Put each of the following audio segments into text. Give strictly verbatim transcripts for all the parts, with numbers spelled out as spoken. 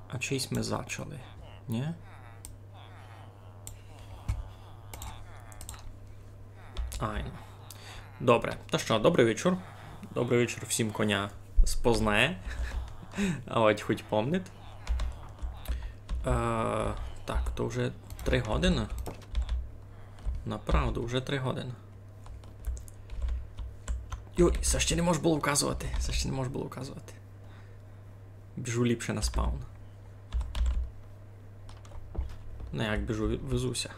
А чийсь ми зачали? Нї? Айно. Добре. Та што, добрый вечур. Добрый вечур всім, коня спознає. А от хоть помнить. Е, так, то вже три годины. Направду, вже три годины. Йой, се ще не мож было вказовати. Се ще не мож было вказовати. Біжу ліпше на спаун. Ну як біжу, ве-, везу ся.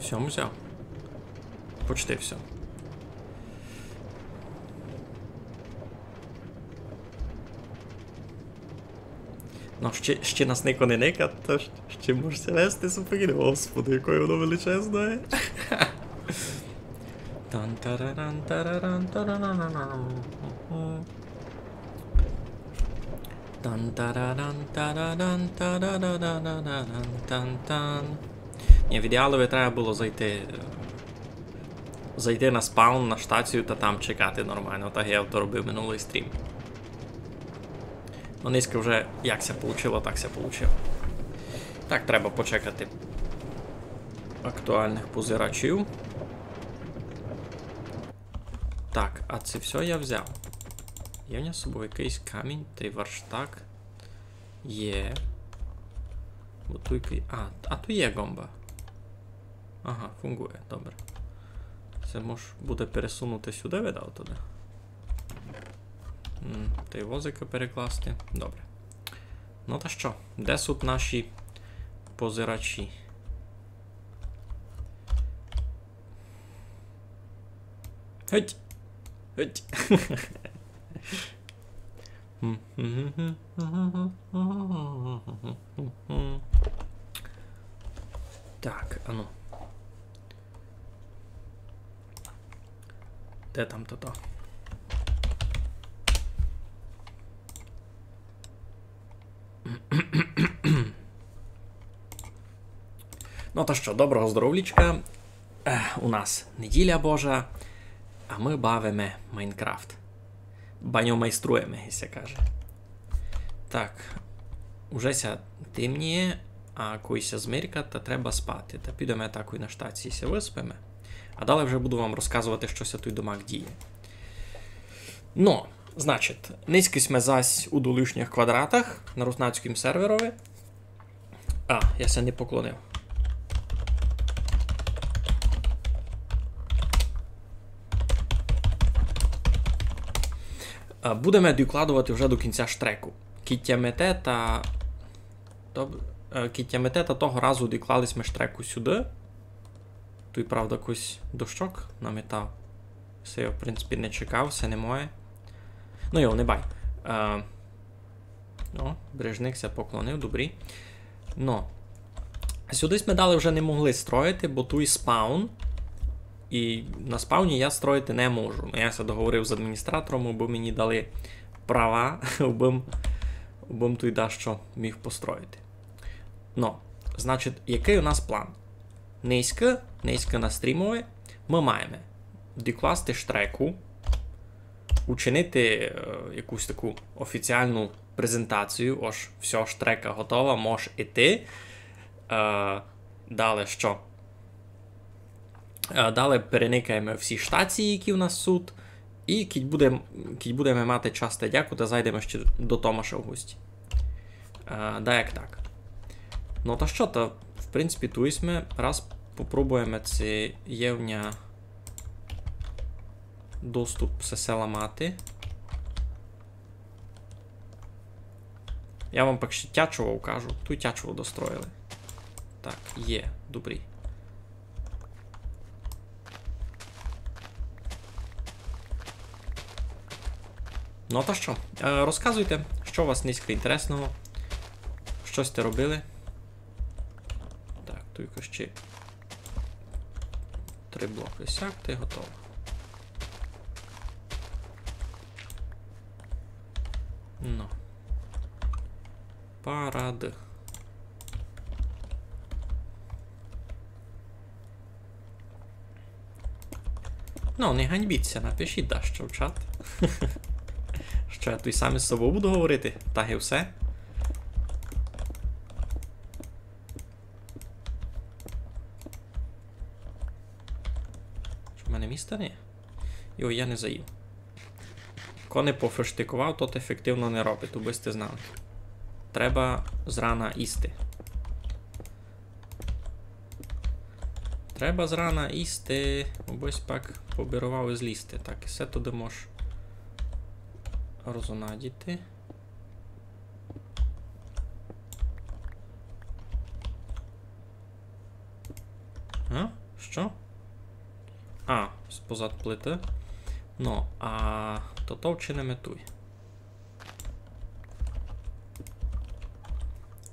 Всьо, взяв. Почти всьо. Ну, ще, ще нас нико не никать, то щ-, ще мож ся вести супер. Господи, якоє воно величезне. Тан-тараран-тараран, тараран. Тан-тараран-тараран, тарарарараран, тан-тан. Нї, в ідеалови треба было зайти, е, зайти на спаун, на штацію та там чекати нормално, так як я то робив минулый стрім. Ну, нынька вже як ся получило, так ся получило. Так, треба почекати актуалных позирачів. Так, а се всьо я взяв. Є в нього з собов якыйсь камінь тай верштак? Є. Бо туй ки-, а, а туй є ґомба. Ага, фунґує, добре. Се мож буде пересунути сюды, видав, туды. М, тай возика перекласти. Добре. Ну та што, де суть наші позирачі? Геть! Геть! Так, ану. Де там тото? Ну та што, доброго здоровлічка. Е, у нас неділя Божа, а мы бавиме Майнкрафт. Баньо майструєме, як ся каже. Так, уже ся темніє, а кой ся змеркать, та треба спати. Та підеме такой на штації ся выспиме. А далі вже буду вам розказовати, што ся туй домак діє. Но, значить, нынька сьме зась у долишніх квадратах на руснацькім серверови. А, я ся не поклонив. А, будеме докладовати вже до кінця штреку. Кідь тямите та, то, е, кідь тямите та того разу доклали сьме штреку сюды. Туй, правда, кось дощок наметав. Се я, в принципі, не чекав, се не моє. Ну йо, не бай. Е, о, Брежник ся поклонив, добрі. Но. Сюды сьме далі вже не могли строїти, бо туй спаун. І на спауні я строїти не можу. Ну, я ся договорив з адміністратором, абы мені дали права, абым, абым туй дашто міг построїти. Но, значить, якый у нас план? Нынька, нынька на стрімови мы маєме докласти штреку, учинити, е, якусь таку офіціалну презентацію, ож всьо, штрека готова, мож іти. Е, далі што? Е, далі переникаєме всі штації, які у нас суть. І кідь будем-, кідь будеме мати час та дяку, та зайдеме ще до Томаша в гості. Е, даяк так. Ну та што, та, в принципі, туй сьме. Раз попробуєме, ци є в ня доступ сесе ламати. Я вам пак ще Тячово укажу. Туй Тячово достроїли. Так, є, добрі. Ну, та што? Е, розказуйте, што у вас нынька інтересного? Што сьте робили? Так, туйка ще три блокы сяк, та й готово. Ну. Парад. Ну, не ганьбіть ся, напишіть дашто в чат. Што, я туй сам із собою буду говорити? Так і все. Што, в мене міста не є? Йой, я не заїв. Ко не пофештикував, тот ефективно не робить, убы сьте знали. Треба зрана їсти. Треба зрана їсти, убысь пак побировав і злізти. Так, і всьо туды мож розонадіти. А? Што? А, спозад плиты. Ну, а то то вчиниме туй.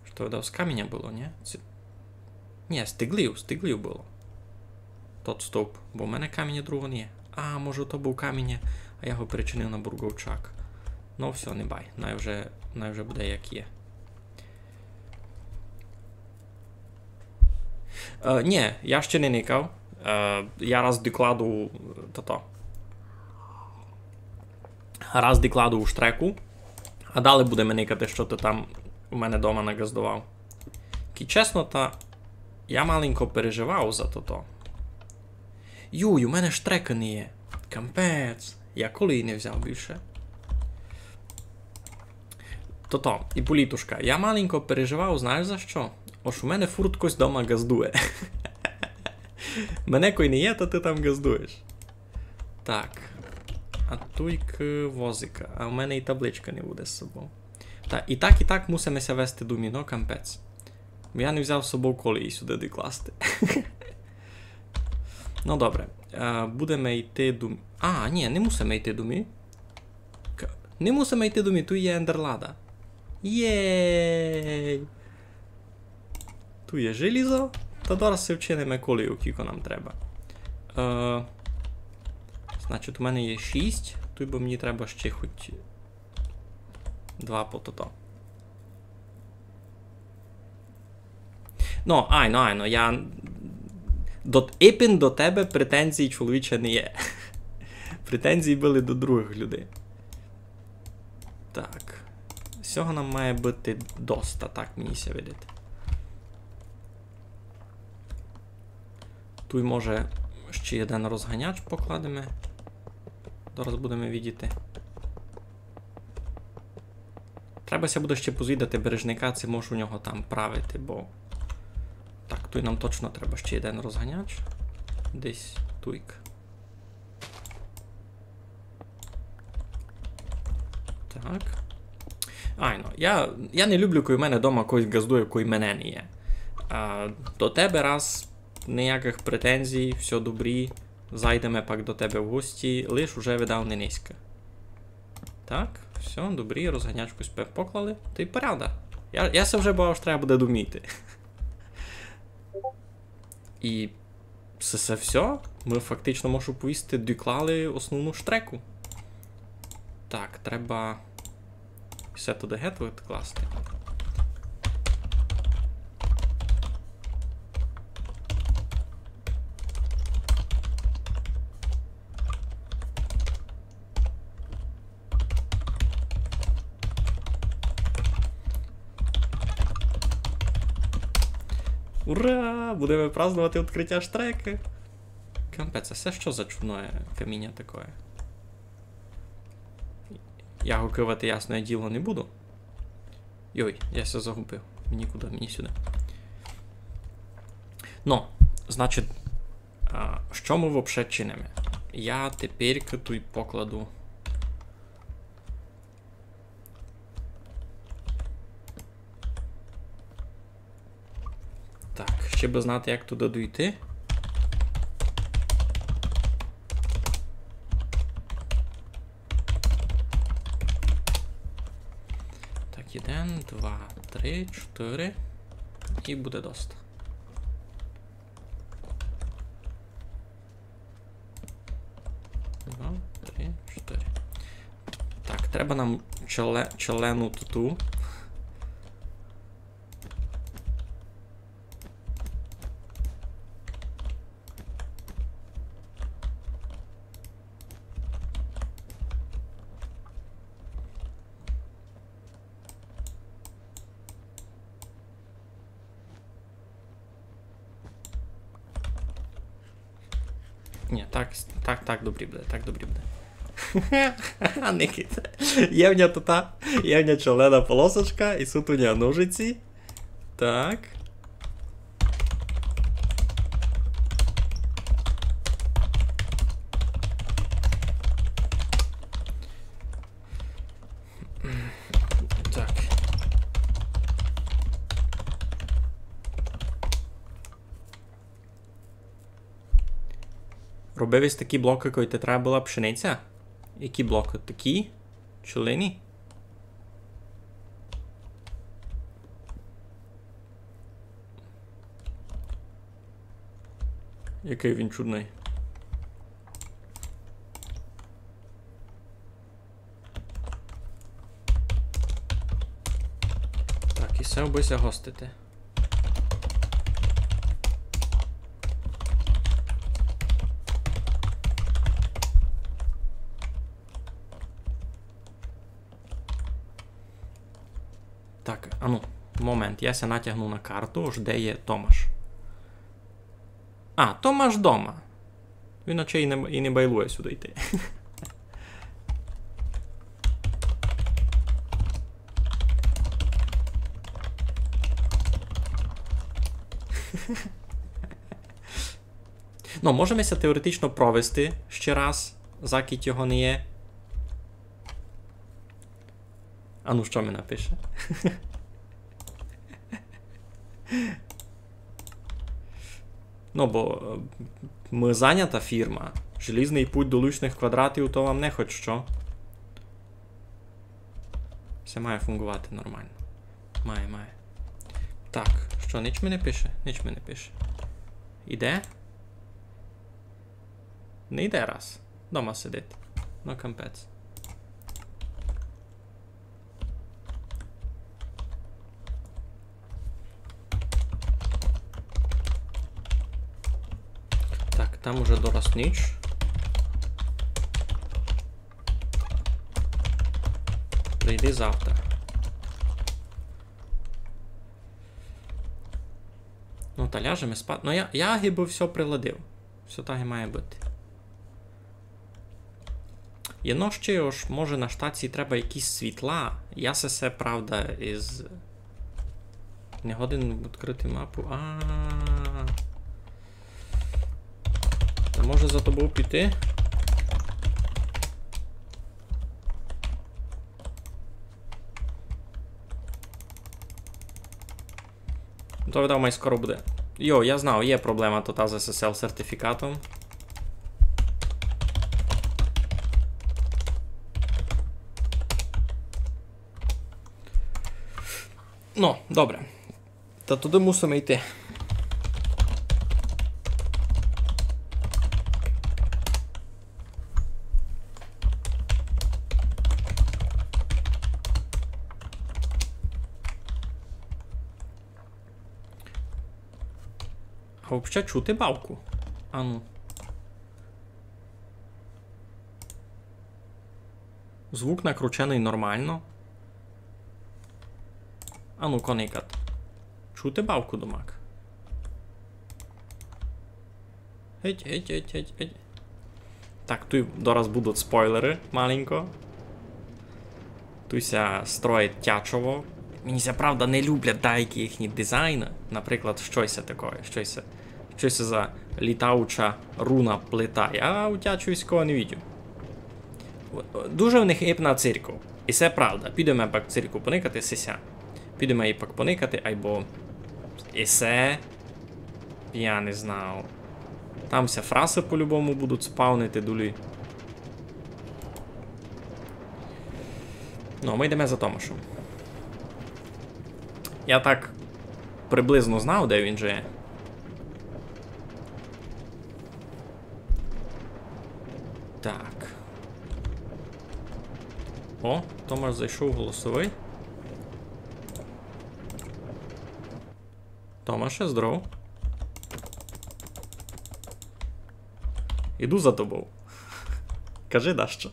Што видав, з каміня было, ні? Ці-, ні, з тиглів, з тиглів было. Тот стовп, бо в мене каміня другого не є. А, може, то быв камінь, а я го перечинив на бурговчак. Ну, всьо, не бай, най вже, най вже буде як є. Е, ні, я ще не никав. Е, я раз докладу, е, тото. Раз докладу у штреку, а далі будеме никати, што ты там у мене дома наґаздовав. Ки чесно, та я маленько переживав за тото. Юй, у мене штрека не є. Капець. Я колії не взяв більше. Тото, Іполітушка, я маленько переживав, знаєш за што? Ож у мене фурт ткось дома ґаздує. Мене кой не є, то ты там ґаздуєш. Так. А туйк возика. А в мене і табличка не буде з собою. Та, і так, і так мусиме ся вести домі, ну, капець. Бо я не взяв з собою колії сюды докласти. Ну, добре. Е, будеме йти дум-, а, ні, не мусиме йти домі. К-, не мусиме йти домі, туй є ендерлада. Єй! Туй є желізо. Та зараз си вчиниме колію, кілько нам треба. Е, значить, у мене є шість, туй бо мені треба ще хоть два по тото. Ну, айно, айно, я до, ипен до тебе претензій, чоловіче, не є. Претензії были до другых людей. Так. Всього нам має быти доста, так мені ся видить. Туй, може, ще єден розганяч покладеме. Зараз будеме видіти. Треба ся буде ще позвідати Бережника, ци мож у нього там правити, бо... Так, туй нам точно треба ще єден розганяч. Десь туйк. Так. Айно, я, я не люблю, коли в мене дома когось ґаздує, коли мене не є. А, до тебе раз, ніякых претензій, всьо добрі. Зайдеме пак до тебе в гості, лиш уже видав не низько. Так, всьо, добрі, розганячку сьме поклали. Та й порядок. Я, я се вже бачу, треба буде думати. І се, се всьо. Мы фактично, можу повісти, доклали основну штреку. Так, треба всьо туды гет відкласти. Ура! Будеме праздновати відкрытя штрекы. Капець, а се што за чудноє каміня такоє? Я го кывати, ясноє діло, не буду. Йой, я ся загубив. Мені куды? Мені сюды. Ну, значить, а, што мы вообще чиниме? Я тепер туй покладу. Так, ще бы знати, як туды дойти. Так, єден, два, три, чотыри. І буде доста. Два, три, чотыри. Так, треба нам челе-, челену туту. Ні, так, так, так добрі буде, так добрі буде. Никит. Є в ня тута, є в ня челена полосочка, і сут у ня ножиці. Так. Так. Робив єсь такі блокы, коли ти треба была пшениця? Які блокы? Такі? Челені? Якый він чудный. Так, і се бы ся гостити. Так, ану, момент, я ся натягну на карту, ож де є Томаш. А, Томаш дома. Він наче і не, і не байлує сюды йти. Ну, можеме ся теоретично провести ще раз, закіть його не є. А ну, што ми напише? Ну, бо, е, мы занята фірма. Желізный путь до лучных квадратів, то вам не хоть што. Всьо має фунґовати нормално. Має, має. Так, што, нич ми не пише? Нич ми не пише. Іде? Не йде раз. Дома сидить. Ну, капець. Так, там уже дораз ніч. Прийди завтра. Ну, та ляжеме спати. Ну, я, я гибы всьо приладив. Всьо так і має быти. Єно ще, ож, може, на штації треба якісь світла. Я се, се, правда, із... Не годен відкрыти мапу. А. Та може за тобов піти? То, видав, май скоро буде. Йо, я знав, є проблема тута з ес ес ел сертифікатом. Ну, добре. Та туды мусиме йти. А вообще чути бавку? Ану. Звук накрученый нормално. Ану, коникат. Чути бавку домак? Геть, геть, геть, геть, геть. Так, туй дораз будуть спойлеры, маленько. Туй ся строїть тячово. Мені ся, правда, не люблять деякі їхні дизайны. Наприклад, штось такоє, штось, штось за літаюча руна плита. Я у тячові сякого не видів. Дуже в них ипна церков. І се правда. Підеме пак в церкву поникати, сися. Підеме їй пак поникати, айбо і се. Я не знав. Там ся фрасы по-любому будуть спавнити дулі. Ну, а мы йдеме за Томашом. Я так приблизно знав, де він же є. Так. О, Томаш зайшов в голосовый. Томаше, здоров. Іду за тобов. Кажи дашто.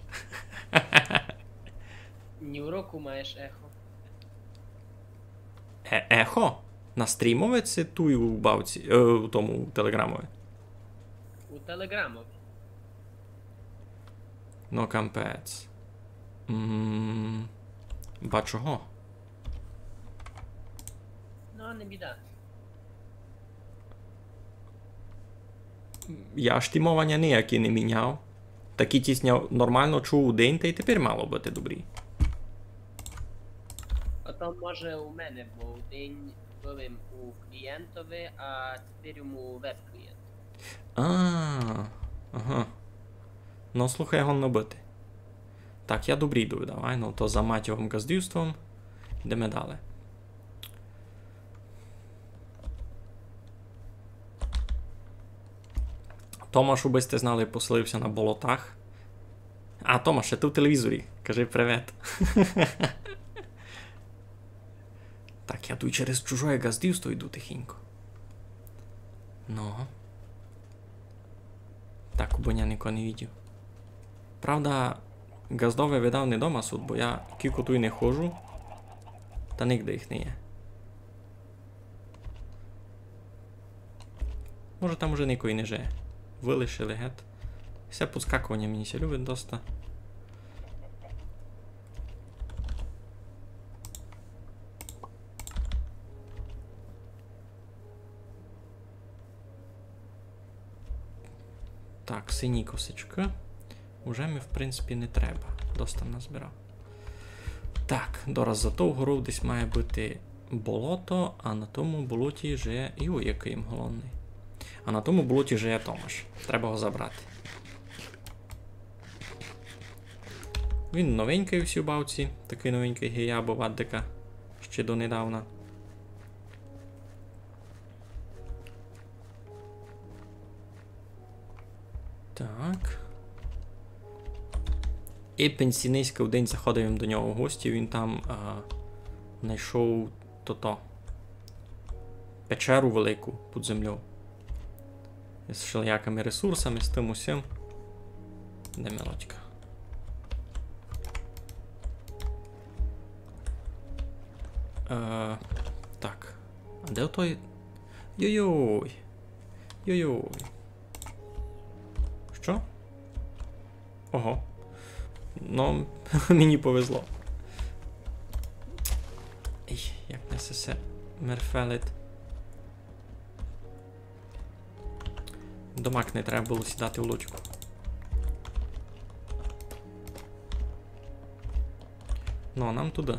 Ні, у року маєш ехо. Е, ехо? На стрімови ци туй у бавці, е, у тому телеграмови? У телеграмови. Но капець. М, ба чого? Ну, не біда. Я штимованя ніякі не міняв. Такі тісня нормално чув удень, та й тепер мало быти добрі. А то може у мене, бо удень быв им у клієнтови, а тепер йому веб-клієнт. А, ага. Но, слухай, годно быти. Так, я добрі йду, давай, но то за матьовым ґаздівством. Йдеме далі. Томаш, убы сьте знали, поселив ся на болотах. А, Томаше, ты в телевізорі. Кажи привет. Так, я туй через чужоє ґаздівство йду тихенько. Но. Так, убы ня нико не видів. Правда, ґаздове видав не дома сут, бо я кілько туй не ходжу, та нигде їх не є. Може, там уже нико й не жиє. Вылишили гет. Всьо подскакованя мені ся любить доста. Так, сині косичкы. Уже ми, в принципі, не треба. Доста назбирав. Так, дораз за тов горов десь має быти болото, а на тому болоті жиє... Йой, якый им голодный. А на тому болоті жиє Томаш. Треба го забрати. Він новенькый у сій бавці. Такый новенькый, ги я, бо вадика ще донедавна. Так. І пенсійниська вдень заходив им до нього в гості, він там, а, найшов тото, печеру велику під землёю. З шелиякыми ресурсами, з тым усім. Де мелодька? Е, так. А де той? Йой-йой. Йой-йой. Што? Ого. Ну, мені повезло. Ей, як мене се мерфелить. Домак не треба было сідати в лодьку. Ну, а нам туды.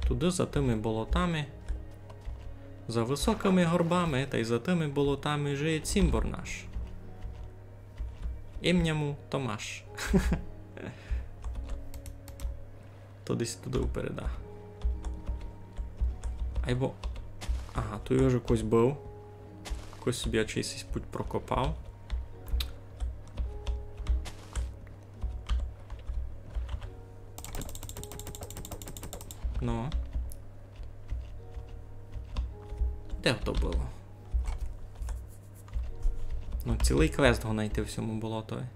Туды за тыми болотами, за высокыми горбами тай за тыми болотами жиє цімбор наш. Імня му Томаш. То десь туды впереда. Айбо. Ага, туй уже хтось быв. Хтось собі чийсь путь прокопав. Ну. Де то было? Ну, цілый квест го найти в сьому болотови.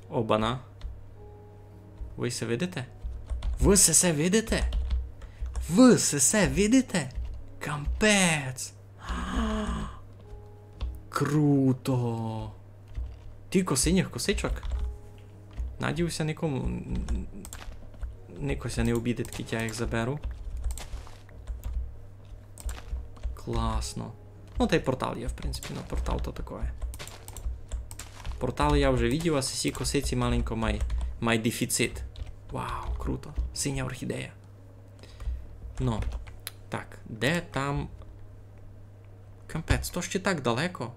Обана. Вы се видите? Вы се, се видите? Вы се, се видите? Капець! Круто! Тілько синіх косичок. Надію ся, никому, нико ся не обідить, кідь я їх заберу. Класно. Ну, тай портал є, в принципі, ну, портал то такоє. Портал я вже видів, а сесі косиці маленько май, май дефіцит. Вау, круто. Синя орхідея. Ну, так, де там? Капець, то ще так далеко.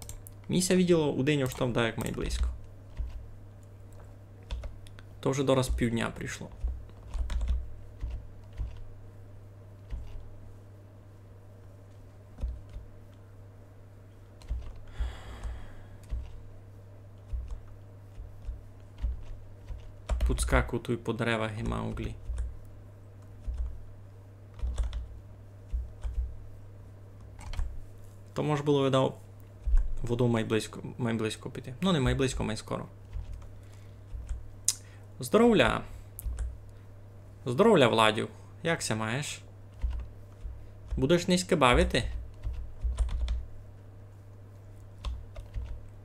Мені ся виділо удень, ож там даяк май близько. То вже дораз півдня пройшло. Подскакують туй по деревах ги Мауґлі. То мож было, видав, водов май близько, май близько піти. Ну, не май близько, май скоро. Здоровля! Здоровля, Владю. Як ся маєш? Будеш нынька бавити?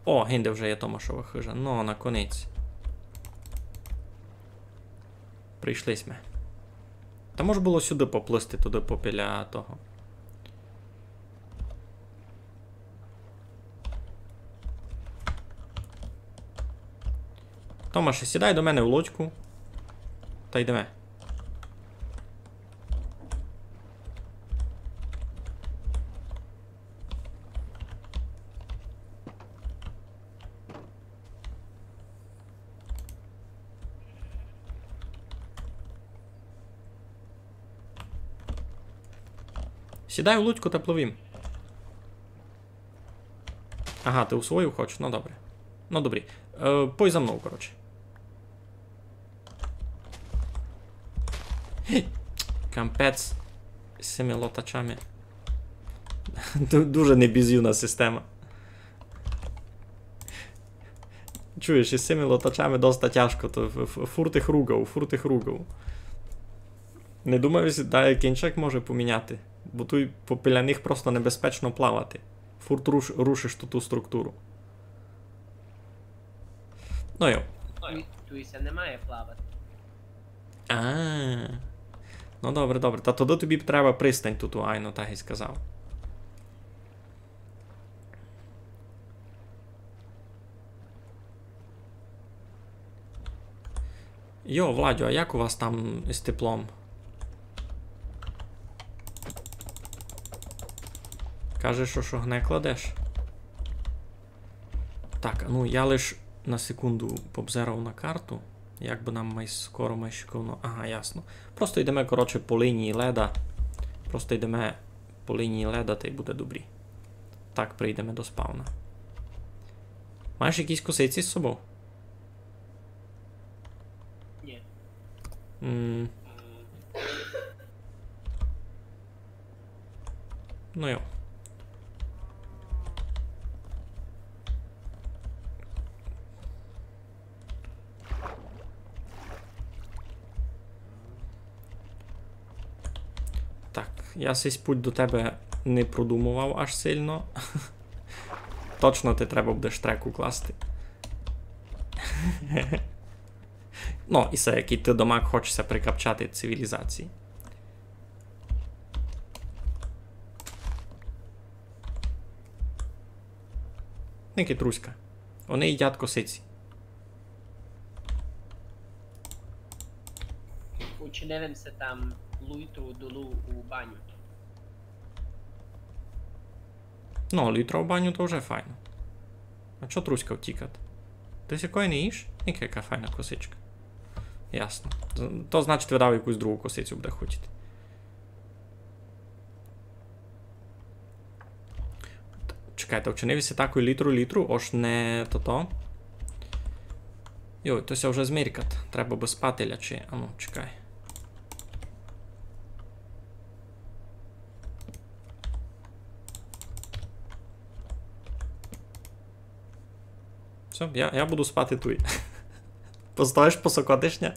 О, гинде вже є Томашова хыжа. Ну, наконець. Прийшли сьме. Та мож было сюды поплысти, туды попіля того. Томаше, сідай до мене в лодьку. Та йдеме. Сідай у лодьку та пливім. Ага, ты у свою хочеш? Ну, добре. Ну, добрі. Е, пой за мнов, коротше. Капець. З сими лотачами. Ду-, дуже небізівна система. Чуєш, із сими лотачами доста тяжко, то ф-, ф-, фурт їх ругав, фурт їх ругав. Не думав, ся дає кінчик може поміняти, бо туй попіля них просто небезпечно плавати. Фурт руш-, рушиш ту, ту структуру. Ну йо. Туй, туй ся не має плавати. А. Ну добре, добре. Та тогды тобі треба пристань туй, айно, так і сказав. Йо, Владю, а як у вас там із теплом? Кажеш, што, што огня кладеш? Так, а ну я лиш на секунду побзерав на карту. Як бы нам май скоро, май шиковно. Ага, ясно. Просто йдеме, коротше, по лінії леда. Просто йдеме по лінії леда, та й буде добрі. Так прийдеме до спавна. Маєш якісь косиці з собов? Ні. М. Ну йо. Так, я сись путь до тебе не продумовав аж сильно. Точно ти треба будеш трек укласти. Ну, і се, якый ти домак хочеш ся прикапчати цивілізації. Никай, Труська. Они їдять косиці. Учинив им ся там луйтру долу у баню. Ну, луйтра у баню то вже файно. А чо Труська втікат? Ты сякої не їш? Никай, яка файна косичка. Ясно. З-, то значить, видав, якусь другу косицю буде хотіти. Чекайте, вчинив ся такой луйтру, луйтру, ож не тото. Йой, то ся вже змеркат. Треба бы спати лячи. Ану, чекай. Всьо, я, я буду спати туй. Постоїш, посокотиш ня?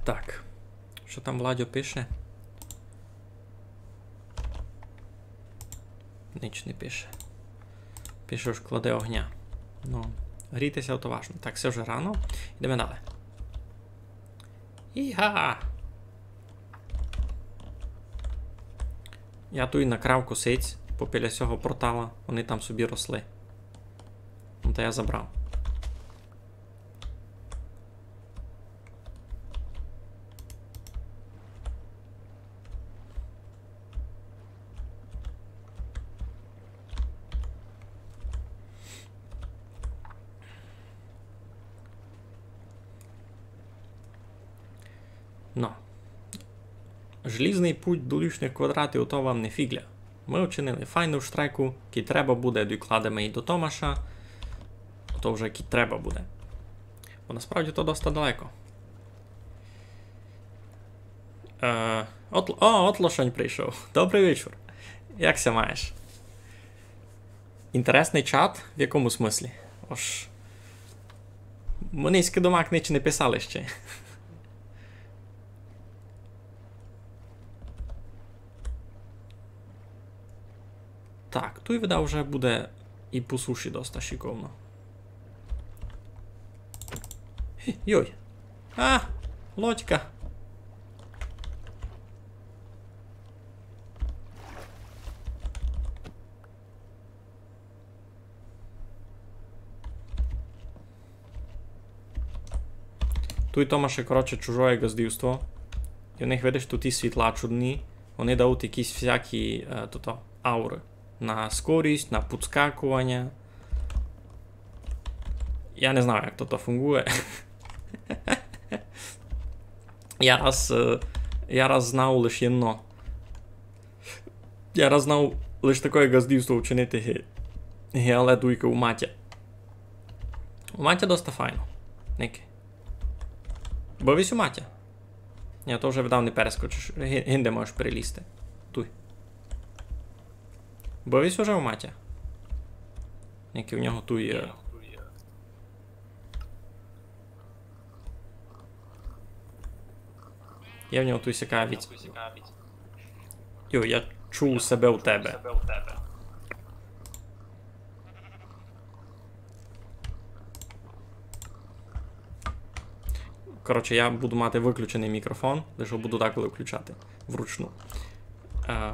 Так. Што там Владьо пише? Нич не пише. Пише, ож кладе огня. Ну, грійте ся, то важно. Так, се вже рано. Йдеме далі. Іга! Я туй накрав косиць попіля сього портала, они там собі росли. Ну, та я забрав. Но. Желізный путь до лишніх квадратів, то вам не фіґля. Мы вчинили файну штреку, кідь треба буде, докладеме і до Томаша. То вже кідь треба буде. Бо насправді то доста далеко. Е, от, о, от лошонь прийшов. Добрый вечур. Як ся маєш? Інтересный чат? В якому смыслі? Ож мы нынька домак нич не писали ще. Так, туй, видав, уже буде і по суші доста шиковно. Йой. А, лодька. Туй, Томаше, коротше, чужоє ґаздівство. І в них, видиш, туй і світла чудні. Вони дають якісь всякі, е, тото, ауры. На скорість, на підскакуваня. Я не знаю, як тото фунґує. Я раз, е, я раз знав лиш єдно. Я раз знав лиш такоє ґаздівство вчинити ги-, ги, але туйка у Матя. У Матя доста файно. Ники. Быв єсь у Матя? Ні, то вже, видав, не перескочиш. Ги-, гинде можеш перелізти. Туй. Быв єсь уже у Матя? Ники, у нього туй є. Є в нього туй сяка віць. Йо, я чув себе у тебе. Коротше, я буду мати выключеный мікрофон, лише буду деколи включати вручну. Е,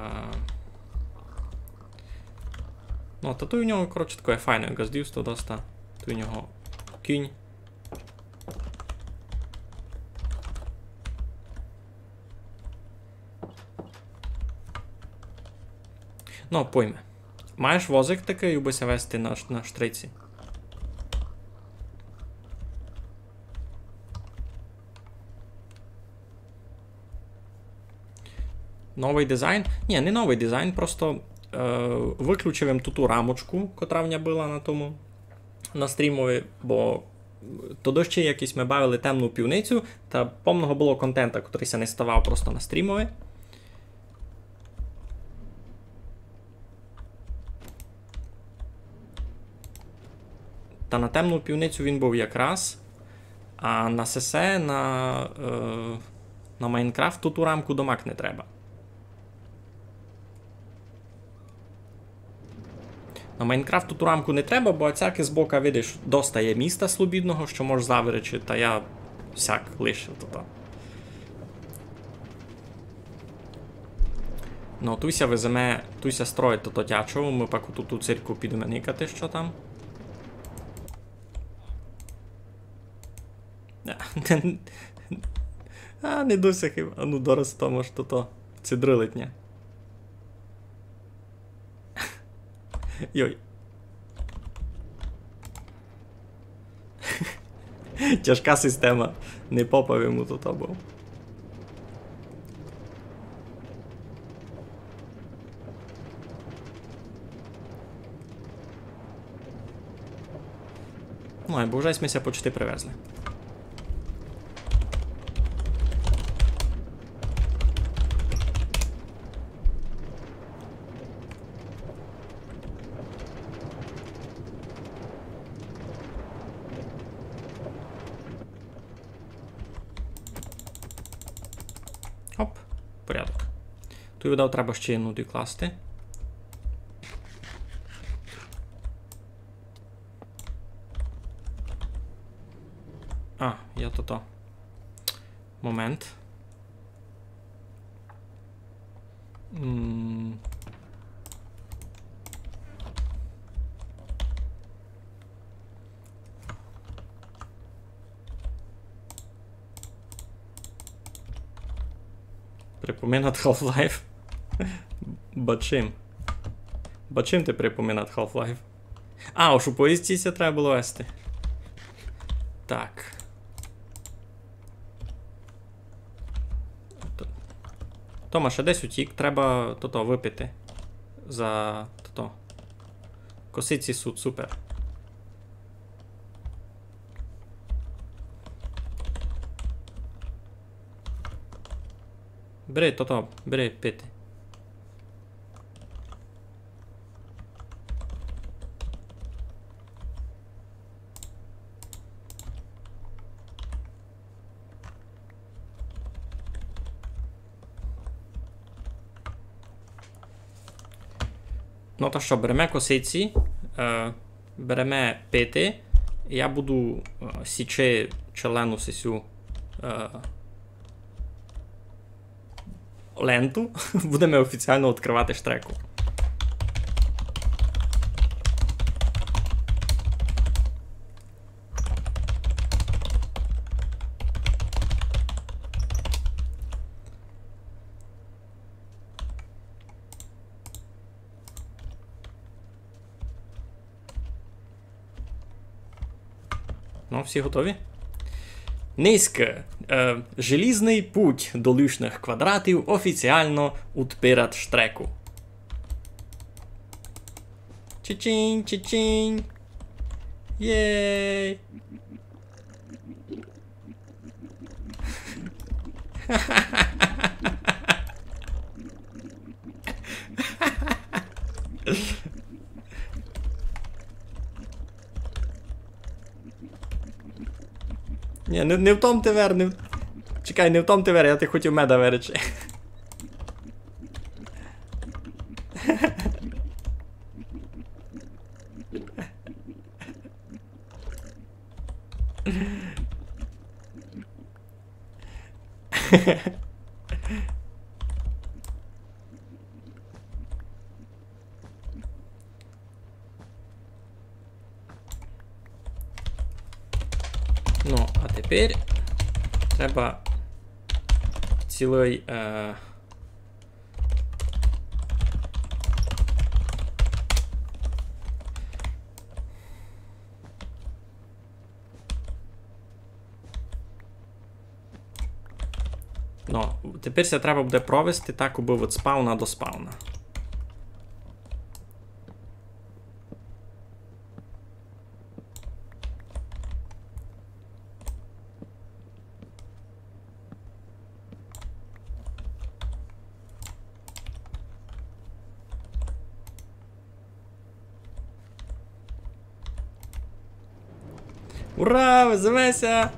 ну, та туй у нього, коротше, такоє файне ґаздівство доста. Туй у нього кінь. Ну, пойме. Маєш возик такый, убы ся вести на ш-, на штриці? Новый дизайн? Ні, не новый дизайн, просто, е, выключив им ту, ту рамочку, котра в ня была на тому, на стрімови, бо то дощі якісь мы бавили Темну пивницю, та помного было контента, котрый ся не ставав просто на стрімови. Та на Темну пивницю він быв якраз, а на сесе, на, е, на Майнкрафт ту, ту рамку домак не треба. На Майнкрафт ту, ту рамку не треба, бо оцяки збока, видиш, доста є міста слобідного, што можеш заверечи, та я сяк лишив тото. Ну, туй ся веземе, туй ся строїть тото тячо, мы пак у ту, ту церкву підеме никати, што там. А, не, а, не досягів. А ну, дораз тому, што то. Ци дрилить, ні? Йой. Тяжка система. Не попав йому тото быв. Ну, айбо вже сьме ся почти привезли. Оп, порядок. Туй, видав, треба ще єдну докласти. А, я тото. Момент. М. Припоминат Half-Life? Бачим. Бачим ти припоминат Half-Life. А, ож у поїзді ся треба было вести. Так. Т-, Томаше десь утік, треба тото выпити. За тото. Косиці суть, супер. Бери тото, бери пити. Ну та што, береме косиці, е, береме пити. Я буду, е, січи челлену сесю, е, ленту. Будеме офіціално відкрывати штреку. Ну, всі готові? Нынька, е, желізный путь до Лючных квадратів офіціално утпират штреку. Чичинь, чичинь. Єй. Ні, не, не в том ти вер, не в... Чекай, не в том ти вер, я ти хотів меда веречи. Ну, а тепер треба цілый, е, Ну, тепер ся треба буде провести так, убы від спавна до спавна. Ура, веземе ся!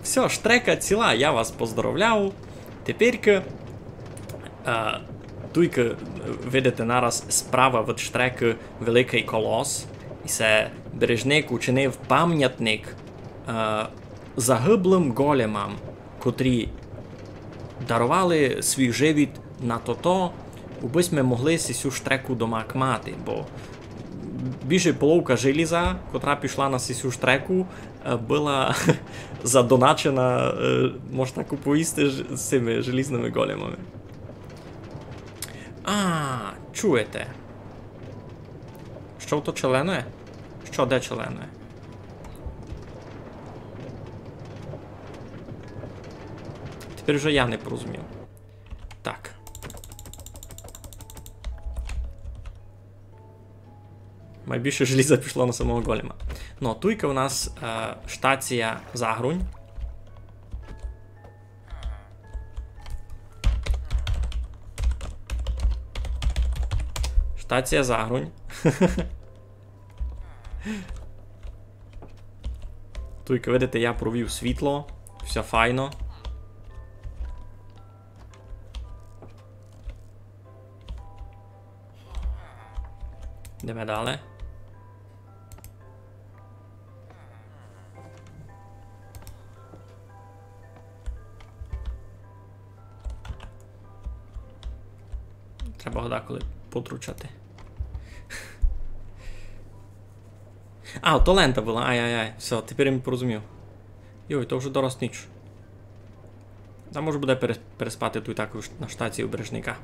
Всьо, штрека ціла, я вас поздоровляю. Теперька, е, туйка, е, видите нараз справа від штрекы великый колос. І се Бережник учинив памятник, е, загиблым големам, котрі даровали свій живіт на тото, убы сьме могли сесю штреку домак мати, бо більше половка желіза, котра пішла на сесю штреку, е, была задоначена, е, можна так уповісти, ж-, з сими желізными големами. А, чуєте? Што то челлене? Што, де челлене? Тепер уже я не порозумів. Так. Май більше желіза пішло на самого голема. Ну, а туйка у нас, е, штація Загрунь. Штація Загрунь. Туйка, видите, я провів світло. Всьо файно. Йдеме далі. Треба го деколи потручати. А, то лента была, ай-яй-яй. Всьо, тепер я порозумів. Йой, то вже дораз ніч. Та може буде пере-, переспати туй також на штації у Бережника.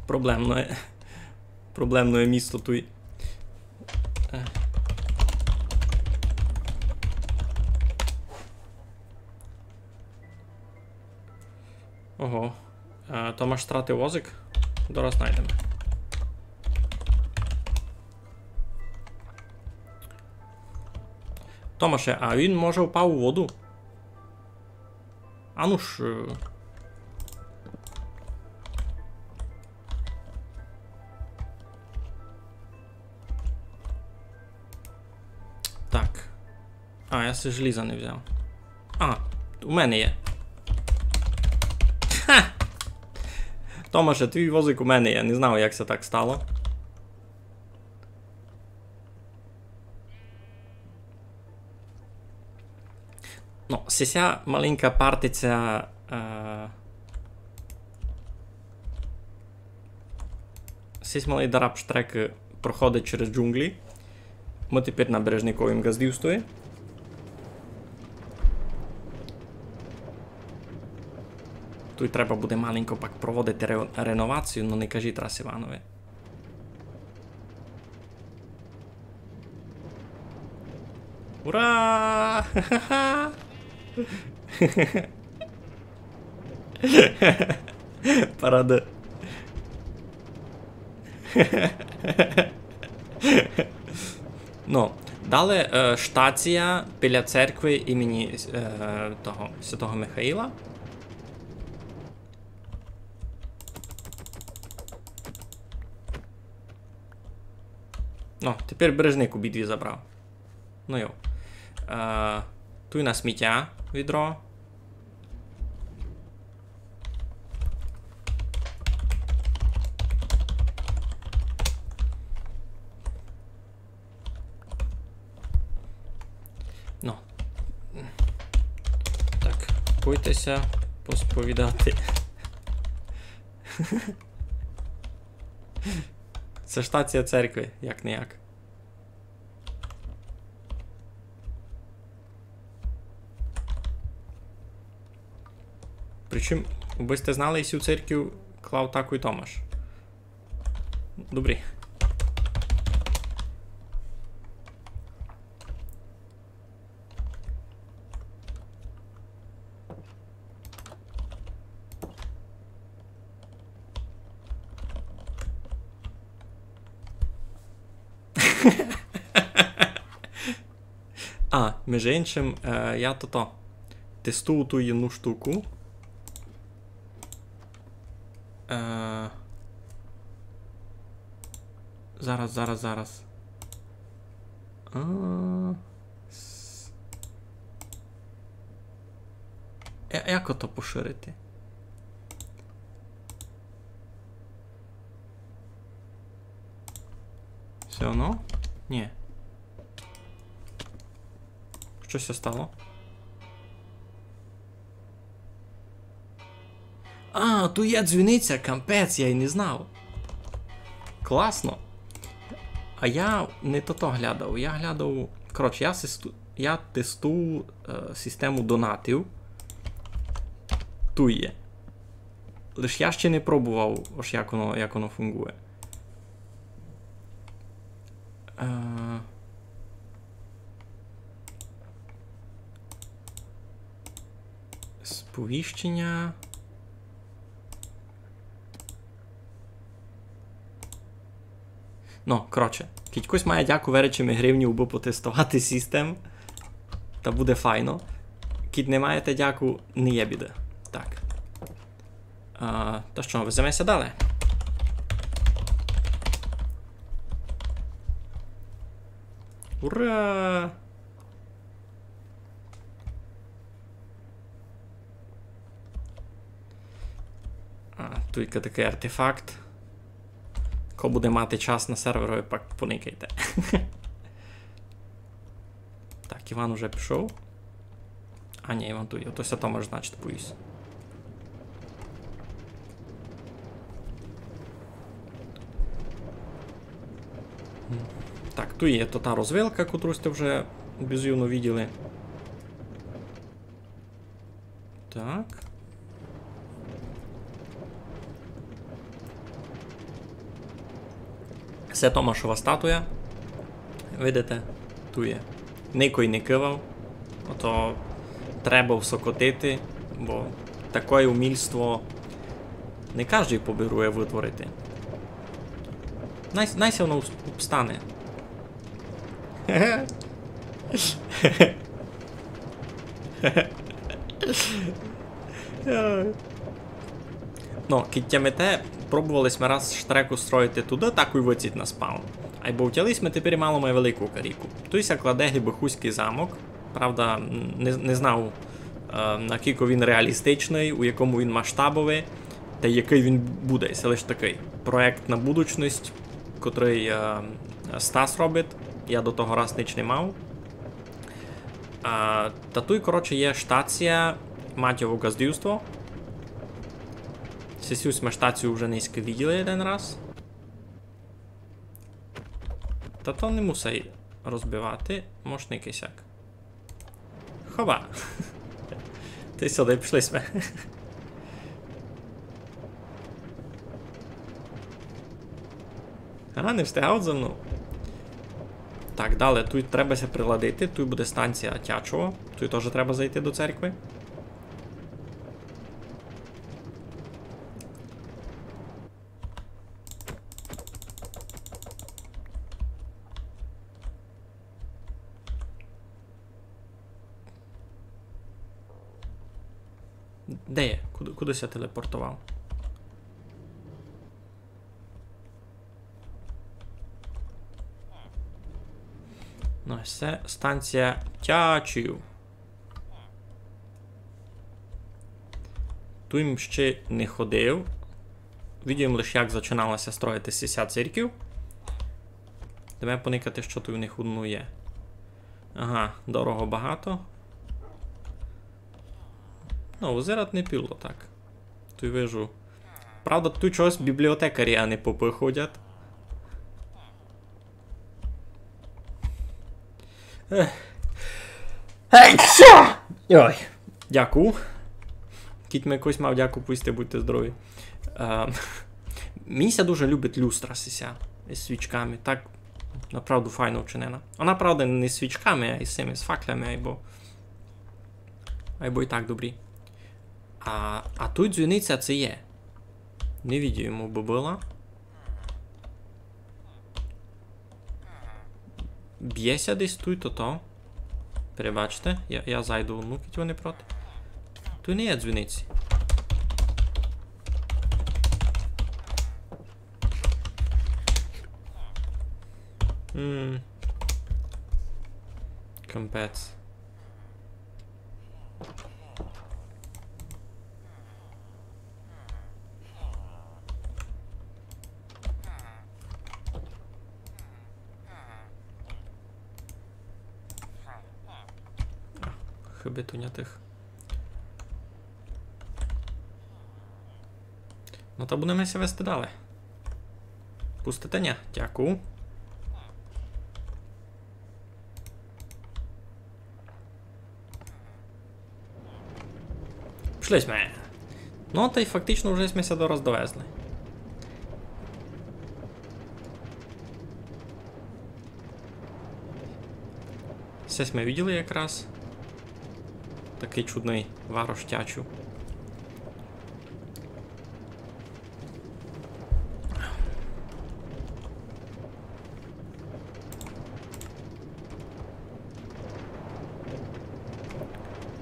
Проблемне. Проблемне місто туй. Е. Ого. Е, Томаш стратив возик. Дораз найдеме. Томаше, а він, може, впав у воду? Ану ж, е. Так. А, я се желіза не взяв. А, у мене є. Ха! Томаше, твій возик у мене є. Не знав, як се так стало. Ну, сися маленька партиця, е, сись малий дараб штрекы проходить через джунґлі. Мы тепер на Бережниковім ґаздівстві. Туй треба буде маленько пак проводити ре-, реновацію, но не кажіть раз Іванови. Ура! Парада. Ну, далі, е, штація біля церкви імені, е, того, святого Михаїла. Ну, тепер Бережник обидві забрав. Ну йо. Е, туй на сміття відро. Ну. Так, боїте ся посповідати. Се штація церкви, як не як. Причому, обы сьте знали, сю церкву клав такой Томаш. Добрі. А, межи иншым, е, я тото тестую ту єдну штуку. Е, зараз, зараз, зараз. А, с-, е, як ото поширити? Всьо одно? Ні. Што ся стало? А, туй є дзвіниця, капець, я й не знав. Класно. А я не тото глядав. Я глядав. Коротше, я систу-, я тестую, е, систему донатів. Туй є. Лиш я ще не пробовав, ож як воно, як воно фунґує. Е, сповіщення. Ну, коротше, кідь хтось має дяку веречыми гривнів, убы потестовати систем, та буде файно. Кідь не маєте дяку, не є біда. Так. А, та што, веземе ся далі. Ура! А, туйка такый артефакт. Ко буде мати час на серверови, пак поникайте. Так, Іван уже пішов. А, ні, Іван туй є. Ото ся Томаш, значить, повіз. Так, туй є тота розвилка, котру сьте вже безумовно виділи. Так. Се Томашова статуя. Видите, туй є. Никой не кывав. Ото треба всокотити, бо такоє умільство не каждый побірує вытворити. Най, най ся воно обс-, обстане. Ну, кідь тямите, пробовали сьме раз штреку строїти туды, так і выціть на спаун. Айбо втяли сьме тепер мало май велику каріку. Туй ся кладе Глибохузькый замок. Правда, н-, не, не знав, е, накілько він реалістичный, у якому він масштабови, та якый він буде. Се лиш такый проєкт на будучность, котрый, е, Стас робить. Я до того раз нич не мав. А, та туй, коротше, є штація, матьово ґаздівство. Сесю сьме штацію вже нынька виділи єден раз. Та то не мусай розбивати, мож никай сяк. Хоба! Та й сюды пішли сьме. Ага, не встигав за мнов. Так, далї, туй треба ся приладити, туй буде станція Тячово, туй тоже треба зайти до церкви. Де є? Куды, куды ся телепортовав? Ну, се станція Тячів. Туй им ще не ходив. Видів им лиш, як зачинала ся строїти сися церків. Давай поникати, што туй у них одно є. Ага, дорого багато. Ну, узират не піло так. Туй вижу. Правда, туй чогось бібліотекарі, а не попы ходять. Ех. Ой, дякую. Кідь ми якось мав дяку повісти, будьте здорові. Е, мені ся дуже любить люстра сися з свічками. Так, направду файно вчинена. Вона, правда, не з свічками, а з цими, з факлями, айбо, айбо і так добрі. А, а туй дзвіниця ци є. Не видів им, бы была. Бє ся десь туй, то то. Перебачте, я, я зайду внутрь, кідь вы не проти. Туй не є дзвіниці. М. Капець. Хыбы туй нятых. Ну, та будеме ся вести далї. Пустите ня? Дякую. Пішли сьме. Ну, та й фактично вже сьме ся дораз довезли. Се сьме виділи якраз. Такый чудный варош Тячів.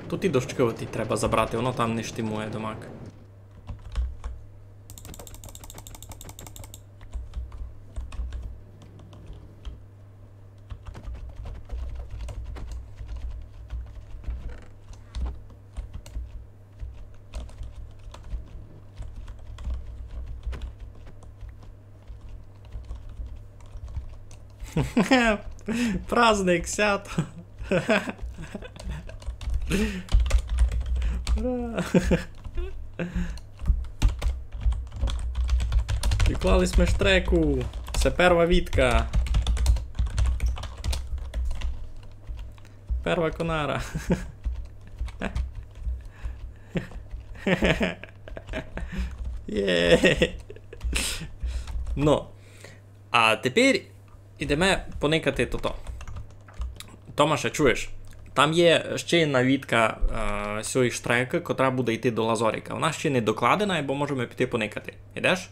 Туй і дощковый треба забрати, воно там не штимує домак. Праздник, свято. Ура! Приклали сьме штреку. Се перва вітка. Перва конара. Є. Ну. А тепер ідеме поникати тото. Томаше, чуєш? Там є ще одна вітка, е, сьої штрекы, котра буде йти до Лазорика. Вона ще не докладена, бо можеме піти поникати. Ідеш?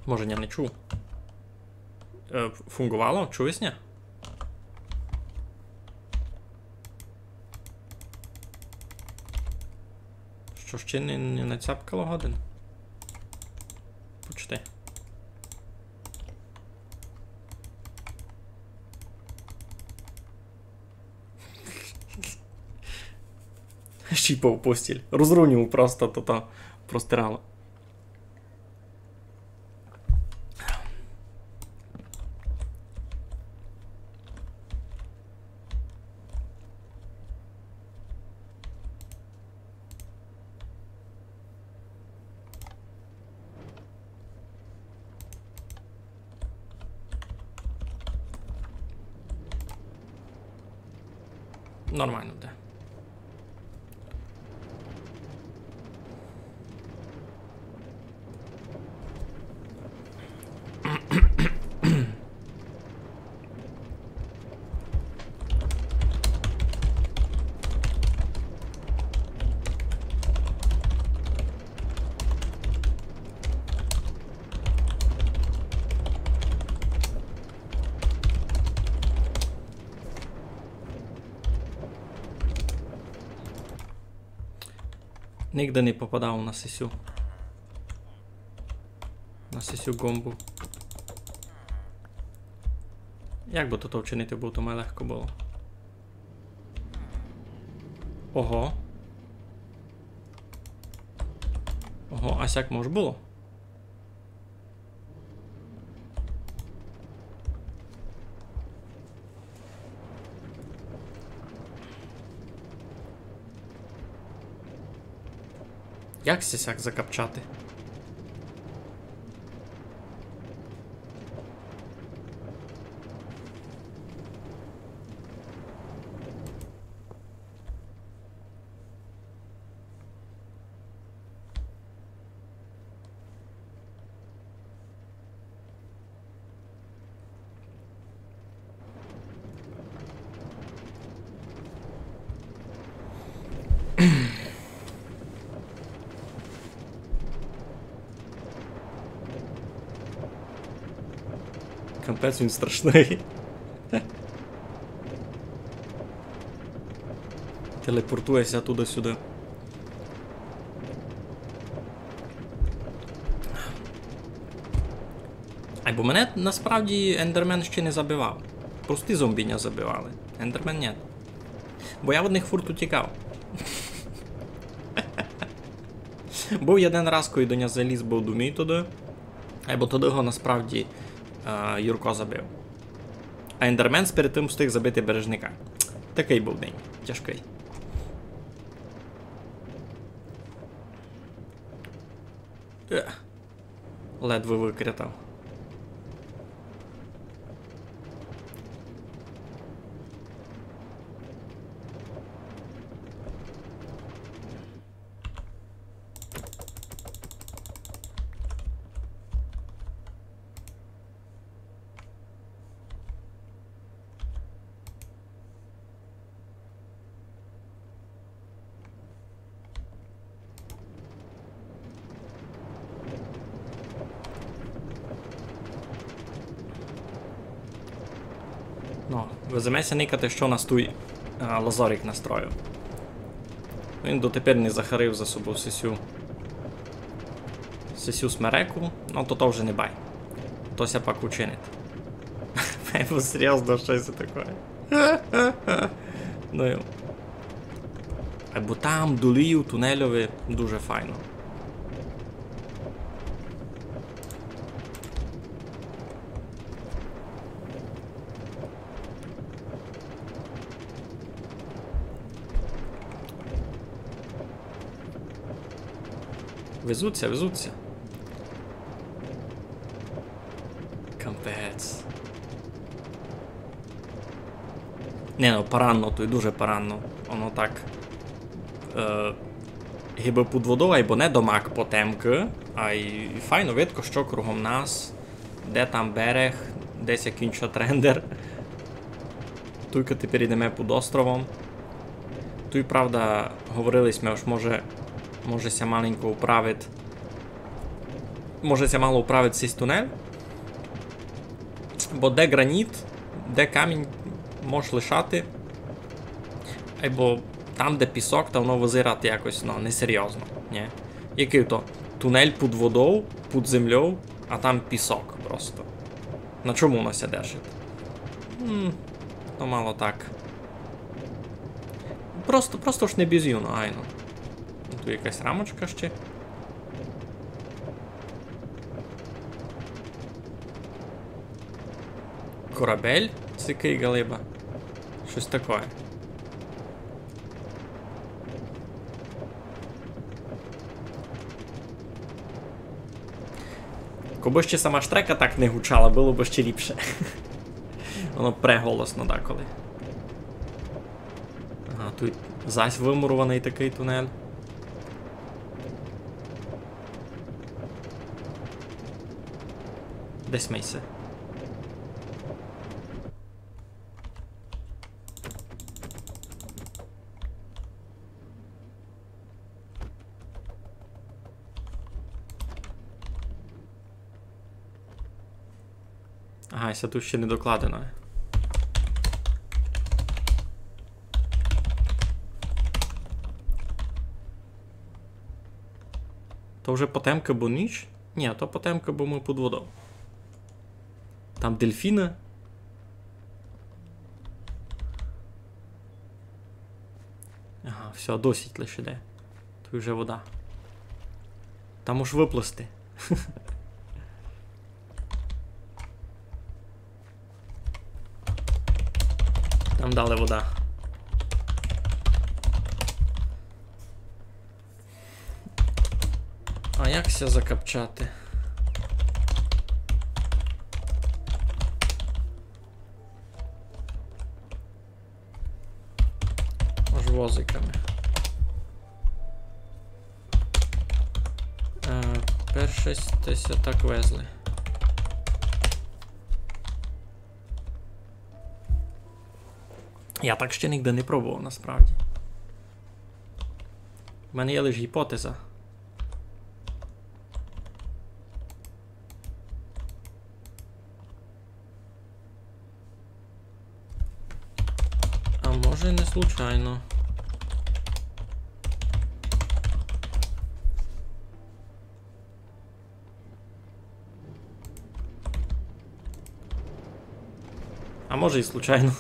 Може, я не чув. Е, фунґовало? Чуєш ня? Што, ще не, не нацяпкало годин? Почти. Щіпав постіль. Розрунював просто то, то простирало. Нормално буде. Нигде не попадав на сесю. На сесю ґомбу. Як бы то вчинити, бо то май легко было. Ого. Ого, а сяк мож было? Як се сяк закапчати? Капець, він страшный. Телепортує ся туды-сюды. Айбо мене насправді ендермен ще не забивав. Прості зомбі ня забивали. Ендермен ні. Бо я од них фурт утікав. Быв єден раз, коли до ня заліз быв до мій туды. Айбо туды го насправді, е, Юрко забив. А ендермен перед тым встиг забити бережника. Такый быв день. Тяжкый. Е. Ледве выкритав. Ну, веземе ся никати, што нас туй, а, Лазорик настроїв. Він дотепер не захарив за собов сесю, сесю смереку, ну то, то вже не бай. То ся пак учинить. Айбо серйозно, што се таке? Ну, йо. Айбо там долі у тунельови дуже файно. Везуть ся, везуть ся. Капець. Не, ну, паранно, туй дуже паранно. Оно так. Е, гибы під водов, айбо не домак потемкы, ай файно видко, што кругом нас. Де там берег, де ся кінчить рендер. Туйка тепер ідеме під островом. Туй, правда, говорили сьме, ож може, може ся маленько управить. Може ся мало управить сись тунель. Бо де ґраніт, де камінь можеш лишати, айбо там, де пісок, та воно визирати якось, ну, несерйозно, нї? Якый то тунель під водов, під землёв, а там пісок просто. На чому воно ся держить? М, то мало так. Просто, просто ж не бізюно, айно. Туй якась рамочка ще. Корабель? Сякый галиба. Штось такоє. Кобы ще сама штрека так не гучала, было бы ще ліпше. Воно преголосно деколи. Ага, туй зась вымурованый такый тунель. Де сьме се? Ага, се туй ще не докладено. То вже потемкы, бо ніч? Нї, то потемкы, бо мы під водов. Там дельфіны. Ага, всьо, досить лише йде. Туй вже вода. Там уж выплысти. Там далі вода. А як ся закапчати? Ож возиками. Е, перше сьте ся так везли. Я так ще нигде не пробовав, насправді. У мене є лише гіпотеза. А може, не случайно. А може, і случайно.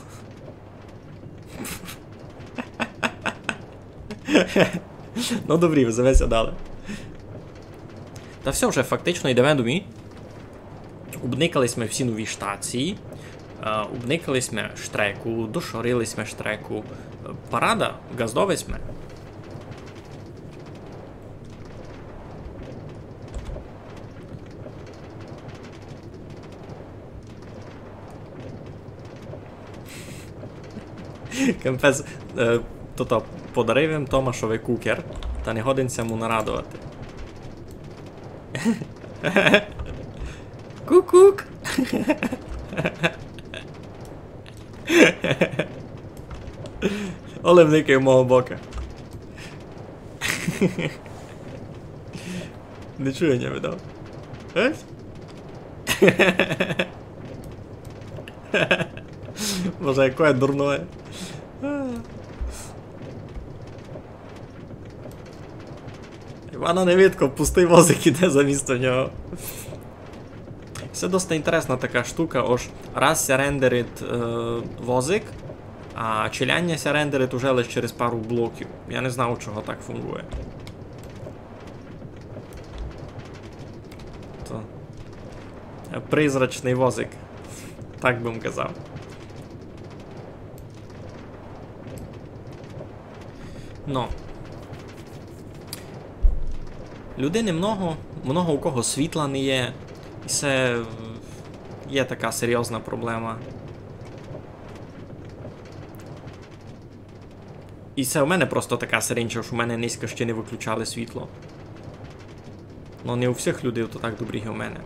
Ну, добрі, веземе ся далі. Та всьо, вже фактично йдеме домі. Обникали сьме всі нові штації. Е, обникали сьме штреку, дошорили сьме штреку. Е, парада, ґаздове сьме. Капець, е, тото, подарив им Томашови кукер, та не годен ся му нарадовати. Кукук! Оле вникай мого бока. Не чує, не видав. Е? Боже, якоє дурноє. Івана не видко, пустый возик іде замісто нього. Се доста інтересна така штука, ож раз ся рендерить, е, возик, а челяня ся рендерить уже лише через пару блоків. Я не знав, чого так фунґує. То, е, призрачный возик. Так бы м казав. Но. Людей немного, много у кого світла не є. І се є така серйозна проблема. І се у мене просто така сиринча, што у мене нынька ще не выключали світло. Но не у всіх людей то так добрі, як у мене.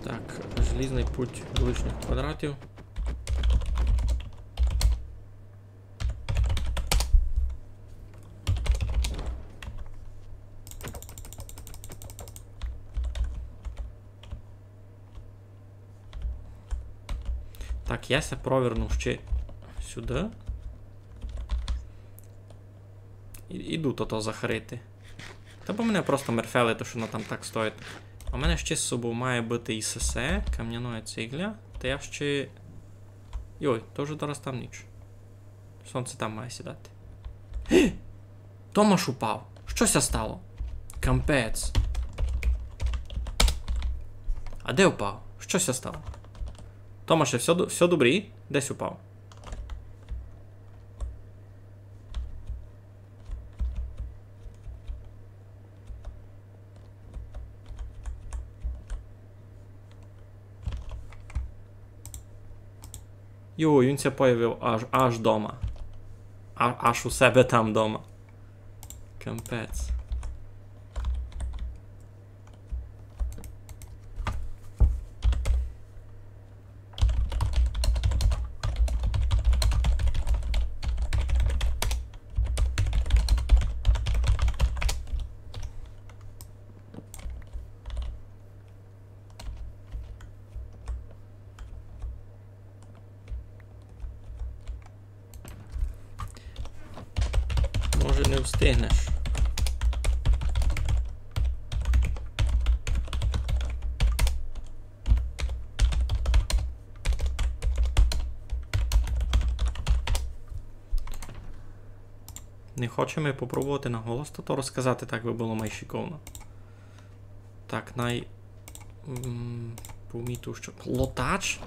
Так, желізный путь лишніх квадратів. Так, я ся проверну ще сюды. І, іду тото захарити. Та бо мене просто мерфели, то, што воно там так стоїть. А в мене ще з собов має быти і сесе, камняноє цигля. Та я ще... Йой, то вже зараз там ніч. Сонце там має сідати. Ге! Томаш упав. Што ся стало? Кампець. А де упав? Што ся стало? Томаше, всьо ду-, всьо добрі? Десь упав. Йой, він ся появив аж, аж дома. А, аж у себе там дома. Капець. Може, не встигнеш. Не хочеме попробовати на голос то, то розказати, так бы было май шиковно. Так, най, м, поміту, што лотач?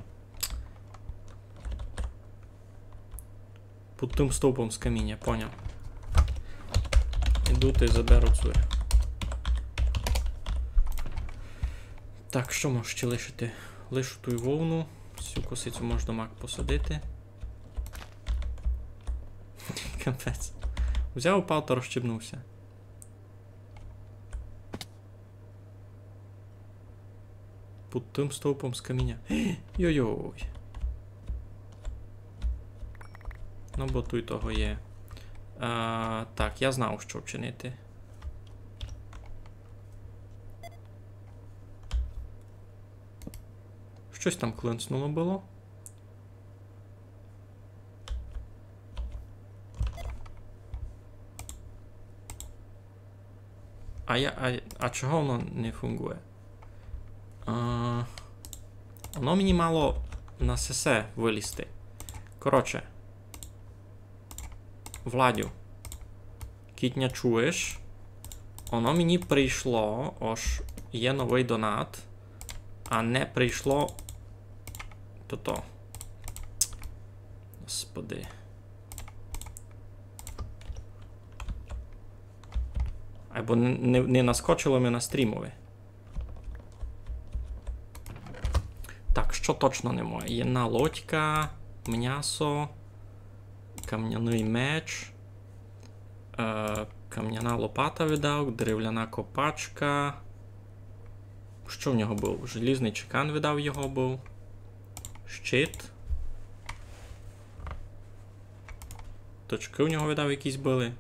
Під тым стовпом з каміня, поняв. Іду ти заберу цур. Так, што можу ще лишити? Лишу ту вовну. Сю косицю можна мак посадити. Капець. Взяв, упав та розчебнув ся. Під тым стовпом з каміня. Йой-йой. Ну, бо туй того є. А, так, я знав, што вчинити. Штось там клинцнуло было. А я, а, а чого воно не фунґує? А, воно мені мало на сесе вылізти. Коротше, Владю, кідь ня чуєш, воно мені прийшло, ож є новый донат, а не прийшло тото. Господи. Айбо не, не, не наскочило ми на стрімови. Так, што точно не моє? Єдна лодька, мнясо, камняный меч, е, камняна лопата, видав, деревляна копачка. Што в нього быв? Желізный чекан, видав, його быв. Щит. Точкы в нього, видав, якісь были.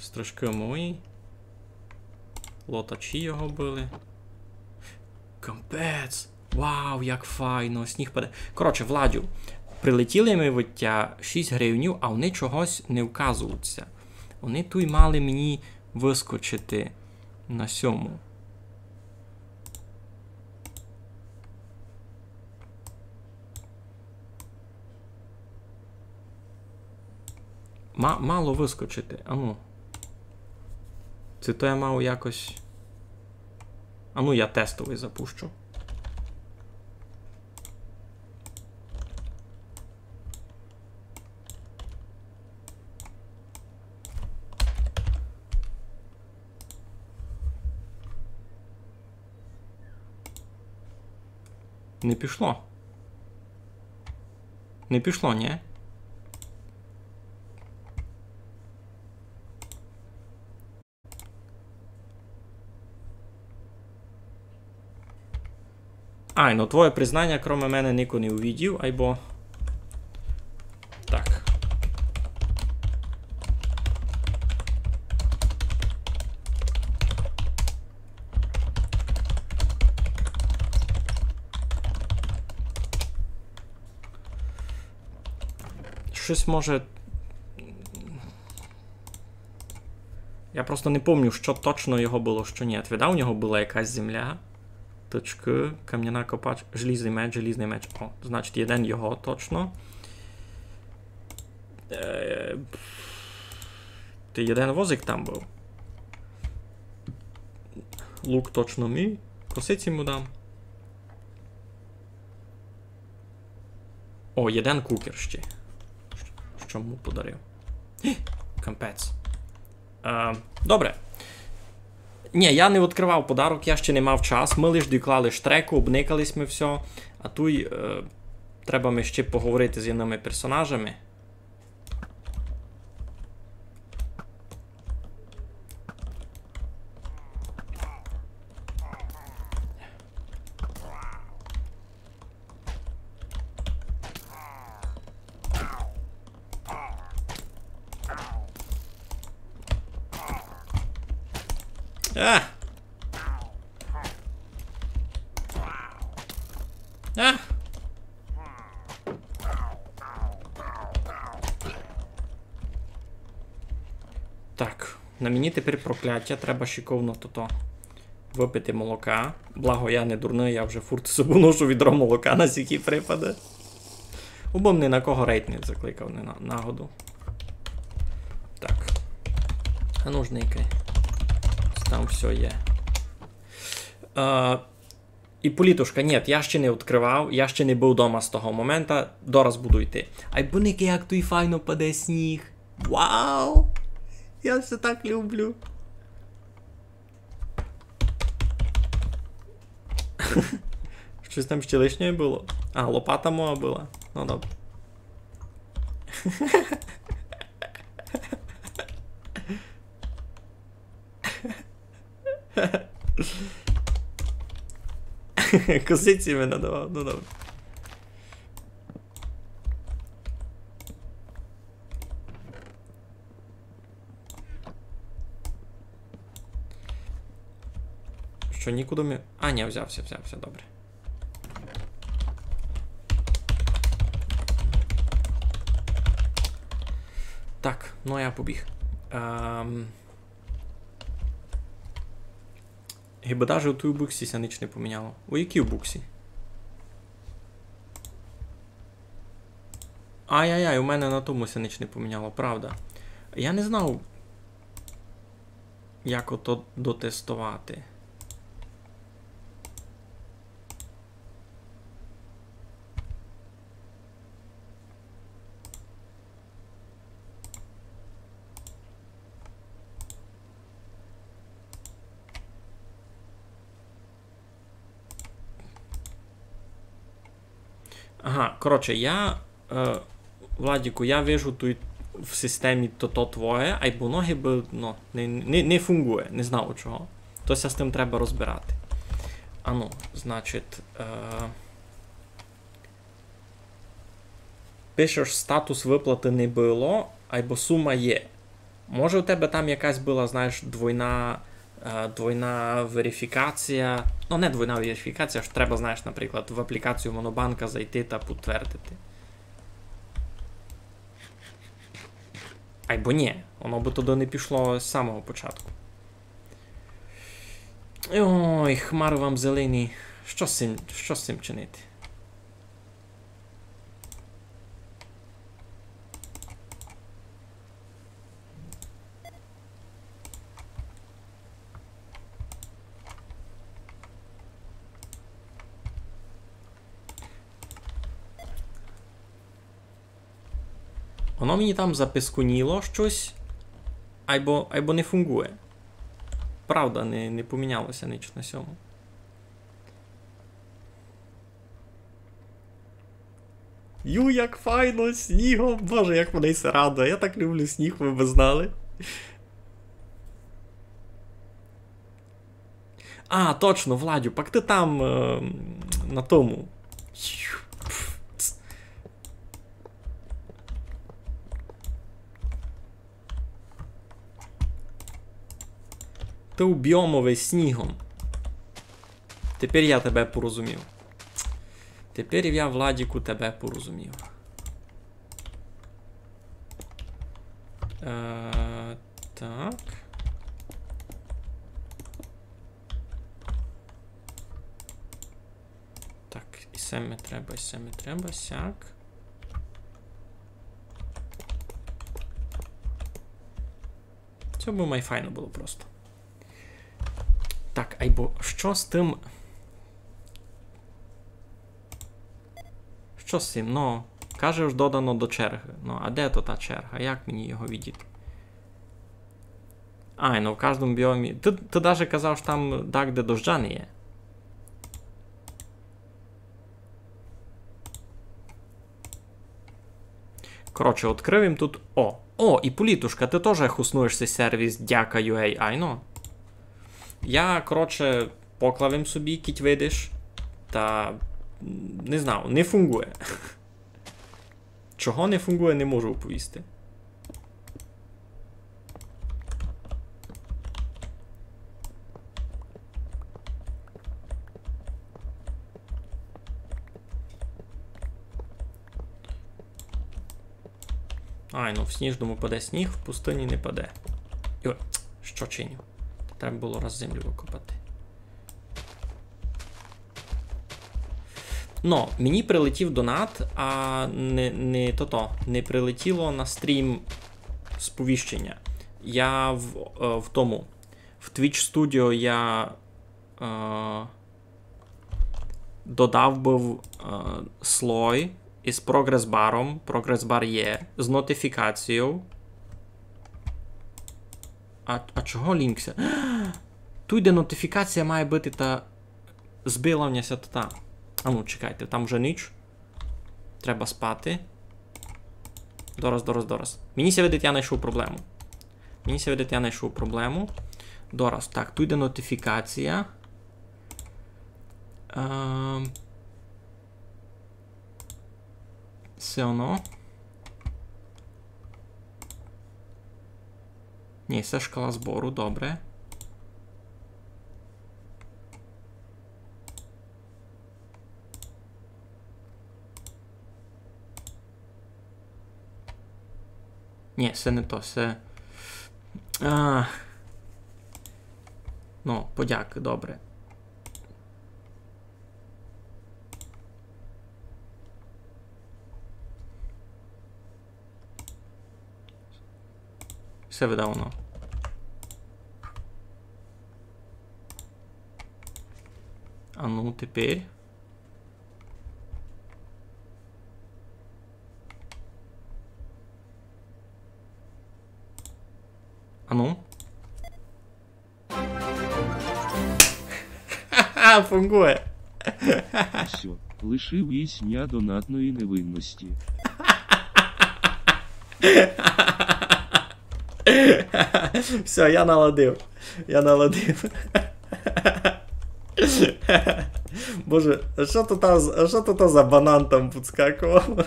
Стрижкы мої. Лотачі його были. Капець! Вау, як файно, сніг паде. Коротше, Владю, прилетіли ми виття шість гривнів, а вони чогось не вказуються. Вони туй мали мені выскочити на сьому. Ма-, мало выскочити. Ану. Ци то я мав якось. Ану, я тестовый запущу. Не пішло. Не пішло, нї? Ай, ну твоє признання, кроме мене, нико не увидів, айбо. Так. Штось може. Я просто не помню, што точно його было, што ні. Видав, у нього была якась земля. Точкы, камняна копач, желізный меч, желізный меч. О, значить, єден його точно. Е, та єден возик там быв. Лук точно мій. Косиці му дам. О, єден кукер ще. Што му подарив? Гі, капець. Е, добре. Ні, я не відкрывав подарок, я ще не мав час. Мы лиш доклали штреку, обникали сьме всьо. А туй, е, треба ми ще поговорити з єдныма персонажами. А! А! Так, на мені тепер прокляття, треба шиковно тото выпити молока. Благо я не дурный, я вже фурт з собов ношу відро молока на сякі припады. Убым ні на кого рейд не закликав, не на, нагоду. Так. А ну ж никай. Там всьо є. Е, Іполітушка, ні, я ще не відкрывав, я ще не быв дома з того момента, дораз буду йти. Айбо никай, як туй файно паде сніг. Вау! Я всьо так люблю. Штось там ще лишнє было? А, лопата моя была. Ну, добре. Косиці ми надавав, ну добре. Што, нікуды ми... А, ні, взяв ся, взяв ся, добре. Так, ну я побіг. Ем, Гибы даже у тій буксі ся ніч не поміняло. У якій буксі? Ай-яй-яй, у мене на тому ся ніч не поміняло, правда. Я не знав, як ото дотестовати. Ага, коротше, я, е, Владіку, я вижу туй в системі то, то твоє, айбо воно гибы, ну, не, не, не фунґує, не знаву чого. То ся з тым треба розбирати. Ану, значить, е, Пишеш, статус выплаты не было, айбо сума є. Може, у тебе там якась была, знаєш, двойна, е, двойна верифікація. Ну, не двойна верифікація, што треба, знаєш, наприклад, в аплікацію Монобанка зайти та підтвердити. Айбо ні, воно бы туды не пішло з самого початку. Ой, хмары вам зелені. Што з сим, што з сим чинити? Воно мені там запискуніло штось, айбо, айбо не фунґує. Правда, не, не поміняло ся ніч на сьому. Ю, як файно, снігом! Боже, як мене се радує. Я так люблю сніг, вы бы знали. А, точно, Владю, пак ты там, е, на тому. Ты у біомови снігом. Тепер я тебе порозумів. Тепер я, Владіку, тебе порозумів. Е, так. Так, і се ми треба, і се ми треба, сяк. Се бы май файно было просто. Так, айбо што з тым? Што з тым? Ну, каже, ож додано до черги. Ну, а де то та черга? Як мені його видіти? Ай, ну в каждому біомі. Ты, ты даже казав, што там дагде дождя не є. Коротше, открыв им тут. О, о, і Політушка, ты тоже хоснуєш сей сервіс Дяка ю ей, айно? Я, коротше, поклав им собі, кідь видиш, та, м, не знаю, не фунґує. Чого не фунґує, не можу оповісти. Ай, ну в сніжному паде сніг, в пустыні не паде. Йой, што чиню? Треба было раз землю выкопати. Но, мені прилетів донат, а не, не тото, не прилетіло на стрім сповіщення. Я в, е, в тому, в Twitch Studio я, е, додав быв, е, слой із прогрес-баром, прогрес-бар є, з нотифікацією. А, а чого лінкся? Туй, де нотифікація має быти, та збила в ня ся та. А ну, чекайте, там уже ніч. Треба спати. Дораз, дораз, дораз. Мені ся видить, я найшов проблему. Мені ся видить, я найшов проблему. Дораз. Так, туй де нотифікація. Ем, Се оно. Ні, се шкала збору, добре. Ні, се не то, се. А. Ну, подяки, добре. Все видав оно. А ну, тепер. А ну. Ха-ха, фунґує. Всьо, лишив єсь ня донатної невинності. Всьо, я наладив. Я наладив. Боже, а што то та з-, а што то та за банан там підскакував?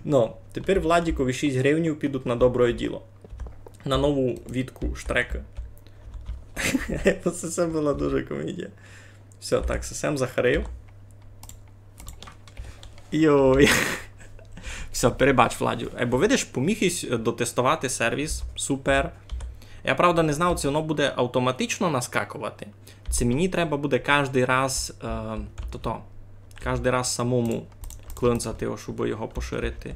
Ну, тепер Владікові шість гривнів підуть на добре діло. На нову вітку штрекы. Се, се была дуже комедія. Всьо, так, се сам захарив. Йой. Всьо, перебач, Владю. Е, бо видиш, поміг єсь, е, дотестовати сервіс. Супер. Я, правда, не знав, ци воно буде автоматично наскакувати. Ци мені треба буде каждый раз, е, тото, каждый раз самому клинцати його, щоб його поширити.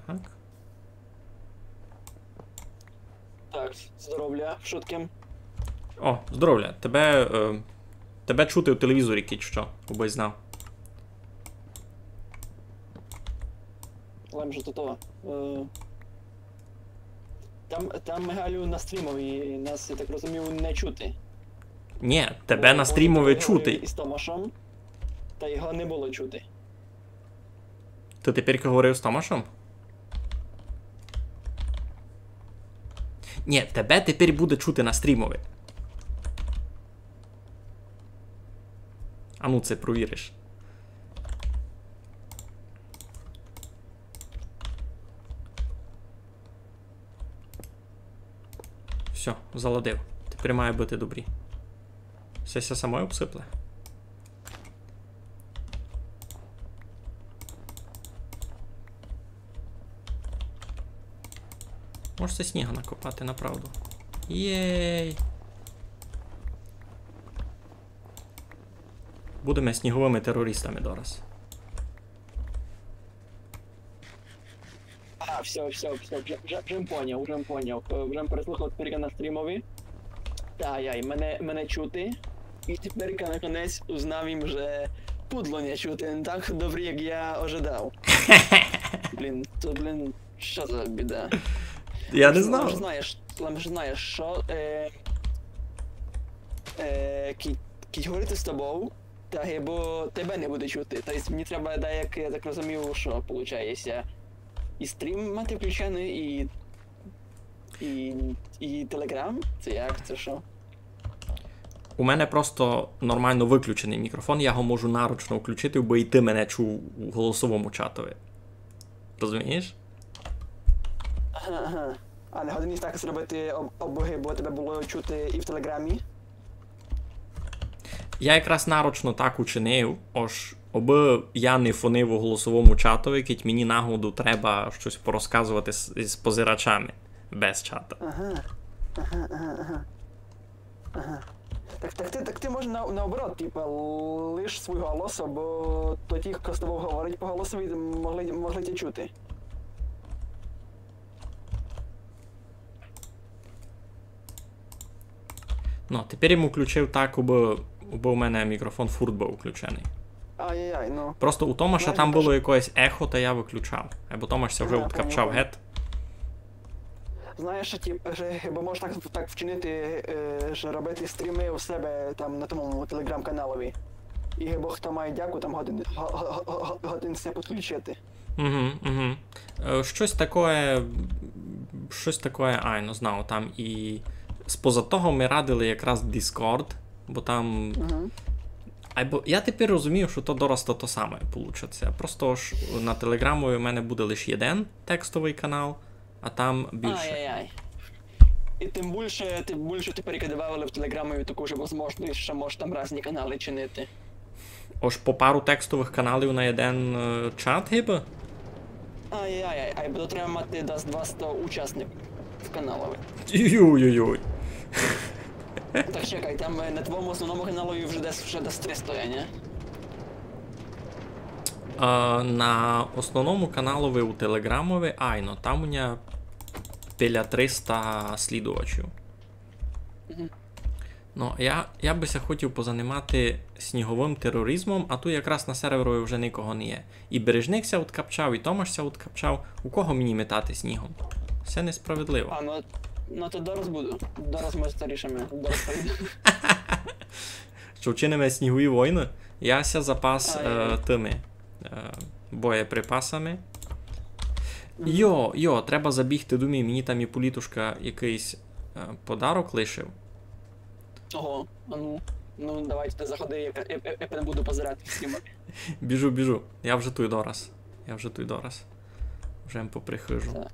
Так. Так, здоровля, шутким. О, здоровля. Тебе, е, тебе чути у телевізорі, кідь што, убы знав. Лем же тото, е, там, там, Мигалю, на стрімови нас, я так розумію, не чути. Ні, тебе на стрімови чути. Із Томашом, та його не было чути. Ты тепер говорив з Томашом? Нї, тебе тепер буде чути на стрімови. А ну, це провіриш. Всьо, заладив. Тепер має быти добрі. Се ся самоє обсыпле. Може ся сніга накопати, направду. Єй! Будеме сніговыми терористами дораз. А, всьо, всьо, всьо, вже, вже, вже м поняв, вже м поняв. Е, вже м переслухав тепер на стрімови. Та, яй, мене, мене чути. І тепер наконець узнав им, же пудло не чути. Не так добрі, як я ожидав. Блін, то, блін, што за біда? Я не знав. Лем же знаєш, лем же знаєш, што, е, е, кідь, кідь говорити з тобов, та гибо тебе не буде чути. То єсть мені треба, даяк, я так розумію, што получає ся і стрім мати включеный, і, і, і Телеграм? Це як? Це што? У мене просто нормално выключеный мікрофон, я го можу наручно включити, бо і ты мене чув у голосовому чатови. Розумієш? Ага, ага. А не годен так зробити, об-, обы, бо тебе было чути і в Телеграмі? Я якраз нарочно так учинив, ож обы я не фонив у голосовому чатови, кідь мені нагоду треба штось порозказовати з, з позирачами без чата. Ага. Ага, ага, ага. Ага. Так, так ты, так ты можеш на-, наоборот, типа, лиш свій голос, або то ті, хто з тобов говорить по голосови, могли, могли тя чути. Ну, тепер им включив так, убы, убы у мене мікрофон фурт быв включеный. Ай-яй-яй, ну. Просто у Томаша там было якесь ехо, та я выключав. Або Томаш ся вже удкапчав гет. Знаєш, тип, же, бо можеш так, так вчинити, е, же робити стрімы у себе там на тому Телеграм-каналови. І бо хто має дяку, там годен, го-, го-, го-, го-, годен ся підключити. Угу, угу. Е, штось такоє, штось такоє, ай, не знаю, там і споза того ми радили якраз Discord, бо там... Угу. Айбо я тепер розумію, што то дораз то, то саме получить ся. Просто ж на Телеграмови у мене буде лиш єден текстовый канал, а там більше. Ай-яй-яй. І тым бульше, тым бульше тепер добавили в Телеграмови таку ж возможность, што можеш там разні каналы чинити. Ож по пару текстовых каналів на єден, е, чат, гибы? Ай-яй-яй, айбо треба мати дас дваста учасників в каналови. Йой-йой-йой. Так, чекай, там, е, на твоєму основному каналови вже десь, вже десь триста є, нї? А, на основному каналови у Телеграмови, айно, там у мене біля триста слідувачів. Мгм. Ну, я, я бы ся хотів позанимати сніговым тероризмом, а ту якраз на серверови вже никого не є. І Бережник ся удкапчав, і Томаш ся удкапчав. У кого мені метати снігом? Се несправедливо. А, ну, ну то дораз буду. Дораз мы то рішиме. Дораз прийду. Што, вчиниме снігові войны? Я ся запас, е, тыми, е, боєприпасами. Мгм. Йо, йо, треба забігти домів. Мені там і Політушка якыйсь, е, подарок лишив. Ого, а ну. Ну, давай ты заходи, я пе-, я, я, я пе-, буду позирати в стрімови. Біжу, біжу. Я вже туй дораз. Я вже туй дораз. Вже м поприхожу. Так.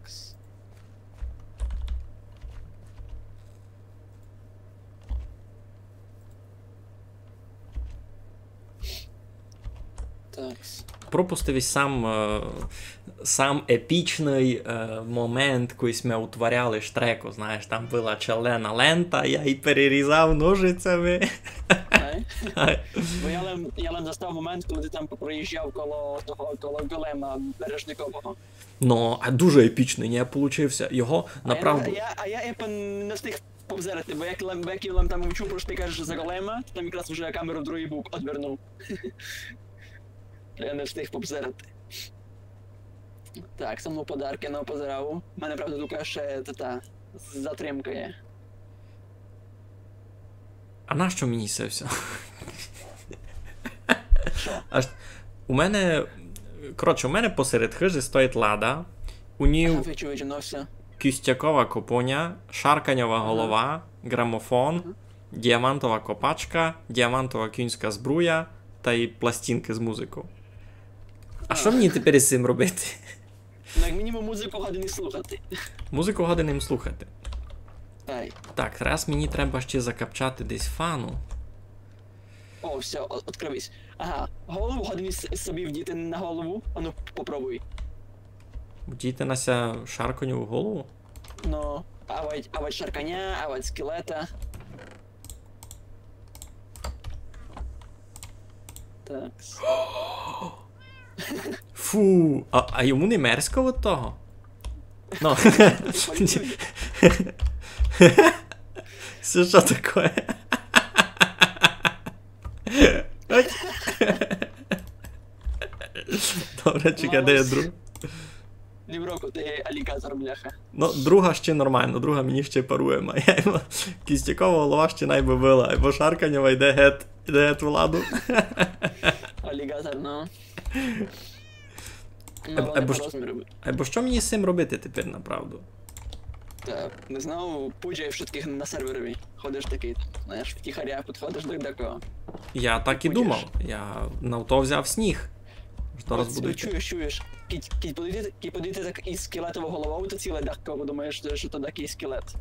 Так. Пропустив ись сам, е, сам епічный, е, момент, коли сьме утваряли штреку, знаєш, там была челена лента, я її перерізав ножицями. Ай. Ай. Бо я лем, я лем застав момент, коли ты там проїжджав коло того, коло голема Бережникового. Ну, а дуже епічный, нї, получив ся. Його, направду. А я, а я, а я, я пе-, не встиг побзирати, бо як лем, бо як я лем там чув, што ты кажеш за голема, то там якраз уже камеру другый бок одвернув. Я не встиг побзирати. Так, сам подаркы не позирав. У мене, правда, тука ще та, та затримка є. А нащо мені се всьо? Што? Аж у мене, коротше, у мене посеред хыжі стоїть лада. У ній... Ага, виджу, виджу, ну всьо. кістякова копоня, шарканьова голова, ґрамофон, діамантова копачка, діамантова кінська збруя тай пластинкы з музыков. А што мені тепер із сим робити? Ну, як мінімум, музыку годен слухати. Музыку годен слухати. Ай. Так, зараз мені треба ще закапчати десь фану. О, всьо, о-, открылись. Ага, голову годен с-, собі вдіти на голову. Ану, попробуй. Вдіти на ся шарканьову голову? Ну, авадь, авадь шарканя, авадь скелета. Так. Фу, а, а йому не мерзко від того? Ну. Се што таке? Добре, чекай, де є друг? Нівроку, ти алігатор, бляха. Ну, друга ще нормално, друга мені ще парує, а я йому кістякова голова ще най бы была, бо шарканьова йде гет, йде гет в ладу. Алігатор, ну. Ну, а, вони по розміру. Айбо што мені з сим робити тепер направду? Та, не знаю, пудзяй вшыткых на серверови. Ходиш такый, знаєш, втіхаря підходиш до декого. Я так і думав. Я на то взяв сніг. Зараз буду йти. Чуєш, чуєш. Кідь, кідь подойти, кідь подойти так із скелетовою головою, то ціле декого думаєш, што то такый скелет.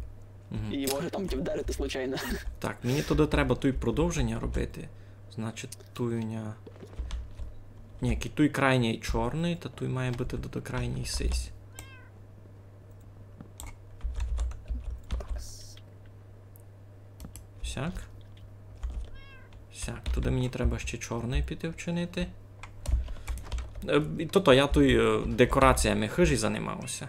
Мгм. І може там тебе вдарити случайно. Так, мені туды треба туй продовження робити. Значить, туй у ня... Ні, кідь туй крайній чорный, та туй має быти до, до крайній сись. Сяк. Сяк, туды мені треба ще чорный піти вчинити. Е, і то, то я туй, е, декораціями хыжі занимався.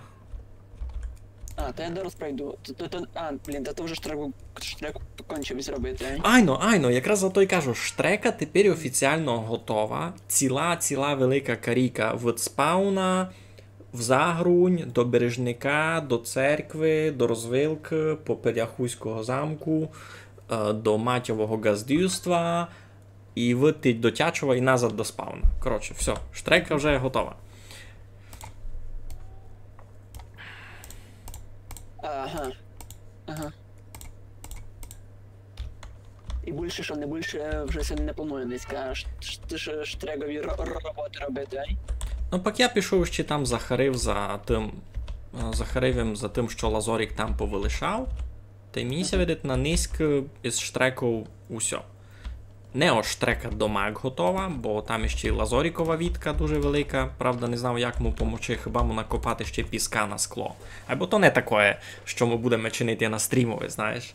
А, та я зараз пройду. То, то, то, а, блін, та то вже штреку, штреку кончив зробити, ай? Айно, айно, якраз за то й кажу, штрека тепер офіціално готова. Ціла, ціла велика карійка від спауна в Загрунь, до Бережника, до церкви, до розвилкы, по Перяхуського замку, е, до Матьового ґаздівства, і вытить до Тячова і назад до спауна. Коротше, всьо, штрека вже готова. Ага. Ага. І бульше, што не бульше, вже ся не планує нынька ш-, ш-, ш-, штрекові ро-, ро-, роботы робити, ай? Ну, пак я пішов ще там захарив за тым, е, захарив им за тым, што лазорик там повылишав. Та й мені ся видить на нынька із штреков усьо. Не ож штрека домак готова, бо там іщи й лазорикова вітка дуже велика. Правда, не знав, як му помочи, хіба му накопати ще піска на скло. Айбо то не такоє, што мы будеме чинити на стрімови, знаєш.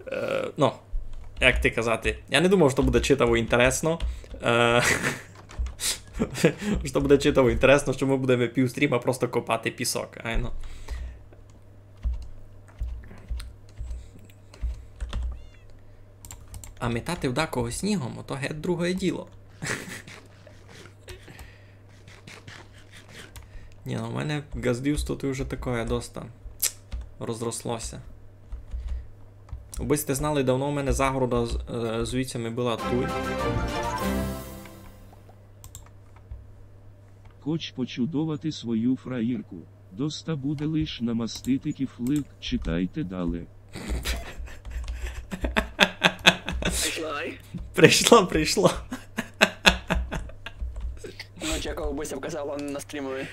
Е, ну, як ти казати, я не думав, што буде читаво інтересно. Е, што буде читаво інтересно, што мы будеме пів стріма просто копати пісок, айно. А метати в дакого снігом, ото геть друге діло. Ні, ну, у мене ґаздівство туй уже такоє доста розрослося. Обы сьте знали, давно у мене загорода з, е, з вівцями была туй. Хоч почудовати свою фраєрку. Доста буде лиш намастити кіфлик, читайте дале. Прийшло, ай? Прийшло, прийшло. Ну, чекав, бы ся вказало на стрімови.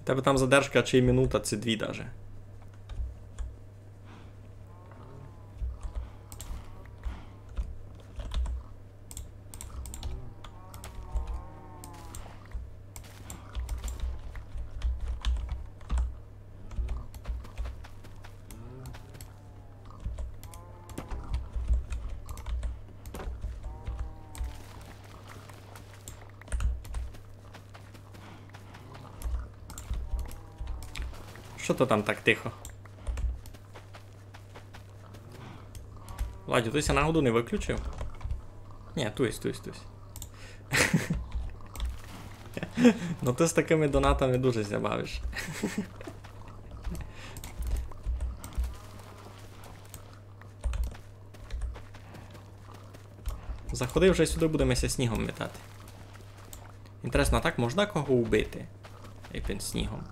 У тебе там задержка чи минута, ци дві даже. Што то там так тихо? Владю, ты ся нагоду не выключив? Ні, туй сь, туй сь, туй сь. Ну, ты з такыми донатами дуже ся бавиш. Заходи вже сюды, будеме ся снігом метати. Інтересно, а так можна кого убити? Епен снігом.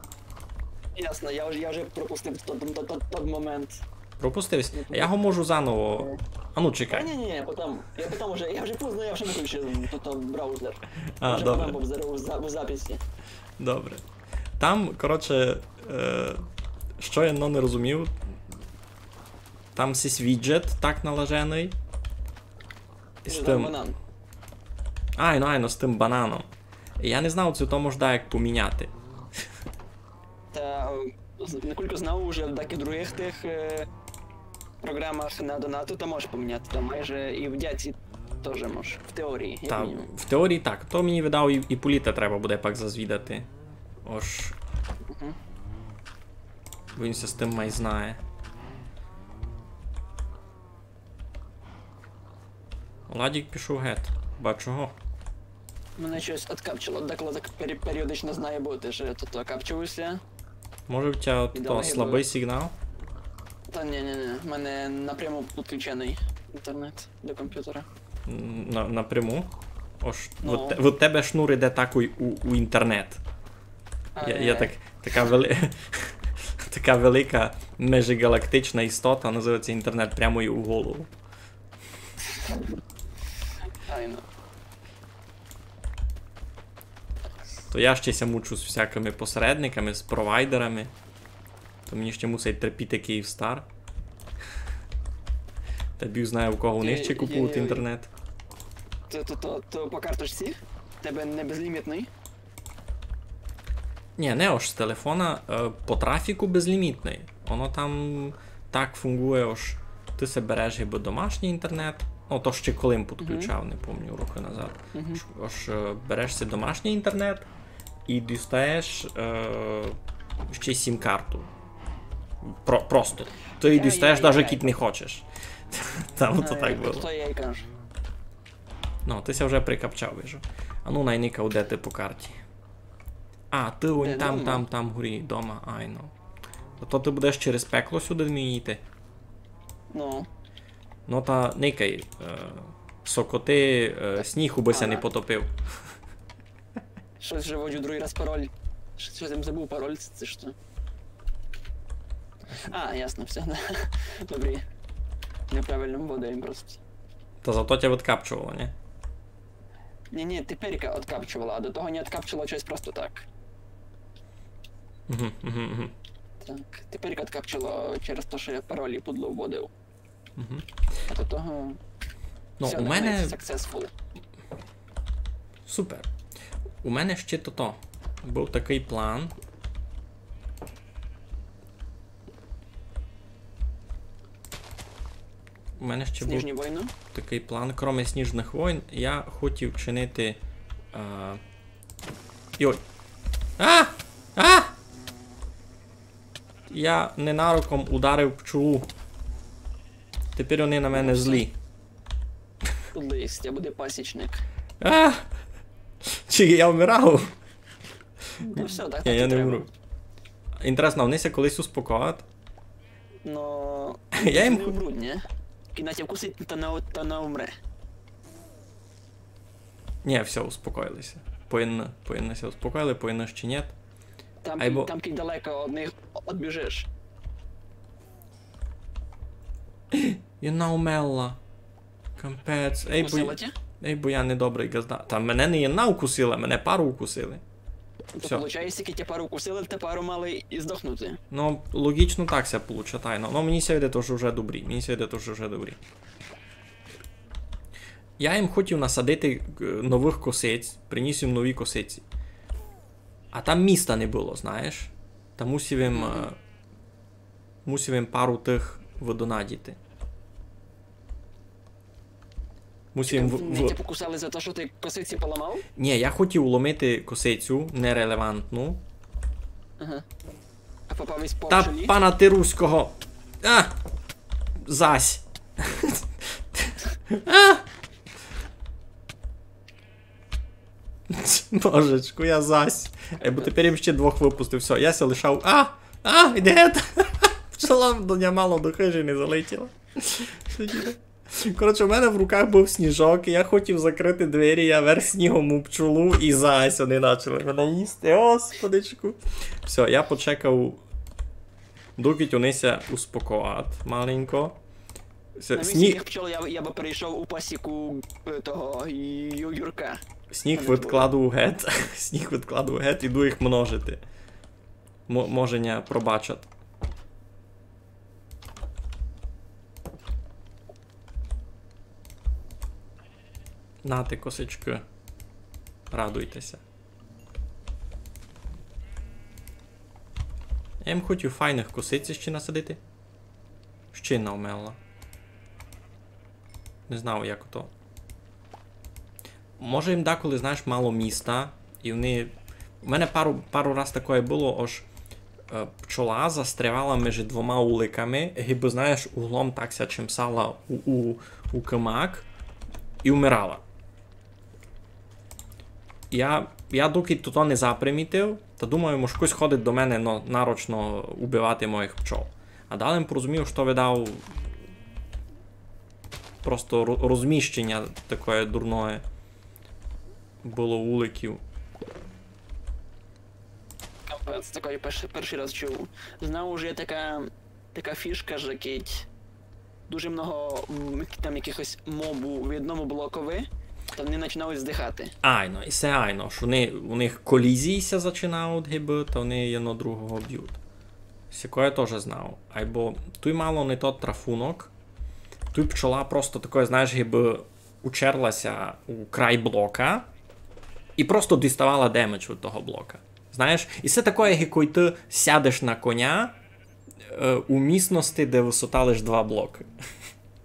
Ясно, я вже, я вже пропустив тот, тот, тот, тот момент. Пропустив ся? А я го можу заново. А ну, Та чекай. ні, ні, потім. Я потім вже, я вже поздно, я вже выключив тот, тот браузер. А, Вже добре. Потім в, в, в записі. Добре. Там, коротше, е, што я но не розумів, там сись віджет так налаженый. І з Там тим. Банан. Айно, айно, з тим бананом. Я не знав, ци то можна як поміняти. Та, е, з- наскільки знав, уже в таких других тих е, програмах на донату то можеш поміняти, то майже і в Дяці теж можеш, в теорії, як Та, мінімум. в теорії так. То мені видав і, і Політа треба буде пак зазвідати. Ож. Мгм. Бо він ся з тим май знає. Владік пішов гет. Ба чого? Мене щось откапчило, деколи так пері- періодично знає бути, що я тут окапчився. Може в тя І то давай слабый ви- сигнал? Та ні, ні, ні, в мене напряму підключений інтернет до комп'ютера. М, На, напряму? Ож, Ну. от, те- от тебе шнур іде такой у, у інтернет. А, Я, ні. я так, така, вели... така велика межегалактична істота називається інтернет прямо їй у голову. Айно. То я ще ся мучу з всякыми посередниками, з провайдерами. То мені ще мусить терпіти Київстар. Та Бог знає, у кого вони Ти- ще купують є- інтернет. То, то, то, то по карточці? Тебе не безлімітний? Ні, не ож з телефона, е, по трафіку безлімітный. Воно там так фунґує, ож ты се береш гибы домашній інтернет. Ну, то ще коли им підключав, не помню, рокы назад. Мгм. Ож, ож е, береш си домашній інтернет і дістаєш е, ще й сім-карту. Про, просто. Ты її Я- дістаєш, я- даже я- кідь не хочеш. Там ото А, так я- было. То я і кажу. Ну, ты ся вже прикапчав, вижу. А ну, най-ка, де ты по карті. А, ты он Де, там, дома? там, там горі, дома, айно. А то ты будеш через пекло сюды мені йти? Ну, Ну та никай, е, сокоти, е, сніг убы ся не Ага. потопив. щось вже вводжу другий раз пароль. Щось, щось я забув пароль, це, це що? А, ясно, все. Добрі. Неправильно вводив просто. Та зато тя відкапчувало, ні? Ні, ні, теперька откапчувала, а до того не откапчувала щось просто так. Угу, угу, угу. Так, теперька откапчувала через те, що я паролі подло вводив. Угу. А до того Ну, все, у мене successful. Супер. У мене ще тото. Быв такый план. У мене ще быв Сніжні войны. такый план, кроме сніжных войн, я хотів чинити. Е... Йой. А! А! Я ненароком ударив пчолу. Тепер вони на мене злі. Лист, я буду пасічник. А! Чи я вмирав? Ну все, так, Ні, так я і не треба. Вмру. Інтересно, вони ся колись успокоять? Но Я їм не ху- вмруть, ні? Кидь ся вкусить, то не, то не вмре. Ні, все, успокоїлися. Поєдно, поєдно ся успокоїли, поєдно ще ні. Там, Айбо- кидь- там кидь далеко од них одбіжиш. Я наумела. Капець. Ей, бо... Укусила тя? Ей, бо я недобрый ґазда. Та мене не єдна укусила, мене пару укусили. То Всьо. виходить, кидь тя пару укусили, те пару мали і здохнути. Ну, логічно так ся получа тайно. Ну, мені ся видить, що вже добрі. Мені ся видить, що вже добрі. Я їм хотів насадити е, новых косиць, приніс їм нові косиці. А там міста не было, знаєш. Та мусив їм, е, мусив їм пару тых выдонадіти. Мусив їм в, Вони в... тя покусали за те, що ти косиці поламав? Ні, я хотів уломити косицю нерелевантну. Ага. А попав із по Та пчолі? пана ти руського. А! Зась. А! Божечку, я зась. Е, бо тепер їм ще двох выпустив. Всьо, я ся лишав. А! А! Іде! Пчола до ня мало до хижі не залетіла. Сиділа. Коротше, у мене в руках був сніжок, і я хотів закрити двері, я верг снігом у пчолу, і зась вони почали мене їсти. Господичку. Все, я почекав, доки вони ся успокоять маленько. Все, На місці сніг, тих пчол я, я би перейшов у пасіку е, того ю- Юрка. сніг мене відкладу гет. Сніг відкладу гет, іду їх множити. Мо- може, ня пробачать. Нате косички. Радуйтеся. Я їм хотів файних косиць ще насадити. Ще навмела. Не знав, як то. Може, їм деколи, знаєш, мало міста, і вони. У мене пару, пару раз такое було, ож е, пчола застрявала між двома уликами, гибы, знаєш, углом так ся чимсала у, у, у кимак і вмирала. Я, я доки то не запримітив, та думаю, може, хтось ходить до мене но, нарочно убивати моїх пчол. А далі порозумів, що видав просто ро- розміщення таке дурне було уликів. Капець, такий перший, перший раз чув. Знав, уже є така, така фішка, що кидь дуже много м, там якихось мобу в одному блокові, то вони починають здихати. Айно, і се айно, що вони, у них колізії ся зачинають гибы, та вони єдно другого бють. Сякоє тоже знав. Айбо туй мало не тот трафунок, туй пчола просто такоє, знаєш, гибы учерлася у край блока і просто діставала демедж від того блока. Знаєш, і се такоє, як кой ти сядеш на коня е, у місности, де висота лише два блоки.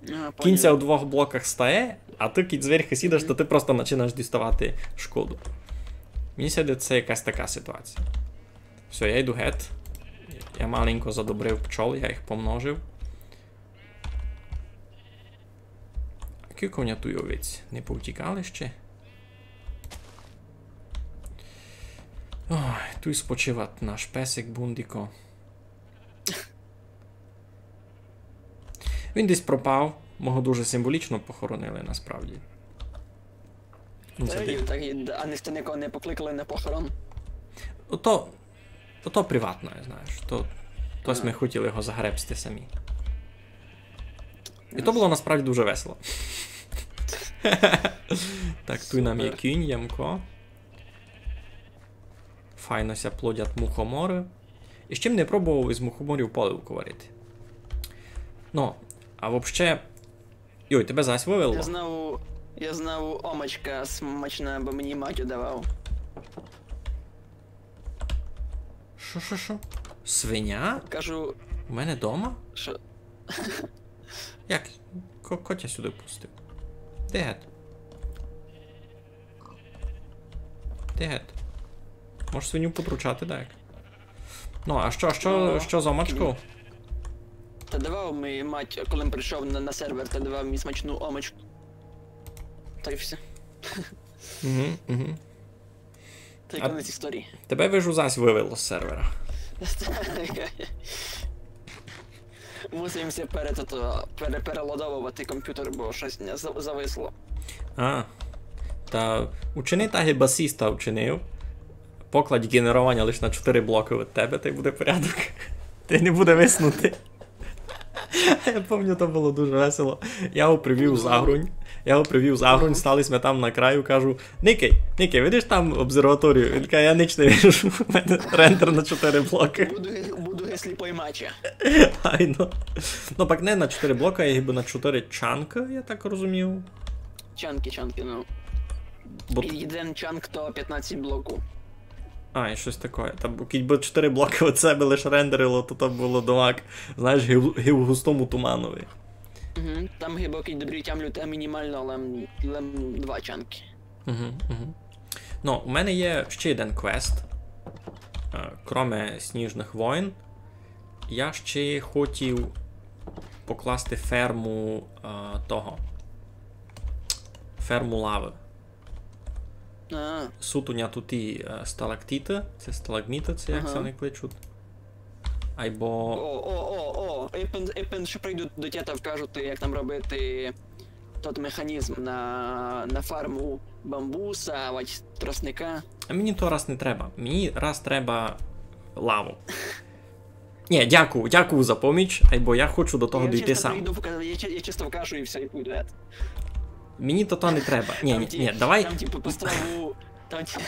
А, Кінь ся поняв. У двох блоках стає, а ти кідь зверху сідеш, то ти просто починаєш діставати шкоду. Мені ся видить, це якась така ситуація. Все, я йду гет. Я маленько задобрив пчол, я їх помножив. А кілько в мене туй овець? Не повтікали ще? Ой, туй спочивать наш песик Бундіко. Він десь пропав, ми го дуже символічно похоронили насправді. Він Та сидить. й так, і- а не сте нікого не покликали на похорон? Ото, ото приватне, знаєш, то, то ми хотіли його загребсти самі. І то було насправді дуже весело. Так, туй нам є Супер. Кінь, Ямко. Файно ся плодять мухомори. І з чим не пробував із мухоморів поливку варити. Ну, а вообще. Йой, тебе зась вывело? Я знав, я знав, омочка смачна, бо мені мать давав. Шо, шо, шо? Свиня? Кажу, У мене дома? що Як? Ко, ко тя сюди пустив? Де гет? Де гет? Можеш свиню подручати, так? Ну, а що, що, Ну, що з омочков? Та давав мені мать, коли прийшов на, на сервер, та давав мені смачну омочку. Та й все. Угу, угу. Та й А- кінець історії. Тебе, вижу, зась вывело з сервера. Мусив ся пере, то, пере, переладовувати комп'ютер, бо щось не за- зависло. А. Та учини так, як басиста учинив. Покладь генерованя лиш на чотири блоки від тебе, та й буде порядок. Та й не буде виснути. Я памнятаю, то було дуже весело. Я його привів з Агрунь. Я його привів з Агрунь, стали сьме там на краю, кажу: «Никай, никай, видиш там обсерваторію?» Він каже: «Я нич не вижу, у мене рендер на чотири блоки». Буду, ге- буду ге сліпой мача. Айно. Ну, пак не на чотири блока, а гибы на чотири чанки, я так розумів. Чанки, чанки, ну. Бо І один чанк то пятнадцять блоку. А, і щось таке. Та бо кідь бы чотири блоки від себе лише рендерило, то то було домак, знаєш, гів, гів густому туманові. Угу. Там хіба кідь добрі тямлю, та мінімально, але, але два чанки. Угу, угу. Ну, у мене є ще один квест. Е, кроме Сніжных войн, я ще хотів покласти ферму е, того. Ферму лави. А, Суть у ня тут і е, сталактиты, це сталагміты, це як Ага. Се вони кличуть. Айбо... О, о, о, о, епен, епен, што прийду до тя та вкажу ти, як там робити тот механізм на, на фарму бамбуса, авадь тросника. А мені то раз не треба. Мені раз треба лаву. Ні, дякую, дякую за поміч, айбо я хочу до того дійти сам. Я чисто прийду, вка-, я чи-, я чисто вкажу і всьо, і пойду, ет. Мені то, то не треба. Ні, ні, ні, давай. Там, типу, по страву, там, типу,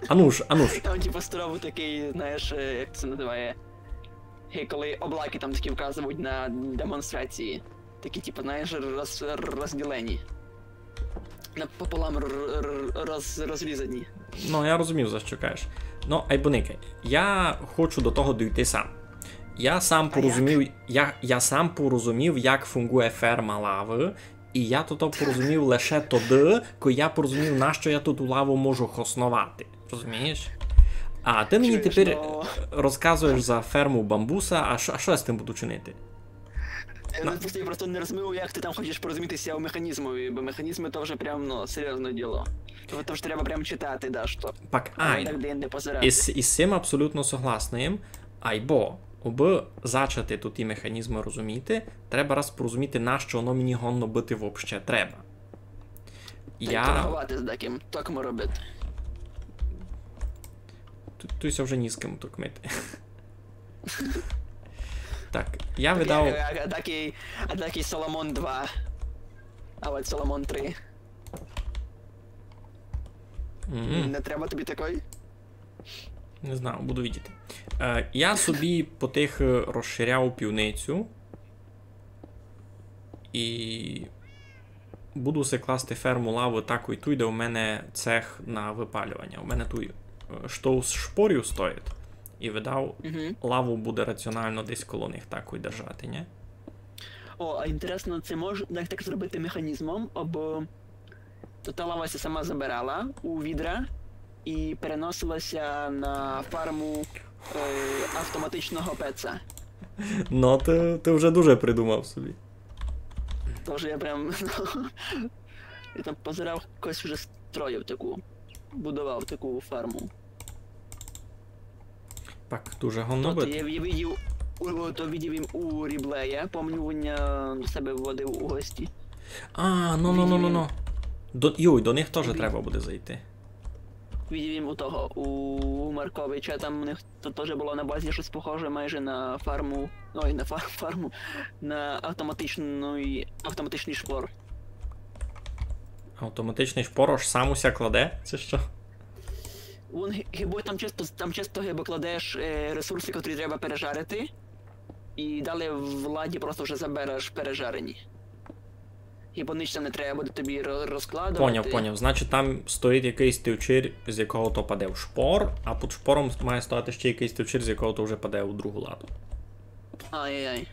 ану ж, ану ж. Там, типу, страву такий, знаєш, е, як се называє? Гей, коли облаки там такі вказують на демонстрації. Такі, типу, знаєш, роз-, розділені. Напополам р-, р-, роз-, розрізані. Ну, я розумів, за што кажеш. Ну, айбо никай. Я хочу до того дійти сам. Я сам порозумів, я, я сам порозумів, як фунґує ферма лавы, і я то порозумів лише тогды, коли я порозумів, на што я ту лаву можу хосновати. Розумієш? А ты мені тепер розказуєш за ферму бамбуса, а што, а што я з тым буду чинити? Я, ну, просто, я просто не розумію, як ты там хочеш порозуміти ся у механізмови, бо механізмы то вже прям, ну, серйозне діло. То, то вже треба прям читати, да, што. Пак, айно. Так де-інде позирати. Із, із сим абсолютно согласный єм. Айбо, обы зачати туй ті механізмы розуміти, треба раз порозуміти, на што воно мені годно быти вообще треба. Та й торговати з деким, токмо робити. Ту-, туй ся вже ні з ким токмити. Так, я видав... А, а такый, а такый Соломон два. А от Соломон три. Мгм. Не треба тобі такой? Не знаю, буду видіти. Е, я собі потихы розширяв пивницю. І буду си класти ферму лавы такой туй, де у мене цех на выпалюваня. У мене туй, е, штось шпорів стоїть. І видав, лаву буде раціонално десь коло них такой держати, ні? О, а інтересно, ци мож так, так зробити механізмом, абы то та лава ся сама забирала у відра і переносила ся на фарму, е, автоматичного пеца. Ну, ты, ты вже дуже придумав собі. То вже я прям, ну, я там позирав, хтось вже строїв таку, будовав таку фарму. Так, дуже годно быти. Я, я видів, у, то видів им у Ріблея, помню, він, е, до себе водив у гості. А, ну, ну, ну, ну, ну. До, йой, до них тоже треба буде зайти. Видів им у того, у Марковича, там у них то тоже было на базі штось похоже майже на фарму, ой, на фар-, фарму, на автоматичный, автоматичный шпор. Автоматичный шпор аж сам уся кладе? Ци што? Вон ги-, гибы там чисто, там чисто гибы кладеш, е, ресурсы, котрі треба пережарити, і далі в ладі просто вже забереш пережарені. Гибы нич там не треба буде тобі ро-, розкладовати. Поняв, поняв. Значить, там стоїть якыйсь тивчир, з якого то паде в шпор, а під шпором має стояти ще якыйсь тивчир, з якого то вже паде у другу ладу. Ай-яй-яй.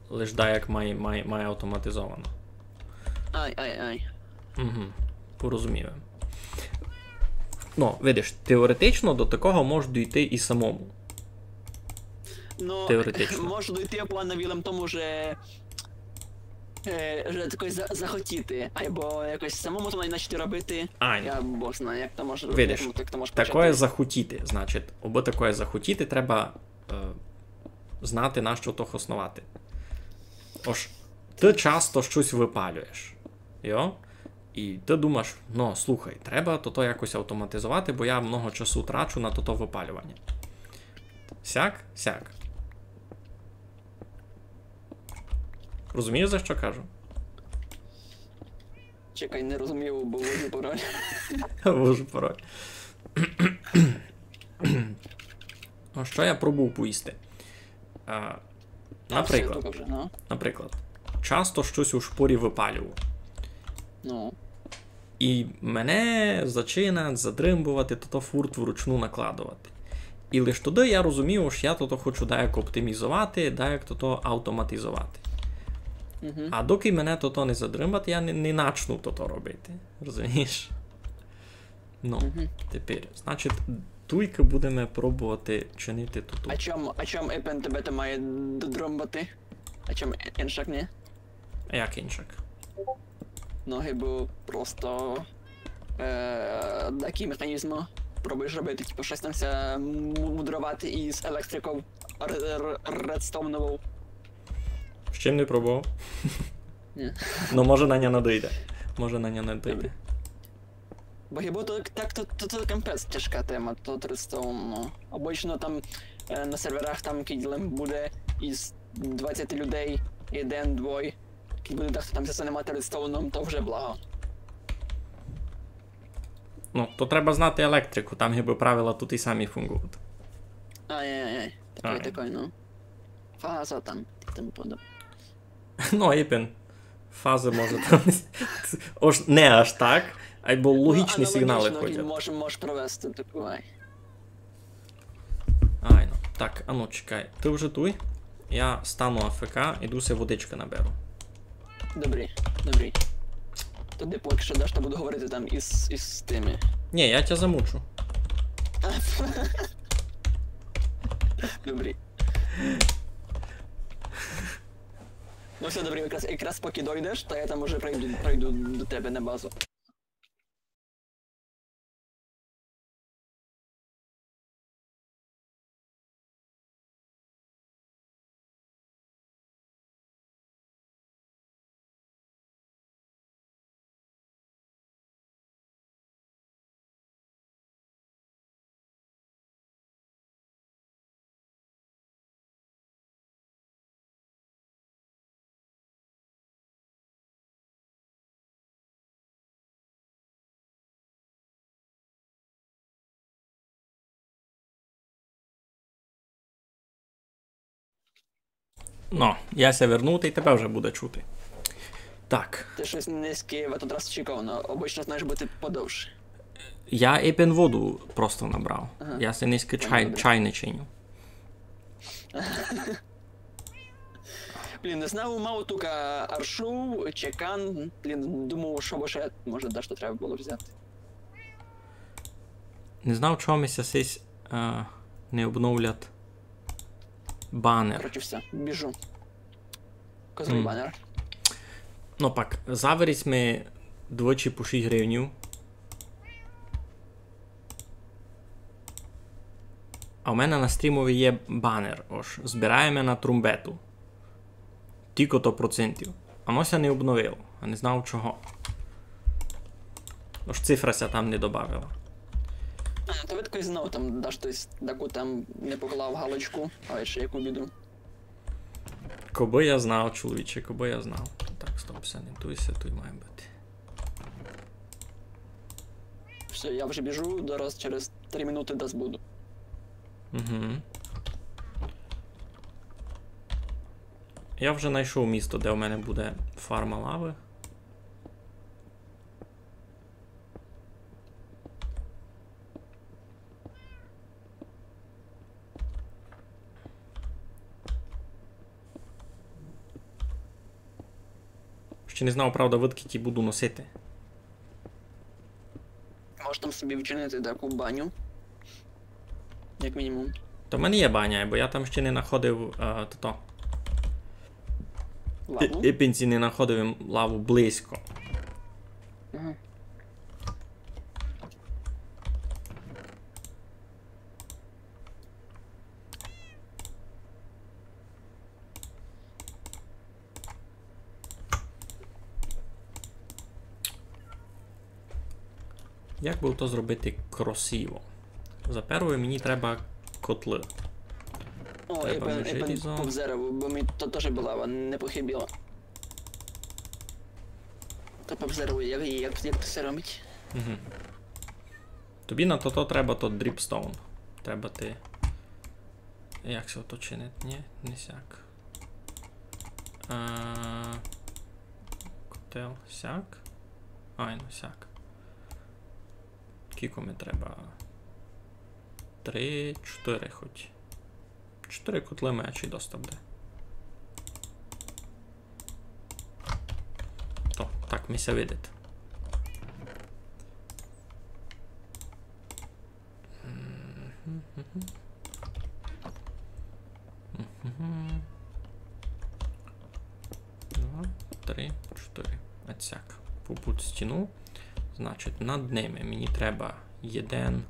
Лиш даяк май, май, май автоматизовано. Ай-ай-ай. Угу, порозумів. Ну, видиш, теоретично до такого мож дойти і самому. Ну, теоретично. Мож дойти по навілем тому же, е, же такой за-, захотіти, айбо якось самому то начати робити. Айно. Я бог знає, як то може робити, як то може почати. Видиш, такоє захотіти, значить, абы такоє захотіти, треба е, знати, на што то хосновати. Ож, ты часто штось выпалюєш. Йо? І ты думаш, ну, слухай, треба тото якось автоматизовати, бо я много часу трачу на тото выпалюваня. Сяк, сяк. Розумієш, за што кажу? Чекай, не розумію, бо ввожу пароль. Ввожу пароль. А што я пробував повісти? А, наприклад, наприклад, часто штось у шпорі выпалюю. Ну. І мене зачинать задримбовати, тото фурт вручну накладовати. І лиш тогды я розумію, што я тото хочу даяк оптимізовати, даяк тото автоматизовати. Мгм. А доки мене тото не задримбать, я не, не начну тото робити. Розумієш? Ну, тепер, значить, туйкы будеме пробовати чинити тото. А чом, а чом епен тебе то має д-, дромбати? А чом е-, иншак ні? А як иншак? Ну, гибы просто, е, такый механізм пробуєш робити, типу, штось там ся му-, мудровати із електриков. р-, р-, редстоунову? Ще не пробовав. Ні. Но може на ня надыйде. Може на ня надыйде. Добре. Бо хіба то, так, то, то, то капець тяжка тема, то редстоун, ну. Обычно там, е, на серверах там, кидь лем буде из двадцяти людей, єден, двой, кидь буде так, хто там ся занимати редстоуном, то вже благо. Ну, то треба знати електрику, там гибы правила туй і самі фунґують. Ай-яй-яй, такой, такой, ну. Фаза там, і тому подобне. Ну, епен. Фазы може там. Ож не аж так, айбо лоґічні сиґналы ходять. Ну, аналоґічно, можеш, можеш провести таку, ай. Айно. Так, ану, чекай. Ты вже туй? Я стану А Ф К, іду си водичкы наберу. Добрі, добрі. Тогды поки што дашто буду говорити там из, из тыми. Ні, я тя замучу. Добрі. Ну всьо, добрі, якраз, якраз поки дойдеш, то я там уже прийду, прийду до тебе на базу. Ну, я ся вернув, та й тебе вже буде чути. Так. Ты штось низьке в этот раз чекав, но обычно, знаєш, быти подовше. Я епен воду просто набрав. Ага. Я си низьке чай, чай не чиню. Блін, не знав, мав тука аршу, чекан. Блін, думав, што бы ще, може, дашто треба было взяти. Не знав, чого ми ся сись, е, не обновлять банер. Короче, всьо, біжу. Козлый банер. Ну пак, заверіть ми двічі по шість гривнів. А в мене на стрімови є банер, ож, збираєме на трумбету. Тілько то процентів. Оно ся не обновило, а не знав чого. Ож цифра ся там не добавила. А, то видко і знав, там, да, штось, таку там не поклав галочку, а ще яку біду. Кобы я знав, чоловіче, кобы я знав. Так, стоп, се не туй, се туй має быти. Всьо, я вже біжу, зараз через три минуты десь буду. Угу. Я вже знайшов місто, де у мене буде фарма лавы. Ще не знав, правда, видкы ті буду носити. Можеш там собі вчинити таку баню. Як мінімум. Та в мене є баня, бо я там ще не находив, е, тото. Лаву? І, і пенсі не находив лаву близько. Ага. Як бы то зробити красиво? За первоє мені треба котлы. О, треба я певен, я певен желізо. Повзерав, бо мені то теж была, не похибила. То повзерав, як, як, як то все робить. Угу. Тобі на тото треба тот дріпстоун. Треба ти... Як се то чинить? Ні, не сяк. А, котел сяк. Айно, сяк. Кіко ми треба? Три, чотири хоть. Чотири котлы мечі доста буде. То, так ми ся видить. Два, три, чотири. Оцяк. Попут стіну. Значить, над ними мені треба єден.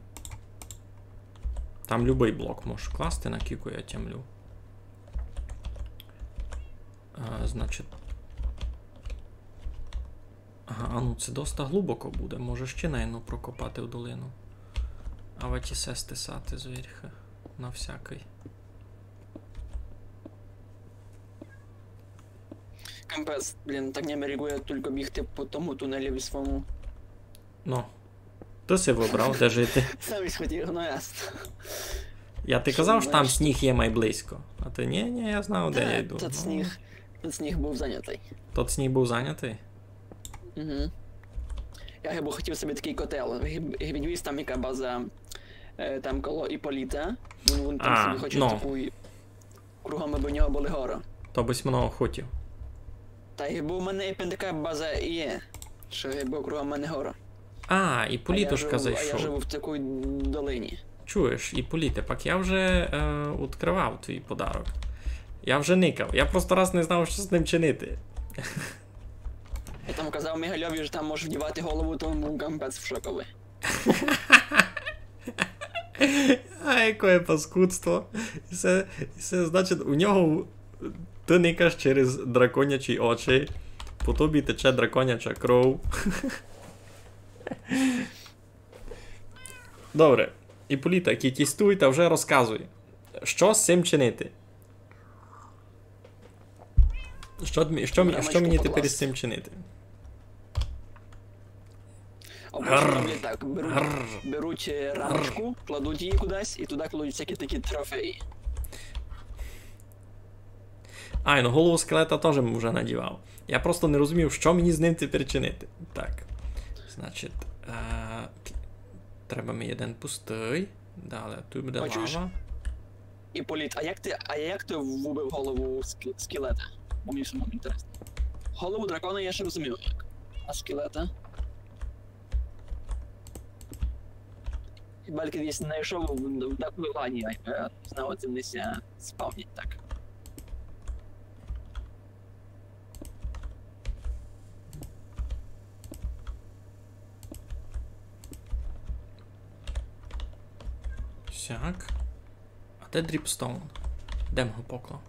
Там любый блок можеш класти, на кілько я тямлю. А, значить. Ага, а ну, се доста глубоко буде. Може ще, наверно, прокопати в долину. А вать і се стесати зверьха. На всякый. Капець, блін, так не мерігує тільки бігти по тому тунелі своєму. Ну. Ты си выбрав, де жити. Сам і схотів, ну ясно. Я ти казав, що там сніг є май близько. А ти, ні, ні, я знав, де я йду. Тот сніг, тот сніг був зайнятый. Тот сніг був зайнятый? Угу. Я бы хотів собі такый котел. Гиб-, гиб-, відвіз там яка база, е, там коло Іполіта. Він, він там А, собі хоче ну. Таку, кругом бы в нього были горы. То бысь много хотів. Та гибы в мене і така база є, що гибы кругом мене горы. А, і Політушка А я живу, а я зайшов. Живу в такій долині. Чуєш, і Політе, пак я вже е, відкривав твій подарок. Я вже никав. Я просто раз не знав, що з ним чинити. Я там казав Мигальові, що там можеш вдівати голову, то він був капець в шокові. А, яке паскудство. І це, і це, значить, у нього ты никаш через драконячі очі, по тобі тече драконяча кров. Добре. Іполіта, кітістуй та вже розказуй. Що з цим чинити? Що, т- що, мі- що мені тепер із цим чинити? Обычно роблять так, беруть, беруть е, рамочку, кладуть її кудись і туди кладуть всякі такі трофеї. Ай, ну голову скелета теж вже надівав. Я просто не розумів, що мені з ним тепер чинити. Так. Значить, е, к- треба мені один пустый. Далі, тут буде Хочеш? Лава. Іполіт, а як ти, а як ти вбив голову ск- скелета? Бо мені самому інтересно. Голову дракона я ще розумію як. А скелета? Бальки десь знайшов в, в такій лані, я не знав, це не ся спавнять так. Сяк. А де Дріпстоун? Де м го поклав?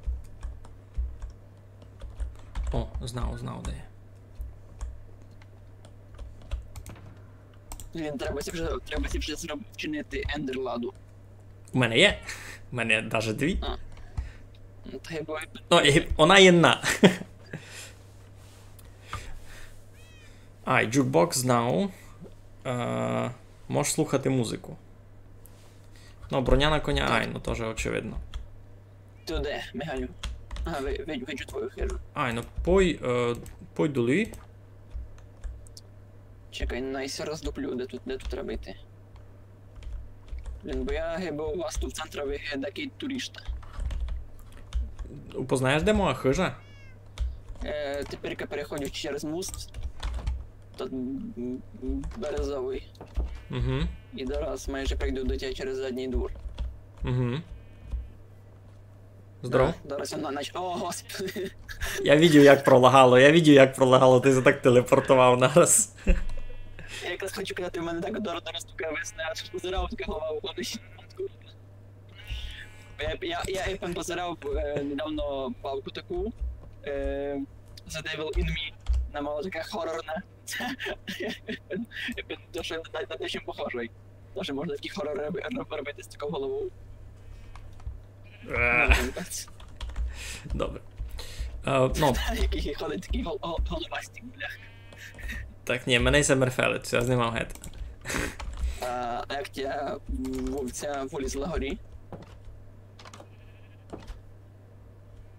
О, знав, знав, де є. Блін, треба ся вже, треба ся вже зроб- вчинити ендерладу. У мене є. У мене навіть дві. А. Ну, та й бой. Ну, і вона єдна. Ай, джукбокс знав. Е, можеш слухати музику. Ну, броня на коня, ай, ну, теж очевидно. Ти де, Мигалю? Ага, ви, ви, виджу твою хижу. Ай, ну, пой, е, пой долі. Чекай, най ся роздуплю, де тут, де тут треба йти. Блін, бо я гибы у вас тут в центрові такий туриста. Упознаєш, де моя хижа? Е, тепер я переходжу через мост. Тут м, м, березовий. Угу. І зараз майже прийду до тебе через задній двор. Угу. Здоров. Да, зараз я на, нач... О, господи. Я видів, як пролагало, я видів, як пролагало, ти ся так телепортував нараз. Я якраз хочу казати, в мене так дорого наступає весна, аж позирав, така голова уходить. Я, я, я, я позирав е, недавно палку таку. Е, The Devil in Me. Вона мала така хорорна. Я то, що на, на те, чим похожий. Тоже можна такі хорори роби- роб- робити з такою головою. Е, Добре. Е, ну, Який ходить такий гол- гол- головастик, бля. Так, ні, мене ся мерфелить, всьо, я знімав гет. А, а як ця вовця вилізла горі?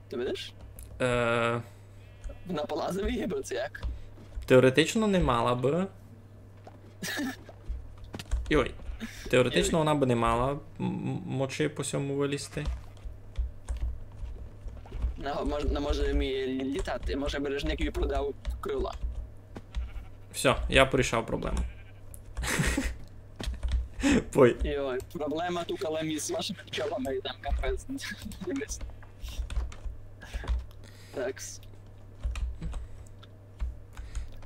Ти видиш? Е, Вона полазила, або це як? Теоретично не мала бы. Йой. Теоретично вона бы не мала м- м- мочи по сьому вылізти. Вона мож, вона може вміє лі- літати, може бережник їй продав крила. Всьо, я порішав проблему. Пой. Йой, проблема тут, але між вашими пчолами і там капець. Такс.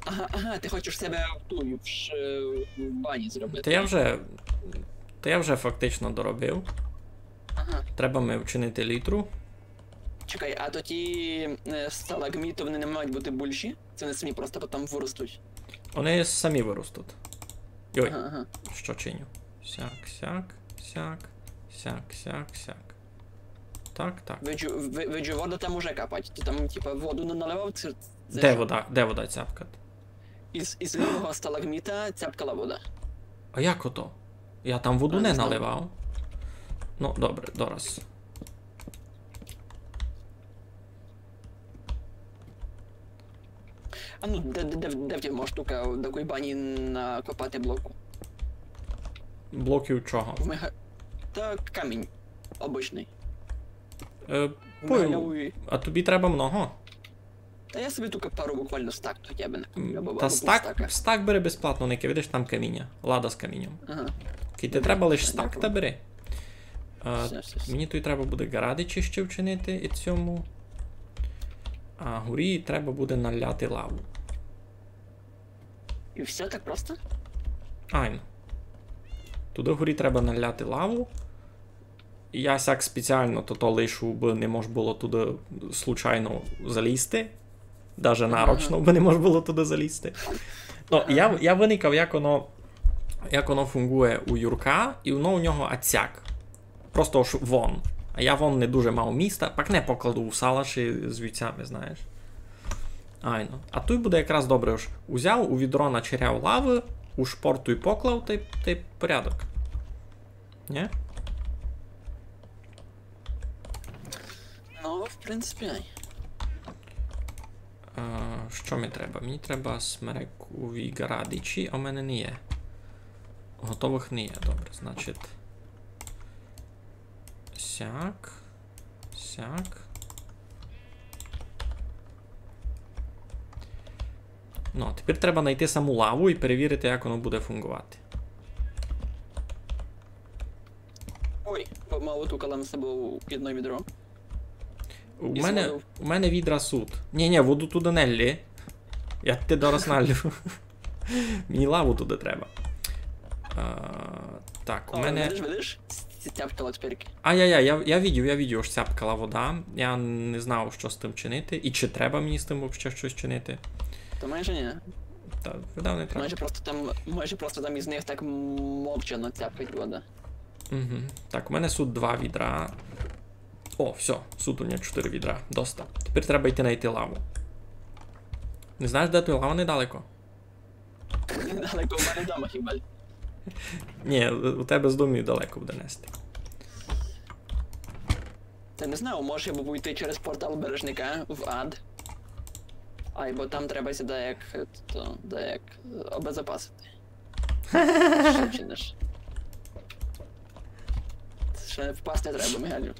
Ага, ага, ти хочеш себе в ту, в, ш- в бані зробити. Та я вже. Та я вже фактично доробив. Ага. Треба ми вчинити літру. Чекай, а то ті е, сталагміты, вони не мають быти бульші? Се вони самі просто потом выростуть? Они самі выростуть. Йой, Ага, ага. Што чиню? Сяк, сяк, сяк, сяк, сяк, сяк. Так, так. Виджу, ви- виджу, вода там уже капать. Ты там, типа, воду не наливав? Це, це Де што? Вода? Де вода цяпкат? Із, із лівого сталагміта цяпкала вода. А як ото? Я там воду А, не не знаю. наливав. Ну, добре, дораз. А ну, де, де, де, де в тім штука, до кой бані накопати блоку? Блоків чого? В мега... Та камінь. Обычный. Е, В пой- мегалявові. А тобі треба много? Та я собі тільки пару буквально стак хоча б накоплю. М, Або, Та або стак, півстака. Стак бери безплатно, Нике, видиш, там каміня. Лада з камінням. Ага. Кидь ти треба лиш стак, та бери. Е, Все, все, все. Мені туй треба буде ґарадичі ще вчинити і цьому. А горі треба буде наляти лаву. І все так просто? Айно. Туды горі треба наляти лаву. Я сяк спеціално то, то лишу, бы не мож было туды случайно залізти. Даже Ага. Нарочно бы не мож было туды залізти. Ну, я, я выникав, як оно, як оно фунґує у Юрка, і воно у нього ацяк. Просто ож вон. А я вон не дуже мав міста, пак не покладу у салаші з вівцями, знаєш. Айно. А туй буде якраз добре, ож узяв, у відро начеряв лавы, у шпорту й поклав, та й, та й порядок. Нє? Ну, в принципі, ай. А, што ми треба? Мені треба смерекові ґарадичі, а в мене не є. Готовых не є. Добре, значить. Сяк. Сяк. Ну, а тепер треба найти саму лаву і перевірити, як воно буде фунґовати. Ой, помалу тукала на собою під одне відро. У І мене, свою. У мене відра сут. Нє, нє, воду туды не ллї. Я ти дораз наллю. Мені лаву туды треба. А, так, у О, мене. Видиш, видиш? Ці тяпка от перки. Ай-яй-яй, я, я видів, я видів, ож цяпкала вода. Я не знав, што з тым чинити. І чи треба мені з тым вообще штось чинити. То майже ні. Та, видав, не треба. Майже просто там, майже просто там із них так мовчано цяпкать вода. Угу. Так, у мене сут два відра. О, всьо, сут у мене чотыри відра. Доста. Тепер треба йти найти лаву. Не знаєш, де туй лава? Недалеко? Недалеко в мене дома хіба. Нє, у тебе з дому далеко буде нести. Та не знаю, може бы пойти через портал бережника в ад. Айбо там треба ся даяк, е, то, даяк, е, обезопасити. Што чиниш? Ще впасти треба, Мигалю.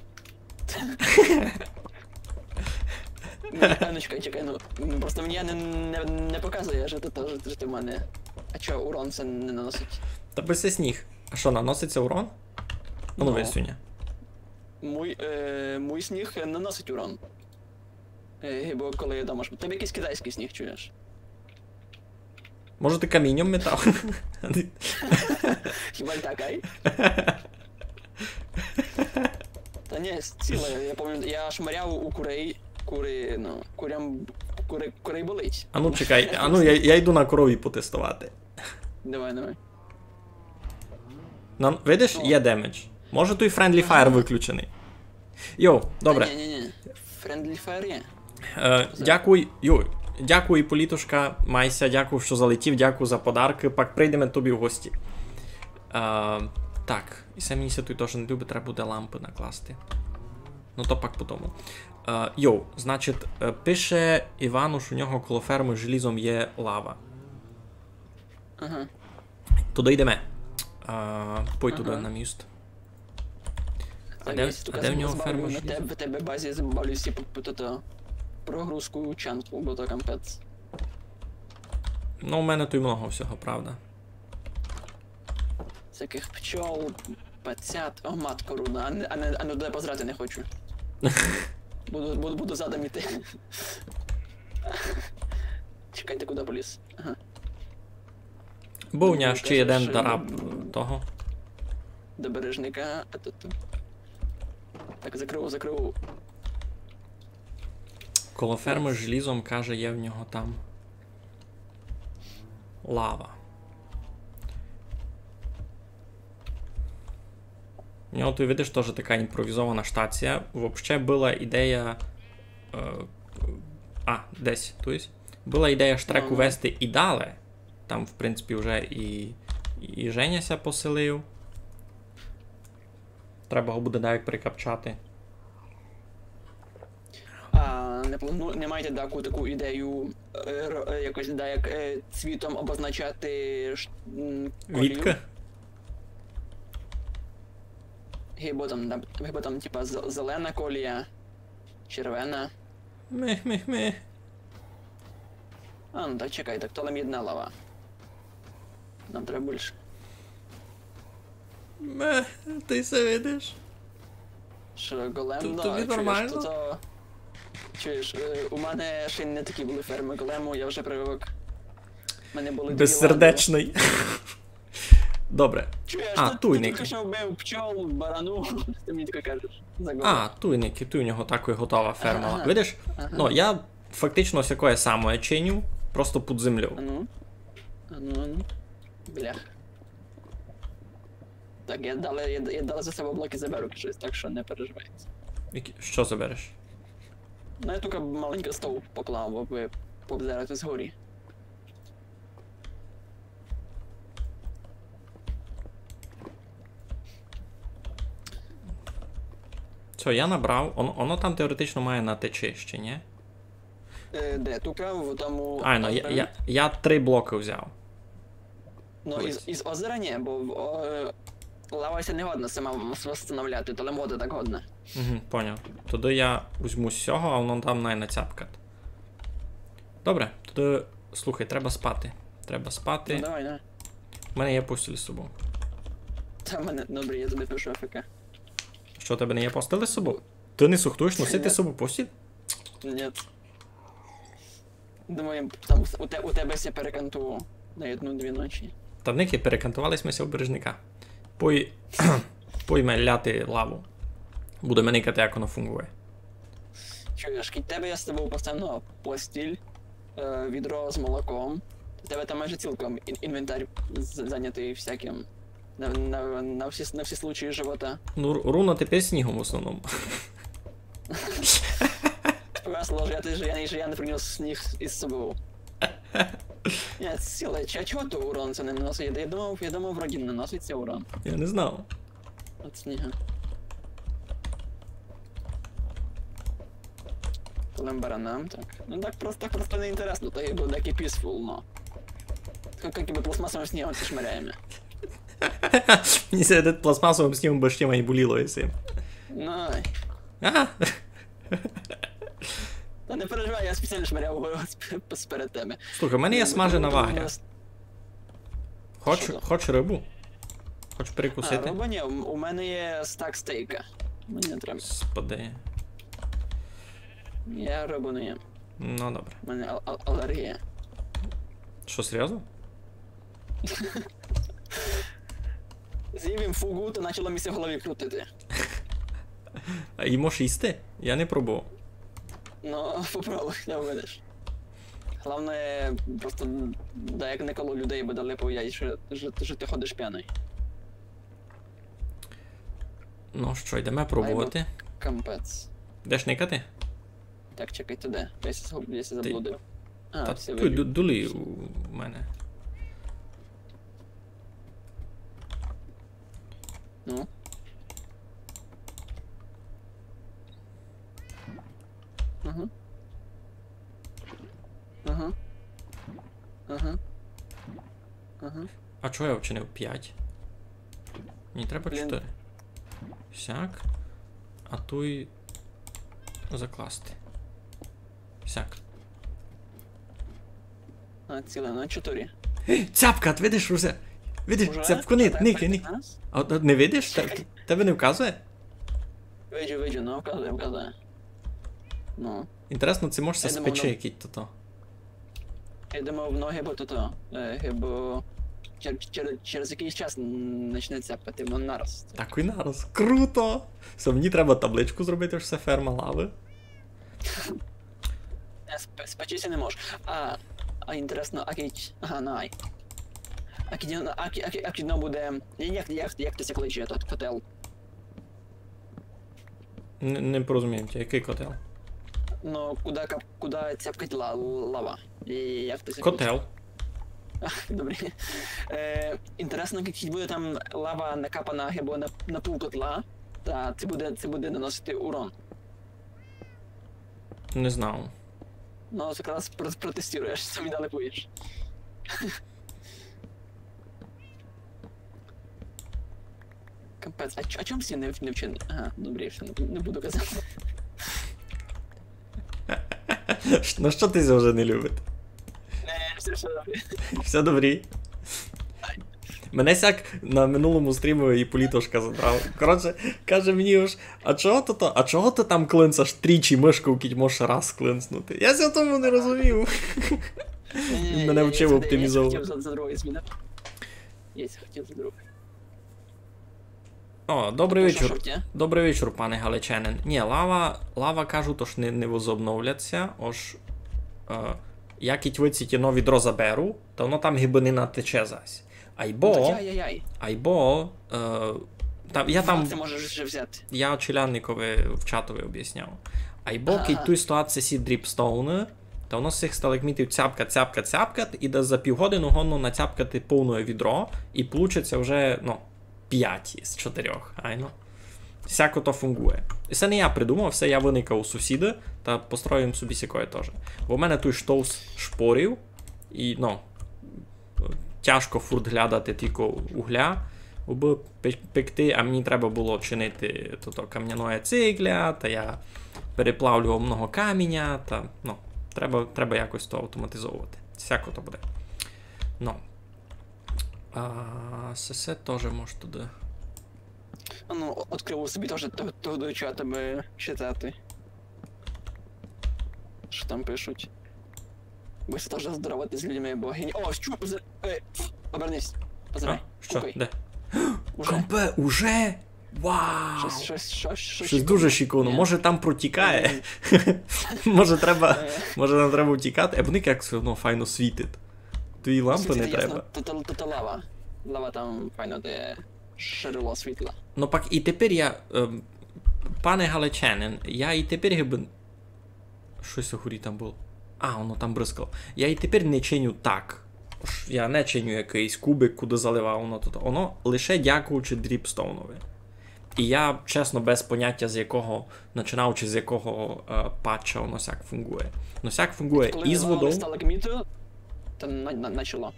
Ні, а ну чекай, чекай, ну, ну, просто мені не, не, не показує, што то, што в мене. А чо, урон се не наносить? Та бо се сніг. А што, наносить ся урон? Ну, Ну. Висуня. Мой, е, мой сніг наносить урон. Е, бо коли я дома ж. Там якийсь китайськый сніг, чуєш? Може, ти камінням метав? Хіба не так, ай? Та ні, ціле, я пам'ятаю, я шмаряв у курей, кури, ну, курям, кури, курей болить. А ну, чекай, а ну, я, я йду на корові потестовати. Давай, давай. На, видиш, О. Є демедж. Може, туй friendly fire выключеный. Йоу, добре. Ні, ні, ні. Friendly fire є. Е, дякуй, йой, дякую, Політушка, майся, дякую, што залетів, дякую за подаркы, пак прийдеме тобі в гості. Е, так, і се мені ся туй тоже не любить, треба буде лампы накласти. Ну то пак потому. Е, йоу, значить, е, пише Івануш, у нього коло фермы з желізом є лава. Ага. Туды йдеме. А, пой туды Ага. на міст. А Так, де, я ся а де в нього збавлю ферма на желіза? тебе, в тебе базі збавлю всі по, по, то, прогрузку чанку, бо то капець. Ну, у мене туй много всього, правда. Всяких пчол, пацят. О, матко рудна, а не, а не, а не туди позирати не хочу. Буду, буду, буду задом іти. Чекайте, куди поліз? Ага. Бо у нього Ну, ще єден кажеш, дараб м, того. До бережника, а тут. Так, закрив, закрив. Коло фермы з желізом, каже, є в нього там лава. У нього, ты видиш, тоже така імпровізована штація. Вообще была ідея, е, а, десь, то єсть. Была ідея штреку вести і дале. Там, в принципі, вже і, і Женя ся поселив. Треба го буде даяк прикапчати. А не плану-, не маєте таку, таку ідею, е, р-, е, якось даяк, е, цвітом обозначати ш-, м, колію? Вітка? Гибо там, да, гибо там, типа, з-, зелена колія, червена. Мех-мех-мех. А, ну так чекай, так то лем єдна лава. Нам треба бульше. Ме, ты се видиш? Што, голем, то, да, тобі чуєш, нормално? То, то, чуєш, е, у мене ще не такі были фермы голему, я вже привык. У мене были дві лавы. Безсердечный. Добре. Чуєш, а, то, туйник. Ти тільки што вбив пчол, барану, ти мені таке кажеш. За голем. А, туйник, і туй у нього такой готова ферма. Ага, ага. Видиш? Ага. Ну, я фактично сякоє самоє чиню, просто під землю. Ану. Ану, ану. Бляха. Так, я далі, я, я далі за себе блоки заберу, кажись, так што не переживайте. Які, што забереш? Ну, я тільки маленькый стол поклав, абы пообзирати згорі. Всьо, я набрав. Оно, оно там теоретично має натечи ще, ні? Е, де? Тука, в тому озері? Айно, я, я, я три блокы взяв. Ну, із, із озера ні, бо, о, е, лава ся не годна сама вос-, восстановляти, то лем вода так годна. Угу, поняв. Тогды я возьму з сього, а воно там най нацяпкат. Добре, тогды, слухай, треба спати. Треба спати. Ну, давай, давай. У мене є постіль з собов. Та в мене, добре, я тобі пишу АФК. Што, у тебе не є постелі з собов? Ты не сухтуєш носити з собов постіль? Ні. Думаю, там у те-, у тебе ся перекантував на одну-дві ночі. Та никай, перекантували сьме ся у Бережника. Пой-, пойме ляти лаву. Будеме никати, як воно фунґує. Чуєш, кідь тебе я з тобов поставив постіль, е, відро з молоком, у тебе там майже цілком ін-, інвентар з-, зайнятый всяким. На, на, на всі, на всі случаї живота. Ну, ру-, руно тепер снігом в основному. Повезло, што я, што я, што я не принёс сніг із собов. Ні, ціле, чо, чого то урон ся не наносить? Я, я думав, я думав, вроді наносить ся урон. Я не знав. Од сніга. Лем баранам, так. Ну так просто, так просто неінтересно, то є буде такый peaceful, но. Как, как бы пластмасовым снігом ся шмаряєме. Мені ся видить, пластмасовым снігом бы ще май боліло, якщо. Ну. Ага. Та не переживай, я спеціално шмаряв його сп-, сперед тебе. Слухай, у мене є смажена вагря. Хоч, хоч рыбу? Хоч перекусити? А, рыба ні, у, у мене є стак стейка. Мені не треба. Господи. Я рыбу не їм. Ну, добре. У мене ал-, ал-, алергія. Што, серйозно? З'їв їм фуґу, то почало ми ся в голові крутити. А її можеш їсти? Я не пробував. Ну, попробуй, не увидиш. Головне, просто даяк не коло людей, бо далеко я, што, што, што ти ходиш п'яный. Ну што, йдеме пробовати. Айбо кампець. Йдеш никати? Так, чекай, ти де? Я ся згуб-, я ся заблудив. А, та всьо, туй видів. Ду-, долі у мене. Ну. Ага. Ага. Ага. Ага. А чого я вчинив пять? Мені треба чотири. Сяк. А туй закласти. Сяк. А, ціле, ну, чотири. Цяпка, ти видиш, Русе? Видиш, цяпку, ник, ник, ник. А, а не видиш? Те-, тебе не вказує? Виджу, виджу, ну, вказує, вказує. Ну. Інтересно, ци мож ся спечи, як то. Я думав, воно гибо тото, е, гибо чер-, чер-, через якыйсь час н-, начне цяпати, воно нараз. Так і нараз. Круто! Всьо, мені треба табличку зробити, што се ферма лавы. сп-, спечи ся не можеш. А, а інтересно, а кидь, ага, най. А кидь, а ки-, а ки-, а кидь воно буде, як, як, як то ся кличе, тот котел? Не, не порозумів тя, якый котел? Ну, куды кап-, куды цяпкать ла-, лава? І як то ся кличе? Котел. А, добрі. Е, інтересно, кидь буде там лава накапана гибы на, на пув котла, та ци буде, ци буде наносити урон. Не знав. Ну, якраз про-, протестуєш, што ми далі повіш. Капець, а чо-, а чом всі не, не вчені? Ага, добрі, што не, не буду казати. Ну што ты вже не любиш? Не, всьо, всьо добрі. Всьо добрі. Мене сяк на минулому стрімі і Політошка задрав. Коротше, каже мені уж: «А чого то, то, а чого ты там клинцаш тричі мышков, кидь можеш раз клинцнути?» Я ся тому не розумів. Ні, ні, Він ні, мене ні, вчив ні, оптимізовувати. Я хотів за, за другий змінити. Я хотів за другий. О, добрый Тобто, вечір. Що, що? Добрый вечір, пане Галичанин. Ні, лава, лава, кажу, тож не, не возобновляться. Ож, е, я кидь выці ті нові дроза беру, та воно там гибы не натече зась. Айбо, Ну, так яй-яй-яй. айбо, е, та, я там, Це можеш вже взяти. я челядникови в чатови обясняв. Айбо, Ага, кидь ага. туй стоять сесі дріпстоуны, та воно з сих сталагмітів цяпкать, цяпкать, цяпкать, і десь за півгодины годно нацяпкати повне відро, і получиться вже, ну, пять із чотирьох, айно. Всяко то фунґує. І се не я придумав, всьо я выникав у сусіда, та построїв собі сякоє тоже. Бо в мене туй штовс шпорів, і, ну, тяжко фурт глядати тілько угля, убы пе-, пекти, а мені треба было чинити тото камняноє цигля, та я переплавлював много каміня, та, ну, треба, треба якось то автоматизовувати. Всяко то буде. Ну. А, се, се тоже мож туды. А ну, відкрив собі теж ту, ту дочу, а тебе читати. Що там пишуть? Бо це теж здоровати з людьми, бо гені-, о, чу, поза-, е, обернись. Позирай. А? Што? Кукай. Де? Уже. Кампе, уже? Вау! Щось, щось, щось, щось Щось дуже шиковно. Ні. Може, там протікає? Може, треба, Е. може, нам треба втікати? Е, вони як все одно файно світить. Твої лампы не Світить, ясно. Треба. То, то, то, то лава. Лава там файно, де ширило світла. Ну пак і тепер я, ем, пане Галичанин, я і тепер гибы... Щось у горі там было. А, воно там бризкало. Я і тепер не чиню так. Ш-, я не чиню якыйсь кубик, куды заливав воно туй. Воно лише дякуючи дріпстоунови. І я, чесно, без понятя, з якого, починаючи з якого, е, патча воно сяк фунґує. Ну, сяк фунґує Коли із вивали водов. Сталагміти, то на, на, начало.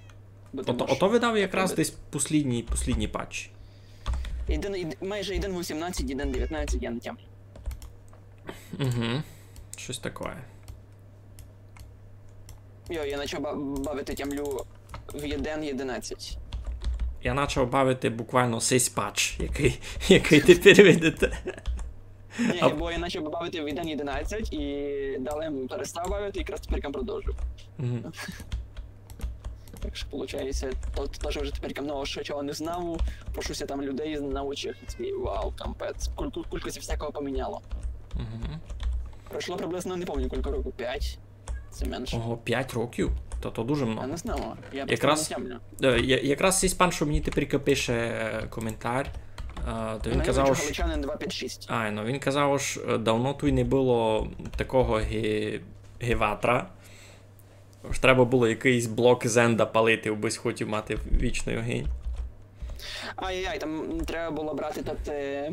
Бо ти Ото, можеш ото видав якраз робити. Десь послідній, послідній патч. Єдин, єд-, майже єдин вісімнадцять, єдин девятнадцять, я не тямлю. Угу. Щось таке. Йо, я почав ба-, бавити тямлю в єден єдинадцять. Я почав бавити буквално сись патч, якый, якый тепер видите. Ні, А- бо я почав бавити в єден єдинадцять і далі перестав бавити, і якраз тепер продовжив. Мгм. Так що, виходить, то, то, що вже тепер много що чого не знав, прошу ся там людей научити. І вау, капець, кульку, кульку ся всякого поміняло. Мгм. Пройшло приблизно, не пам'ятаю, кілько років, пять. Це менше. Ого, пять років? Та то дуже Я много. не знав, я просто Якраз, не тямлю. е, я-, якраз сись пан, що мені тепер пише, е, коментар, е, то він Ну, казав, я що... Галичанин два пять шість. Ай, ну він казав, що, е, давно туй не было такого ги-, гіватра. Ож треба было якыйсь блок з енда палити, абы хотів мати вічный огинь. Ай-яй-яй, там треба было брати тот, е,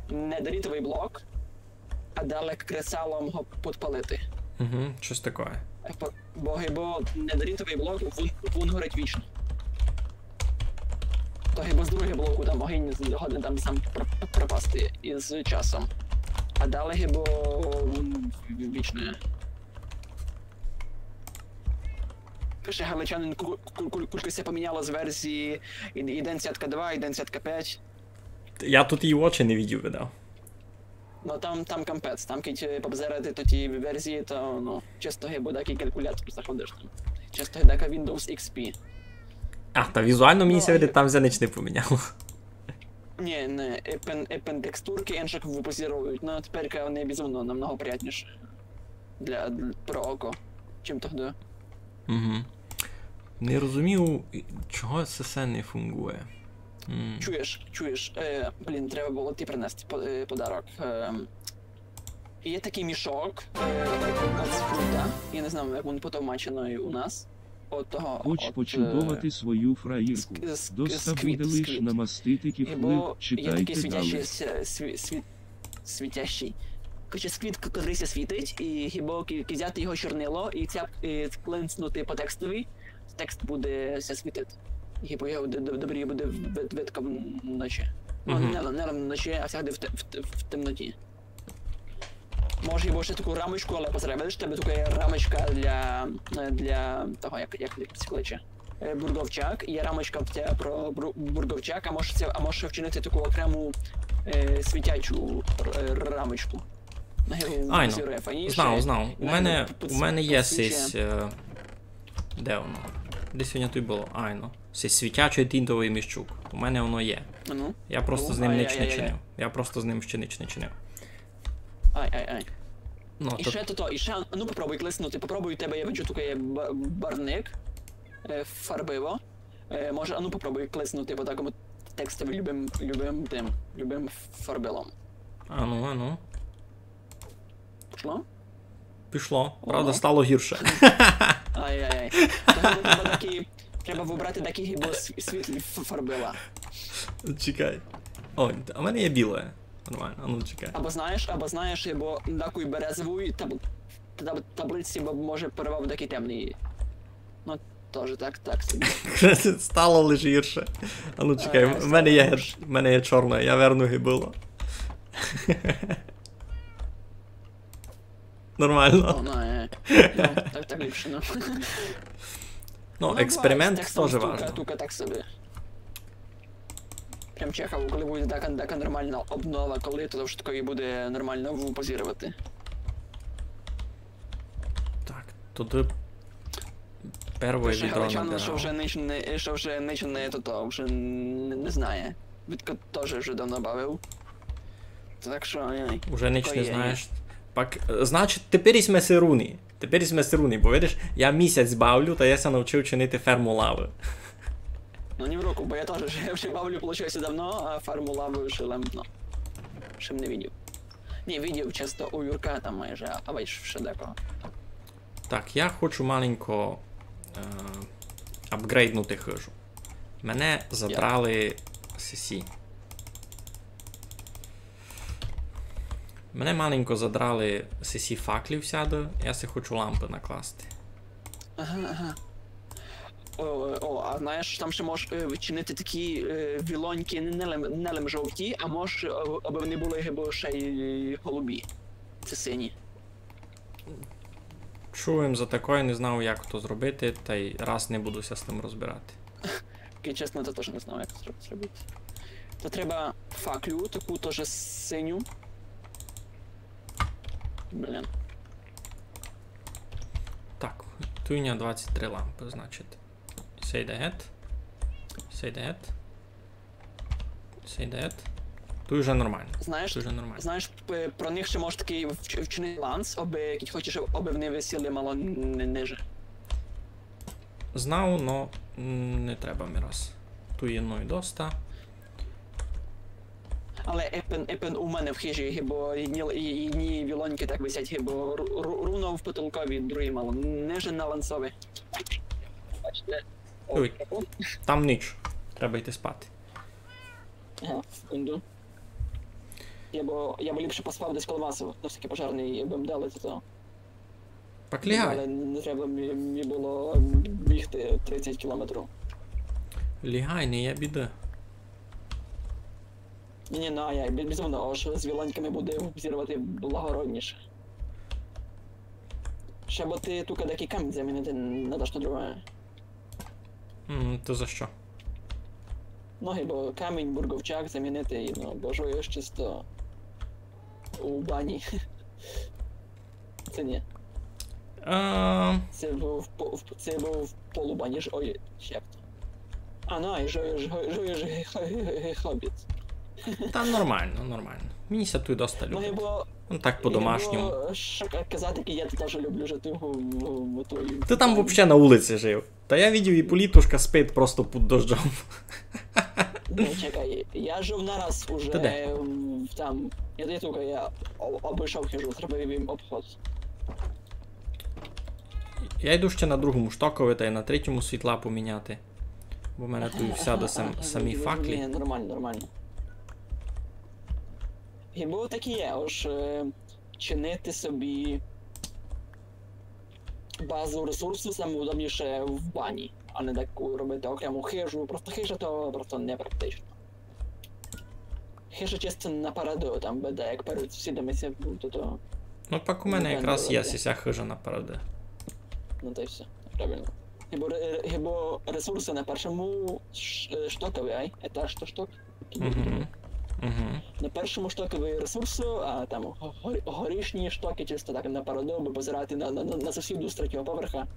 недерітовый блок, а далі кресалом го підпалити. Угу, щось таке. Бо, бо недерітовый блок, він, він горить вічно. То гибы з другого блоку там огинь згоден там сам про-, пропасти із часом. А далі гибы він вічный. Пише Галичанин, ку-, ку-, ку-, кулько ся поміняло з верзії єден сятка два, єден сятка пять. Я туй і очі не видів, видав. Ну там, там капець, там кидь, е, побзирати тоті верзії, то, ну, чисто гибы такый калькулятор заходиш там. Чисто гибы Windows X P. А, та візуално мені Ну, ся видить, а там ся нич не поміняло. Ні, не, епен, епен текстуркы іншых выпозирують, ну тепер вони безумно намного приятніше. для, для про око, чим тогды. Угу. Не розумію, чого се всьо не фунґує. М. Чуєш, чуєш, е, блін, треба было ти принести по-, е, подарок. Е, є такый мішок, е, од Спрута. Я не знаю, як він потовмаченый у нас. Од того, Хоч од, е, почудовати свою фраїрку. З, з, з Доста квіт-, буде з лиш квіт. Намастити кіфлы, Гибо є читайте такый світящый далі. Ся-, сві-, світ-, світящый. Короче, сквіт, к-, котрый ся світить, і гибо ки-, ки взяти його чорнило, і ця-, і клинцнути по текстові, текст буде ся світити. Гибо його д-, д-, добрі буде вид-, видко вночі. Ну, Мгм. не, не вночі, а всягды в те-, в те-, в темноті. Може, гибо ще таку рамочку, але позирай, видиш, в тебе така є рамочка для, для того, як, як, як се кличе. Е, бурговчак, є рамочка в те-, про бру-, бурговчак, а може се, а може вчинити таку окрему, е, світячу, е, рамочку. Айно. Знав, знав. У мене, у мене є сись, е, де воно? Десь воно туй было. Айно. Сись світячый тінтовый мішчук. У мене воно є. А ну. Я просто з ним ніч не чинив. Я просто з ним ще ніч не чинив. Ай, ай, ай. Ну, і то ще то, то, і ще, ну, попробуй клиснути, попробуй, у тебе, я виджу, тука є ба-, барвник, е, фарбиво. Е, може, а ну, попробуй клиснути по такому текстові любим, любим тим, любим фарбилом. А ну, а ну. Пішло? Пішло. Правда, стало гірше. Ай-яй-яй. Треба такі, треба выбрати такі, гибо св-, світлі ф-, фарбила. Чекай. О, а в мене є біле. Нормално, а ну чекай. Або знаєш, або знаєш, або такой березовый таб-, таб-, таблиці, бо може порвав такі темні. Ну, тоже так, так собі. Стало лиш гірше. А ну чекай, е, в мене є, в мене є чорне, я верну гибило. Нормално. О, ну, е. Ну, так, так ліпше, ну. Ну, експеримент тоже важно. Тука, тука так собі. Прям чекав, коли буде така, така нормална обнова, коли то вже такої буде нормално в-, позировати. Так, туды первоє відро набирав. Пише Галичанин, што вже ніч не, што вже ніч не, то, то вже не, не знає. Вітко тоже вже давно бавив. Так што, ай-яй. Уже ніч не знаєш. Пак, е, значить, тепер сьме си руні. Тепер сьме си руні, бо видиш, я місяць бавлю, та я ся навчив чинити ферму лавы. Ну, ні в руку, бо я тоже вже, вже бавлю, получається, давно, а ферму лавы ще лем, ну, ще не видів. Ні, видів чисто у Юрка там майже, а вайш ще декого. Так, я хочу маленько, е, апґрейднути хыжу. Мене задрали сесі. Мене маленько задрали сесі факлі всяды, я си хочу лампы накласти. Ага, ага. О, о, а знаєш, там ще можеш, е, вчинити такі, е, вілоньки, не, не лем, не лем жовті, а можеш, е, абы вони были гибы ще й голубі. Се сині. Чув им за такоє, не знав, як то зробити, та й раз не буду ся з тым розбирати. Окей, чесно, то тоже не знав, як то зроб-, зробити. То треба факлю, таку тоже синю. Блін. Так, туй у ня двадцять три лампы, значить. Сей йде гет. Сей йде гет. Сей йде гет. Туй уже нормално. Знаєш, туй уже нормално. Знаєш, п-, про них ще можеш такый вч-, вчинити ланс, абы, як хочеш, абы вони висіли мало ни-, ниже. Знав, но не треба ми раз. Туй єдної доста. Але епен, епен у мене в хижі, гибо єдні, єдні вілоньки так висять, гибо ру-, ру-, рувно в потолкові, другі мало ниже на лансови. Бачите? Ой, там ніч. Треба йти спати. Ага, секунду. Я бы, я бы ліпше поспав десь коло вас, на всякый пожарный, якбы м дали то. Так лягай. Але не треба ми, ми было бігти тридцять кілометрів. Лягай, не є біды. Ні, ні, ну, а я бі-, безумно, ож з вілоньками буде обзірвати благородніше. Ще бы ти тука дакый камінь замінити на дашто друге. М, то за што? Ну, гибо камінь, бурговчак замінити, ну, бо жуєш чисто у бані. Се ні. А. Се быв в по-, в, се быв в полубані, ж-, ой, як то. А, ну, і жуєш, жу-, жуєш ге-, ге-, ге-, хобіт. Та нормално, нормално. Мені ся туй доста любить. Ну, гибо Ну, так по-домашньому. Бо, што ка-, казати, я тоже люблю жити в, в, в тій Ванні. Ты там вообще на улици жив. Та я видів, і Політушка спить просто під дождьом. Ну, чекай, я жив нараз уже. Ты де? М, там, я десь, я о-, обышов хижу, зробив їм обход. Я йду ще на другому штокови тай на третьому світла поміняти. Бо в мене тут всяды сам-, самі факлі. Ні, нормално, нормално. Гибы таке є, ож, е, чинити собі базу ресурсу саме удобніше в бані, а не таку робити окрему хижу. Просто хижа то просто непрактично. Хижа чисто на параду, там буде, як перед сусідами ся буде, то... Ну, пак у мене якраз є сися хижа на параду. Ну, то й всьо, правильно. Гибы ре-, гибы ресурсы на першому ш-, е, штокови, ай? Етаж то шток? Мгм. Мгм. На першому штокови ресурсы, а там го-, горішні штоки чисто так на параду, абы позирати на, на, на, на сусіду з третього поверха.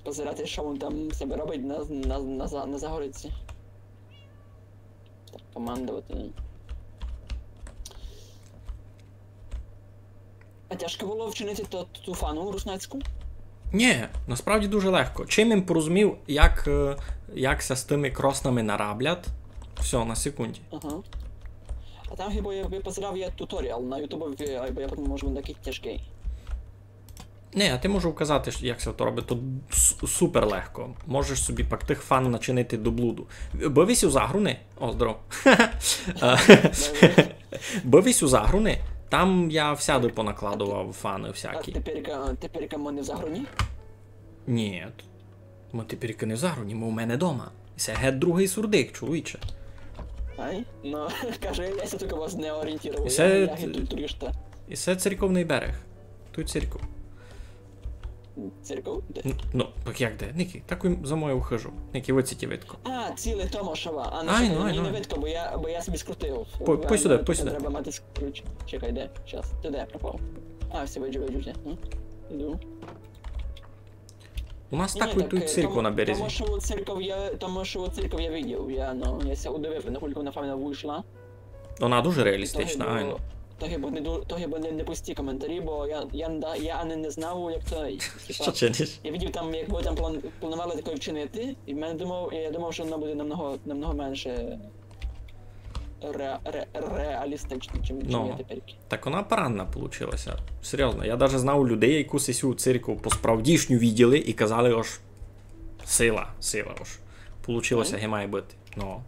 Позирати, што він там себе робить на, на, на, за-, на загородці. Так, командовати. А тяжко было вчинити ту, ту фану руснацьку? Ні, насправді дуже легко. Чим им порозумів, як, е, як ся з тыми кроснами нараблять, всьо, на секунді. Ага. А там хіба я, я позирав, є туторіал на ютубі, айбо я потім, може, він такый тяжкый. Не, а ти можу вказати, як ся то робить, то с-, супер легко. Можеш собі пак тых фан начинити до блуду. Быв ись у Загруни? О, здоров. Е, быв ись у Загруни? Там я всяды понакладовав фаны всякі. А теперька, теперька мы не в Загруні? Ні. Мы теперька не в Загруні, мы у мене дома. Се геть другый сурдик, чоловіче. Ай? Ну, каже, я ся тілько вас не орієнтував. І се, я, я геть туристка. І се церковный берег. Туй церков. Церков? Де? Н-, ну, так як де? Никай, так за мою хижу. Никай, выдци ті видко. А, ціле Томашево. А, ну, айно, айно, не видко, бо я, бо я собі скрутив. Пой сюды, пой сюды. Треба мати ключ. Чекай, де? Щас. Ти де пропав? А, всьо, виджу, виджу, де. Ну, іду. У нас такой туй церков на березі. Томашеву церков я, Томашеву церков я видів, я, ну, я ся удивив, наскілько вона файно вышла. Она дуже реалістична, айно. То хіба не ду-, то хіба не, не пусті коментарі, бо я, я, я ани не знав, як то, типа, што чиниш? Я видів там, як вы там план-, планували такой вчинити, і мене думав, я думав, што вона буде намного, намного менше ре-, ре-, реалістична, чим, чим є теперь. Так она парадна получилася. Серйозно, я даже знав людей, які сесю церкву по справдішню виділи і казали, ож сила, сила, ож получилося, ги має быти. Ну.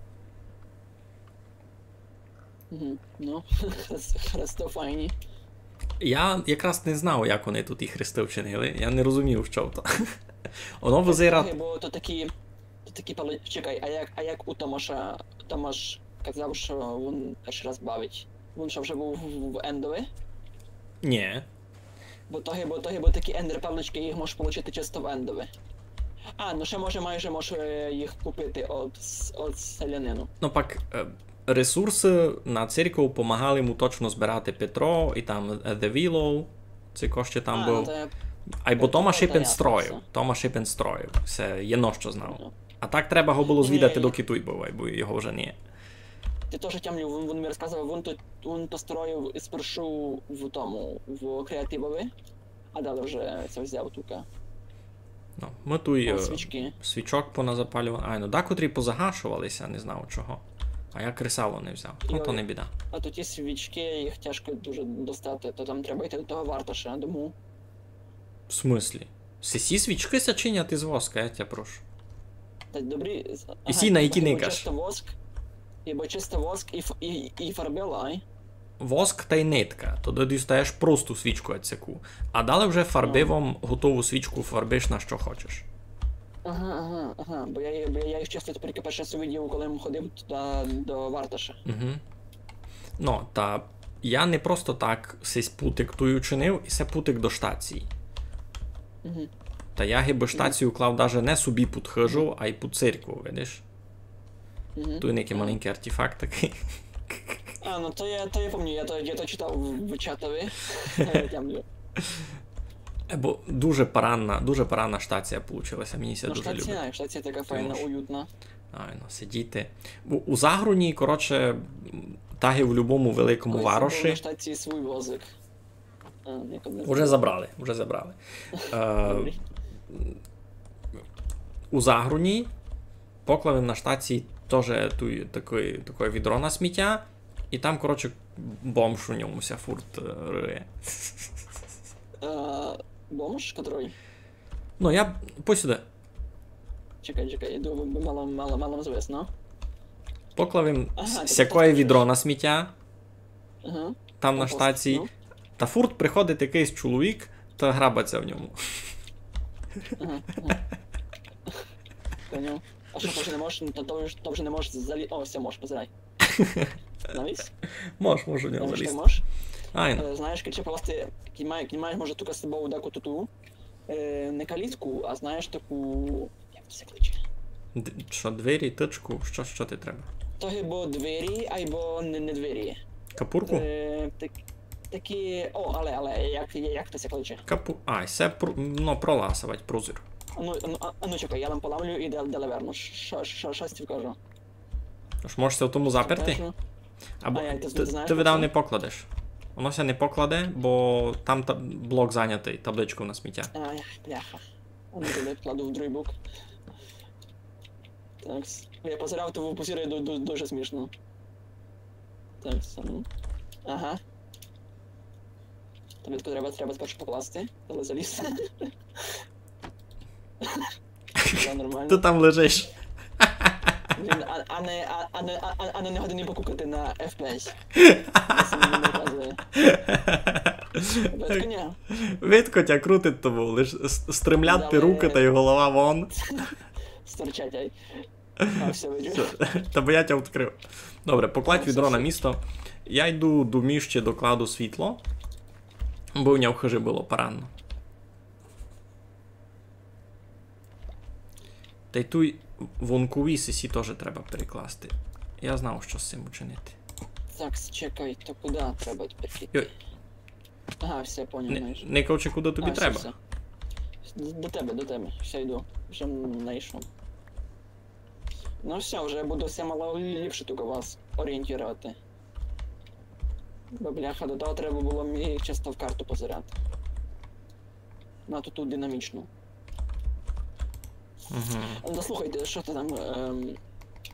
Мгм. Ну, хрес-, хрестов файні. Я якраз не знав, як они тут ті хресты вчинили. Я не розумів, што то. Оно визират- Бо то такі, то такі пали-, чекай, а як, а як у Томаша, Томаш казав, што він першый раз бавить? Він што, вже быв в, в Ендови? Ні. Бо то гибы, то гибы такі ендер паличкы, їх можеш получити чисто в Ендови. А, ну ще може, майже може їх купити од с-, од селянину. Ну пак, е, ресурсы на церков помагали му точно збирати Петро і там, е, The Willow, ци ко ще там быв. Айбо Томаш Шипен строїв, Томаш Шипен строїв, се єдно што знав. А так треба го было звідати, докі туй быв, айбо його вже не є. Ти тоже тямлю, він, він ми розказовав, він то, він то строїв спершу в тому, в креативови, а далі вже се взяв тука. Ну, мы туй, е, свічок поназапалювали. Ай, ну, дакотрі позагашовали ся, не знав чого. А я кресало не взяв. Ну, то не біда. А то ті свічкы, їх тяжко дуже достати, то там треба йти до того варташа, думаю. В смыслі? Сесі свічкы ся чинять из воска, я тя прошу. Та добрі, з-, і ага, сі на які никаш. Чисто воск, або чисто воск і ф-, і, і фарбила, ай? Воск тай нитка, тогды дістаєш просту свічку ацяку. А далі вже фарбивом готову свічку фарбиш на што хочеш. Ага, ага, ага. Бо я, бо я їх часто тепер першый раз увидів, коли я ходив туды до варташа. Угу. Ну, та я не просто так сись путик туй учинив, і се путик до штації. Мгм. Та я гибы штацію клав даже не собі під хижу, а й під церкву, видиш? Мгм. Туй якый маленькый артефакт такый. А, ну то я, то я помню, я то, я то читав в, в чатови. Я тямлю. Е, бо дуже паранна, дуже паранна штація получилася, мені ся дуже любить. Ну, штація, штація така файна, уютна. Айно, сидіти. У, у Загруні, коротше, так і в любому великому вароші. На штації свій возик. А, ніколи не Уже забрали, уже забрали. Е, Добрі. у Загруні поклав им на штації теж туй такоє, такоє відро на сміття, і там, коротше, бомж у ньому ся фурт е, риє. Е, бомж, котрий? Ну, я посюди. Чекай, чекай, іду, бо мало, мало, мало звісно. Поклав им Ага, с- ти сякоє так відро кажеш. На сміття, Ага. там на Ого, штації. ну. Та фурт приходить якийсь чоловік та грабаться в ньому. Ага, ага. Поняв. А що, то вже не можеш, то, то, вже- то вже не можеш залі... О, все, можеш, позирай. Навіс? Мож, мож у нього Знаєш, залізти. що можеш? Айно. Е, Знаєш, кільче покласти, кільмай, кільмай може ту з собою деяку туту. Е, не калітку, а знаєш таку, як це кличе? Д- Що, двері, тычку, що, що ти треба? То або двері, або не, не двері. Капурку? Е, так, такі, о, але, але, як, як то ся кличе? Капу... А, це про... ну, проласовать, прозір. А ну, а ну, а, а ну чекай, я вам поламлю і дал- далі верну. Що, що, що ти кажу? Ож можеш ся в тому заперти? Точно? Або А, я, ти ти, знаєш ти про видав це? Не покладеш. Воно ся не покладе, бо там та... блок зайнятий табличкою на сміття. А, я, бляха. А ну, туди кладу в другий бок. Так, я позирав, то позираю ду- ду- дуже смішно. Так, а ну. Ага. Тобі таку треба, треба спершу покласти, але заліз. Все нормально. Ти там лежиш. Блін, а, а не, а, а не, а, а, а не годен покукати на F пять. Це мені не вказує. Видко, ні? Видко тя крутить тобою, лиш с- стремлять ти Давай. Руки та й голова вон. Стирчать, ай. А, все, виджу. Всьо. Та бо я тя відкрыв. Добре, покладь Ну, відро всьо, на всьо. місто. Я йду до міщі, докладу світло. Бо в нього в хыжі было паранно. Та й туй вонкові сесі теж треба перекласти. Я знав, що з цим учинити. Так, чекай, то куди треба тепер іти? Йой. Ага, все, поняв, Не, знаєш. не кажучи, куди тобі А, все, треба. Все. До, до тебе, до тебе. Все, йду. Вже знайшов. Ну все, вже буду все мало ліпше тук у вас орієнтувати. Бо, бляха, до того треба було мені часто в карту позирати. На ту, ту динамічну. Угу. Ну, слухайте, що ти там, ем,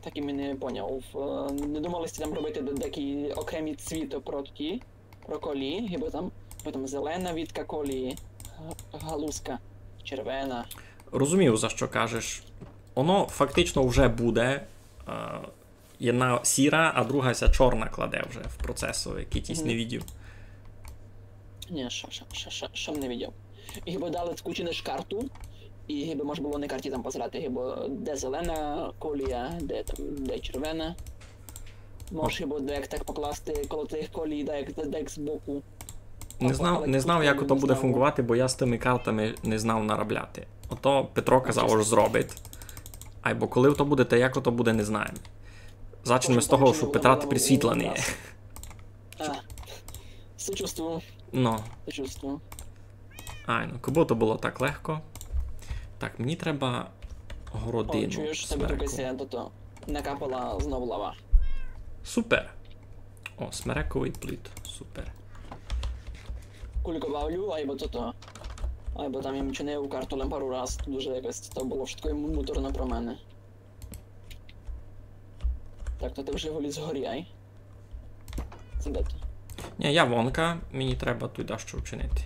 так і мене поняв. Е, не думали сте там робити де- деякі окремі цвіти про ті, про колії, гибо там, гибо там зелена вітка колії, г- галузка, червена. Розумію, за що кажеш. Воно фактично вже буде. Е, єдна сіра, а друга ся чорна кладе вже в процесови, який тісь Мгм. Не видів. Ні, що, що, що, що, що не видів. І гибо дали скучинеш карту, і гибо мож було на карті там позирати, гибо де зелена колія, де там, де червена. Мож гибо де як так покласти коло тих колій, де як, де як збоку. Не Або- знав, але не знав, тут як не ото буде знав. Фунґовати, бо я з тыми картами не знав нараблять. Ото Петро казав, чесно. Ож зробить. Айбо коли ото буде, та як ото буде, не знаєме. Зачнеме з Точно, того, точно што не Петра було тепер світла не є. раз. А, сочувствую, Ну, сочувствую. айно, кобы то было так легко. Так, мені треба О, городину. чуєш, тебе Смереку. Тука ся, то, то, накапала знову лава. Супер. О, смерековый плід. Супер. Кулько бавлю, айбо то, то. Айбо там им чинив карту лем пару раз, дуже якось то було швидко і муторно про мене. Так, то ти вже виліз згорі, ай? Сідайте. Ні, я вонка, мені треба туй дещо вчинити.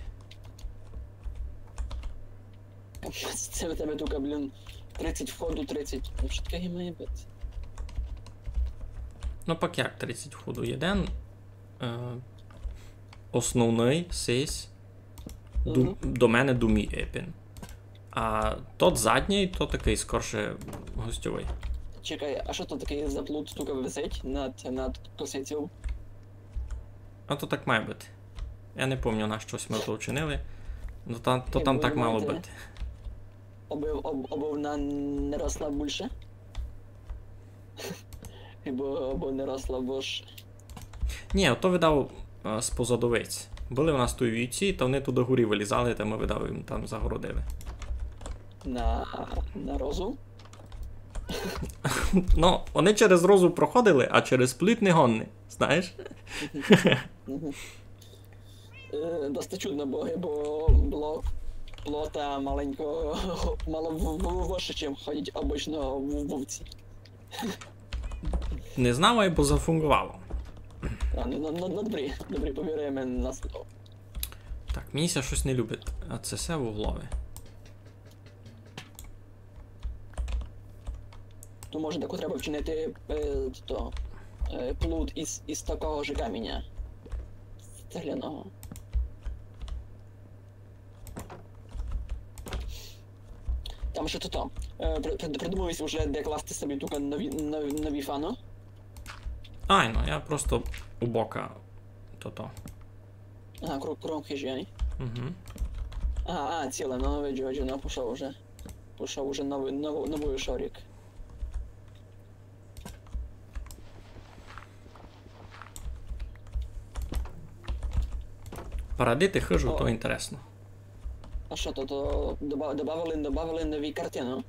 Капець, це у тебе тука, блін, тридцять входу, тридцять. Ну, що таке має бути? Ну, пак як тридцять входу? Єден е, основный сись до, Мгм. до мене до мій епін. А тот задній, то такый скорше гостьовый. Чекай, а що тут такий заплут тука висить над, над косицею? А то так має бути. Я не помню, на што сьме то вчинили. Ну, та, то Ні, там бо так ви мало маєте бути. Обы, об, обы вона не росла більше? Або, або не росла, бо ж... Ні, то видав е, з позадовиць. Были в нас туй вівці, та вони туды горі вылізали, та мы видав им там загородили. На, на розу? Ну, они через розу проходили, а через пліт не годні, знаєш? Е, доста чудно, бо, бо бло-, плота маленько мало в-, в-, вужче, чим ходять обычно в-, вовці. Не знав, айбо зафунґовало. А, ну, ну, ну, добрі, добрі, повіримо на слово. Так, мені ся штось не любить, а се всьо в углови. То може таку треба вчинити, е, то, е, плут із, із такого ж каміня. З цегляного. Там ще тото. Е, при-, при-, придумав єсь уже, де класти собі тука нові, нові, нові фано. Айно, я просто у бока тото. Ага, кру-, кругом хижі, ай? Угу. Ага, а, ціле, ну, виджу, виджу, ну, пішов уже. Пішов уже новый, новый, новый шорік. Парадити хижу, то інтересно. А што то, то доба-, добавили, добавили нові картины?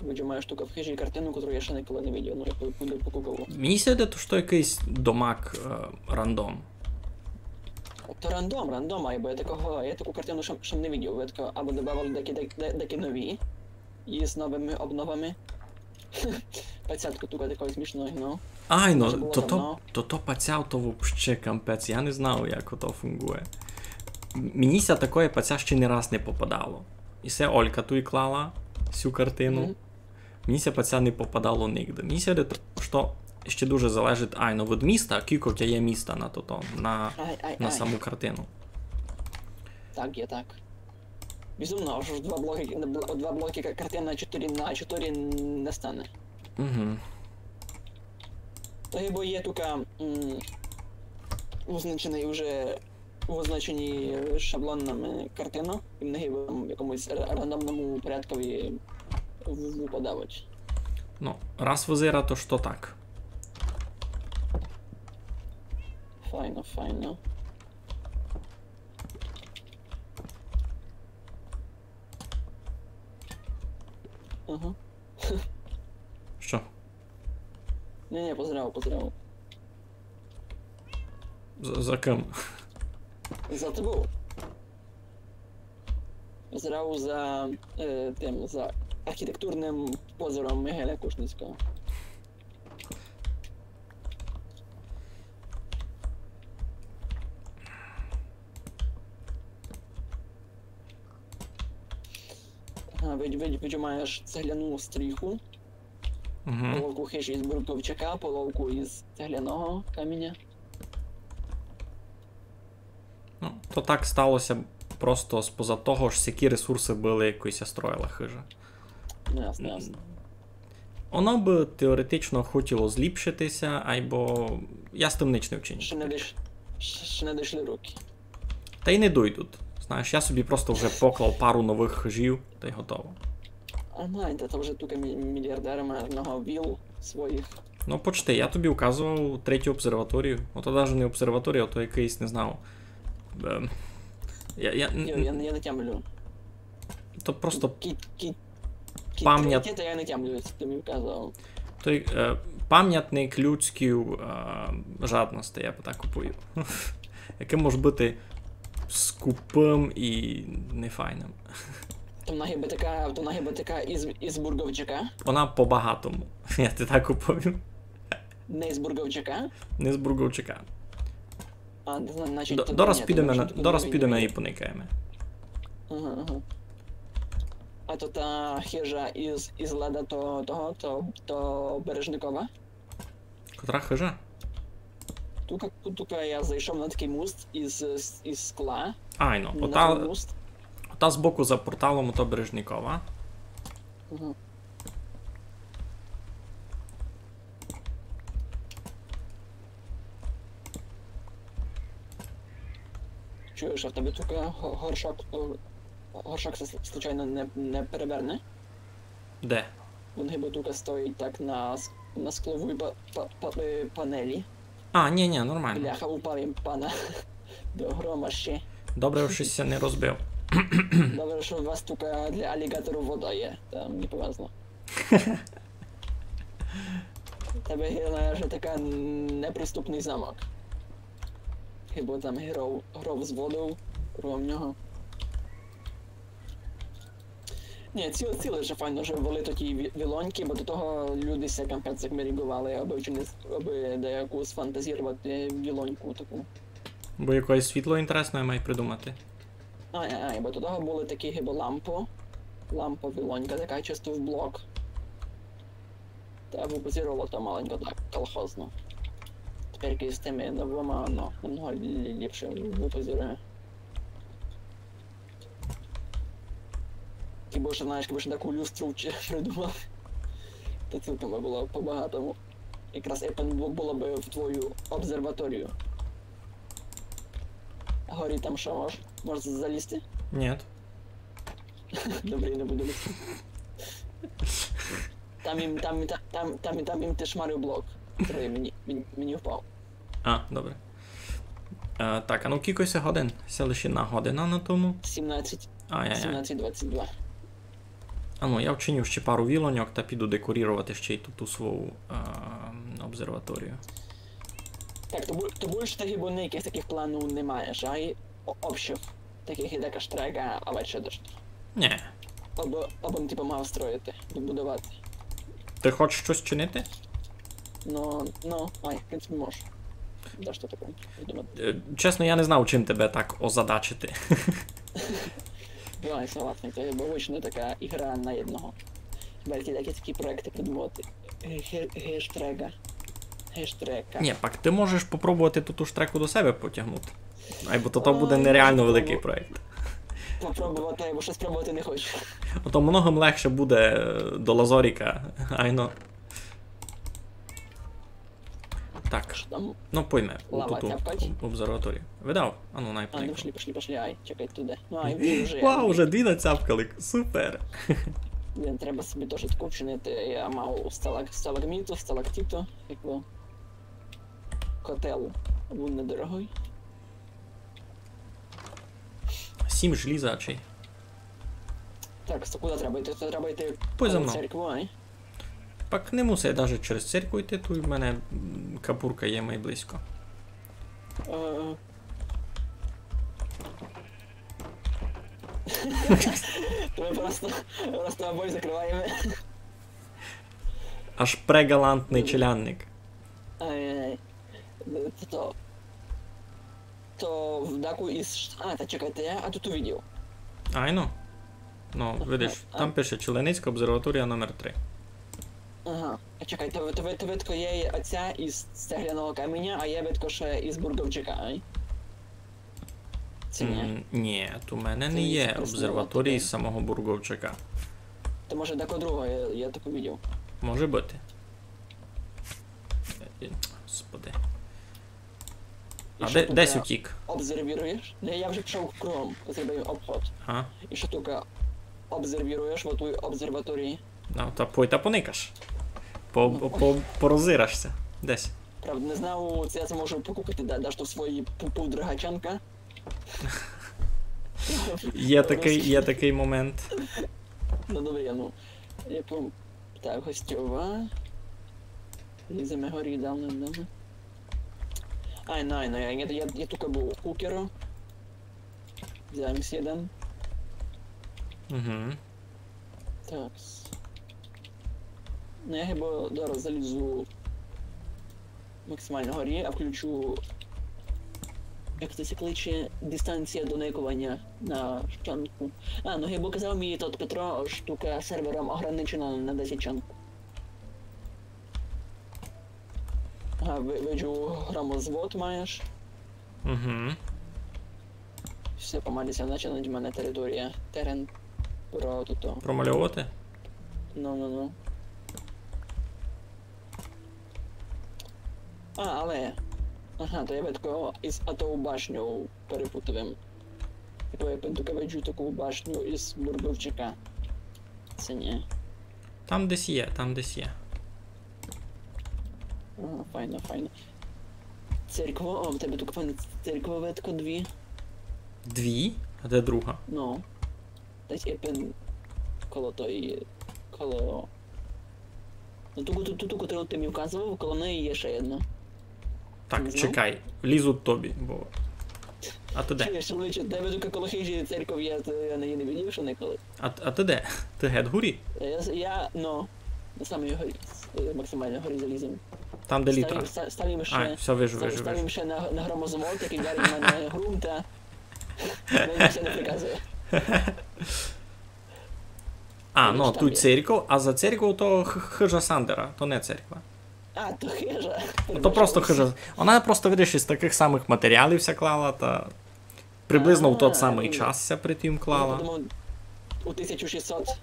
Виджу, маю штука в хижі картину, котру я ще ніколи не видів, ну, я пу-, пойду покукав. Мені ся видить, што якыйсь домак, е, рандом. То рандом, рандом, айбо я такого, я таку картину ще, ще не видів. Видко, або добавили деякі, де-, де-, деякі нові, і з новыми обновами. Пацятко тука такой смішной, ну. Айно, то то, то паця то вообще кампець, я не знав, як ото фунґує. М-, мені ся такоє паця ще ні раз не попадало. І се Олька туй клала сю картину. Мені ся паця не попадало нигде. Мені ся видить, што ще дуже залежить, айно, від міста, кілько в тя є міста на тото, на, на саму картину. Так є, так. Безумно, ож два блокы, два блокы ка-, картины на чотыри на чотыри не стане. Угу. То хіба є тука, м, визначеный уже, визначені шаблонами картины, і вони хіба в якомусь ра-, рандомному порядкові в-, выпадавуть. Ну, раз визира, то што так. Файно, файно. Ага. Што? Ні, ні, поздравив, поздравив. За, за ким? За тобою. Поздравив за, е, тим, за архітектурним позором Михайла Кушницького. Ага, видь-, видь-, видь, маєш цегляну стріху. Мгм. Половку хижі із бурковчака, половку із цегляного каміня. Ну, то так стало ся просто споза того, ож сякі ресурсы были, як ся строїла хижа. Ну, ясно, ясно. Воно бы теоретично хотіло зліпшити ся, айбо я з тым нич не вчиню. Ще не дійш-, ще, ще не дійшли руки. Та й не дойдуть. Знаєш, я собі просто вже поклав пару новых хижів, та й готово. А знаєте, то вже тука мі-, міліардер має много віл своїх. Ну, почти, я тобі указував третю обсерваторію. Ото даже не обсерваторія, ото якыйсь, не знаю. Ем, я, я, н-, Йо, я, я не тямлю. То просто Кіт, кіт, кіт пам'ят-, третє, то я не тямлю, як ти мені вказував. Той, е, пам'ятник людській, е, жадности, я бы так уповів. Якым може быти скупым і нефайным. То вона хіба така, то вона хіба така із, із бурговчака? Вона по-багатому, я ти так уповім. Не з бурговчака? Не з бурговчака. А, зна-, значить, Д-, то дораз ні, підеме значить, на, то дораз не підеме він. І поникаєме. Ага, ага. А то та хижа із, із леда то, того, то, то Бережникова? Котра хижа? Тука, тука я зайшов на такый муст із, із скла. Айно, на ота, такый муст. Ота збоку за порталом, ото Бережникова. Ага. Чуєш, а в тебе тука го-, горшок, о, горшок се с-, случайно не, не переверне? Де? Він хіба тука стоїть так на с-, на скловій па-, па-, па-, е, панелі. А, ні, ні, нормално. Бляха, упав їм пана. До грома ще. Добре, што ся не розбив. Добре, што у вас тука для аліґатору вода є, та мені повезло. Тебе є, знаєш, така неприступный замок. Хіба там гров, гров з водов кругом нього. Ні, ці, ці лише файно, што были такі ві-, вілоньки, бо до того люди ся капець як меріґовали, абы вчинити, абы деяку сфантазірувати вілоньку таку. Бо якоєсь світло інтересне май придумати. Ай, ай, ай, бо до того были такі гибы лампы. Лампа вілонька, така чисто в блок. Та выпозировало то маленько так колхозно. Тепер з тыми новыма, ну, намного лі-, ліпше выпозирує. Ты більше знаєш, ты більше таку люстру вчи-, придумав. То цілком бы было по-багатому. Якраз епен бу-, было бы в твою обсерваторію. Горі там што, мож-, можеш залізти? Ні. Добре, не буду лізти. Там їм, там, там, там, там, там їм ти шмарив блок, котрый мені, мені, мені впав. А, добре. Е, так, а ну кілько ся годин? Ся лише на година на тому. Сімнадцять. Ай-яй-яй. Сімнадцять двадцять два. А ну, я вчиню ще пару вілоньок та піду декорірувати ще й ту, ту свою, е, обсерваторію. Так, то бу-, то більше такых, бо ніякых такых планів не маєш, ай о-, общих. Такых як така штрега, а ваще дошто. Ні. Або, або, типу, мав строїти, будувати. Ти хочеш щось чинити? Ну, ну, ай, в принципі, можу. Дошто таке придумати. Е, чесно, я не знав, чим тебе так озадачити. Давай, согласный, то є обычно така ігра на єдного. Хіба які такі, такі проєкты придумувати. Ге-, гештрега. Гештрега. Ні, пак ти можеш попробовати ту, ту штреку до себе потягнути. Айбо то, то буде нереално великый проєкт. Попробовати, айбо штось пробовати не хочу. Ото многом легше буде, е, до Лазоріка, айно. Так. Што там? Ну, пойме, у лава туту тяпкать? Об-, обсерваторію. Видав? А ну, най. А, ну, поникав. Пошли, пошли, пошли, ай, чекай туды. Ну, ай, вже, вау, вже дві нацяпкали, супер. Блін, треба собі теж таку вчинити. Я мав сталак-, сталагміту, сталактиту, якби котел. Він недорогый. Сім желіза, чи? Так, то куды треба йти? То треба йти в церкву, ай? Пак не мусить даже через церкву йти, туй в мене, м, капурка є май близько. Е. То ми просто, просто обоє закрываєме. Аж преґалантный челядник. Ай-яй-яй. То, то, то в даку із ш-, а, та чекайте, я, а тут увидів. Айно. Ну, видиш, там пише Челеницька обсерваторія номер три. Ага. А чекай, то, то, то видко є оця із цегляного каменя, а є видко ще із Бурговчика, ай? Ци ні? М, ні, у мене не є обсерваторії самого Бурговчика. То може дако другого, я, я так увидів. Може быти. Господи. А де, десь утік? Обсервіруєш? Не, я вже пішов кругом, зробив обход. Ага. І што тілько обсервіруєш в тій обсерваторії? Ну, та пой та поникаш. По, по, порозирашся. Десь. Правда, не знав, ци я се можу покукати, да, дашто в свої пу-, пудры гачанка. Є такый, є такый момент. Ну, добре, ну. Я пом-, так, гостьова. Ліземе горі, да, ну, ну. Ай, най, най, я, я, я тука быв кукером. Взяв єм єден. Угу. Так. Ну, я хіба зараз залізу максимално горі, а включу, як то ся кличе, дистанція доникованя на щанку. А, ну, хіба казав мені тот Петро, штука сервером ограничена на десять щанку. Ага, ви-, виджу, громозвод маєш. Угу. Всьо, помалі ся начинать в мене територія. Терен про тото. Промальовувати? Ну, ну, ну. А, але. Ага, то я видко із атоу башню перепутав. Типу, я памятаю, виджу таку башню із Бурговчика. Се ні. Там десь є, там десь є. Ага, файно, файно. Церква, о, в тебе тука файна церква видко дві. Дві? А де друга? Ну. Десь епен коло тої, коло Ну, ту, ту, ту, ту, котру ти мені вказував, коло неї є ще одна. Так, не знав? Чекай, лізу тобі, бо. А ти де? Чуєш, чоловіче, в тебе тільки коло хижі церков є, то я на її не видів ще ніколи. А, а ти де? Ти геть горі? Я, я, ну, на самій горі, е, максимально горі залізом. Там, де літра. Став їм, ста-, став їм ще, а, все, вижу, став, вижу, став їм вижу. Ще на, на громозвод, який вдарить мене ґрунта. Він все не приказує. А, ну, там туй є церков, а за церков то х-, хижа Сандера, то не церква. А, то хижа. Ну, то просто хижа. Вона просто, видиш, із таких самих матеріалів ся клала, та приблизно в тот самий час ся при тім клала. Я подумав, у тисяча шістсот.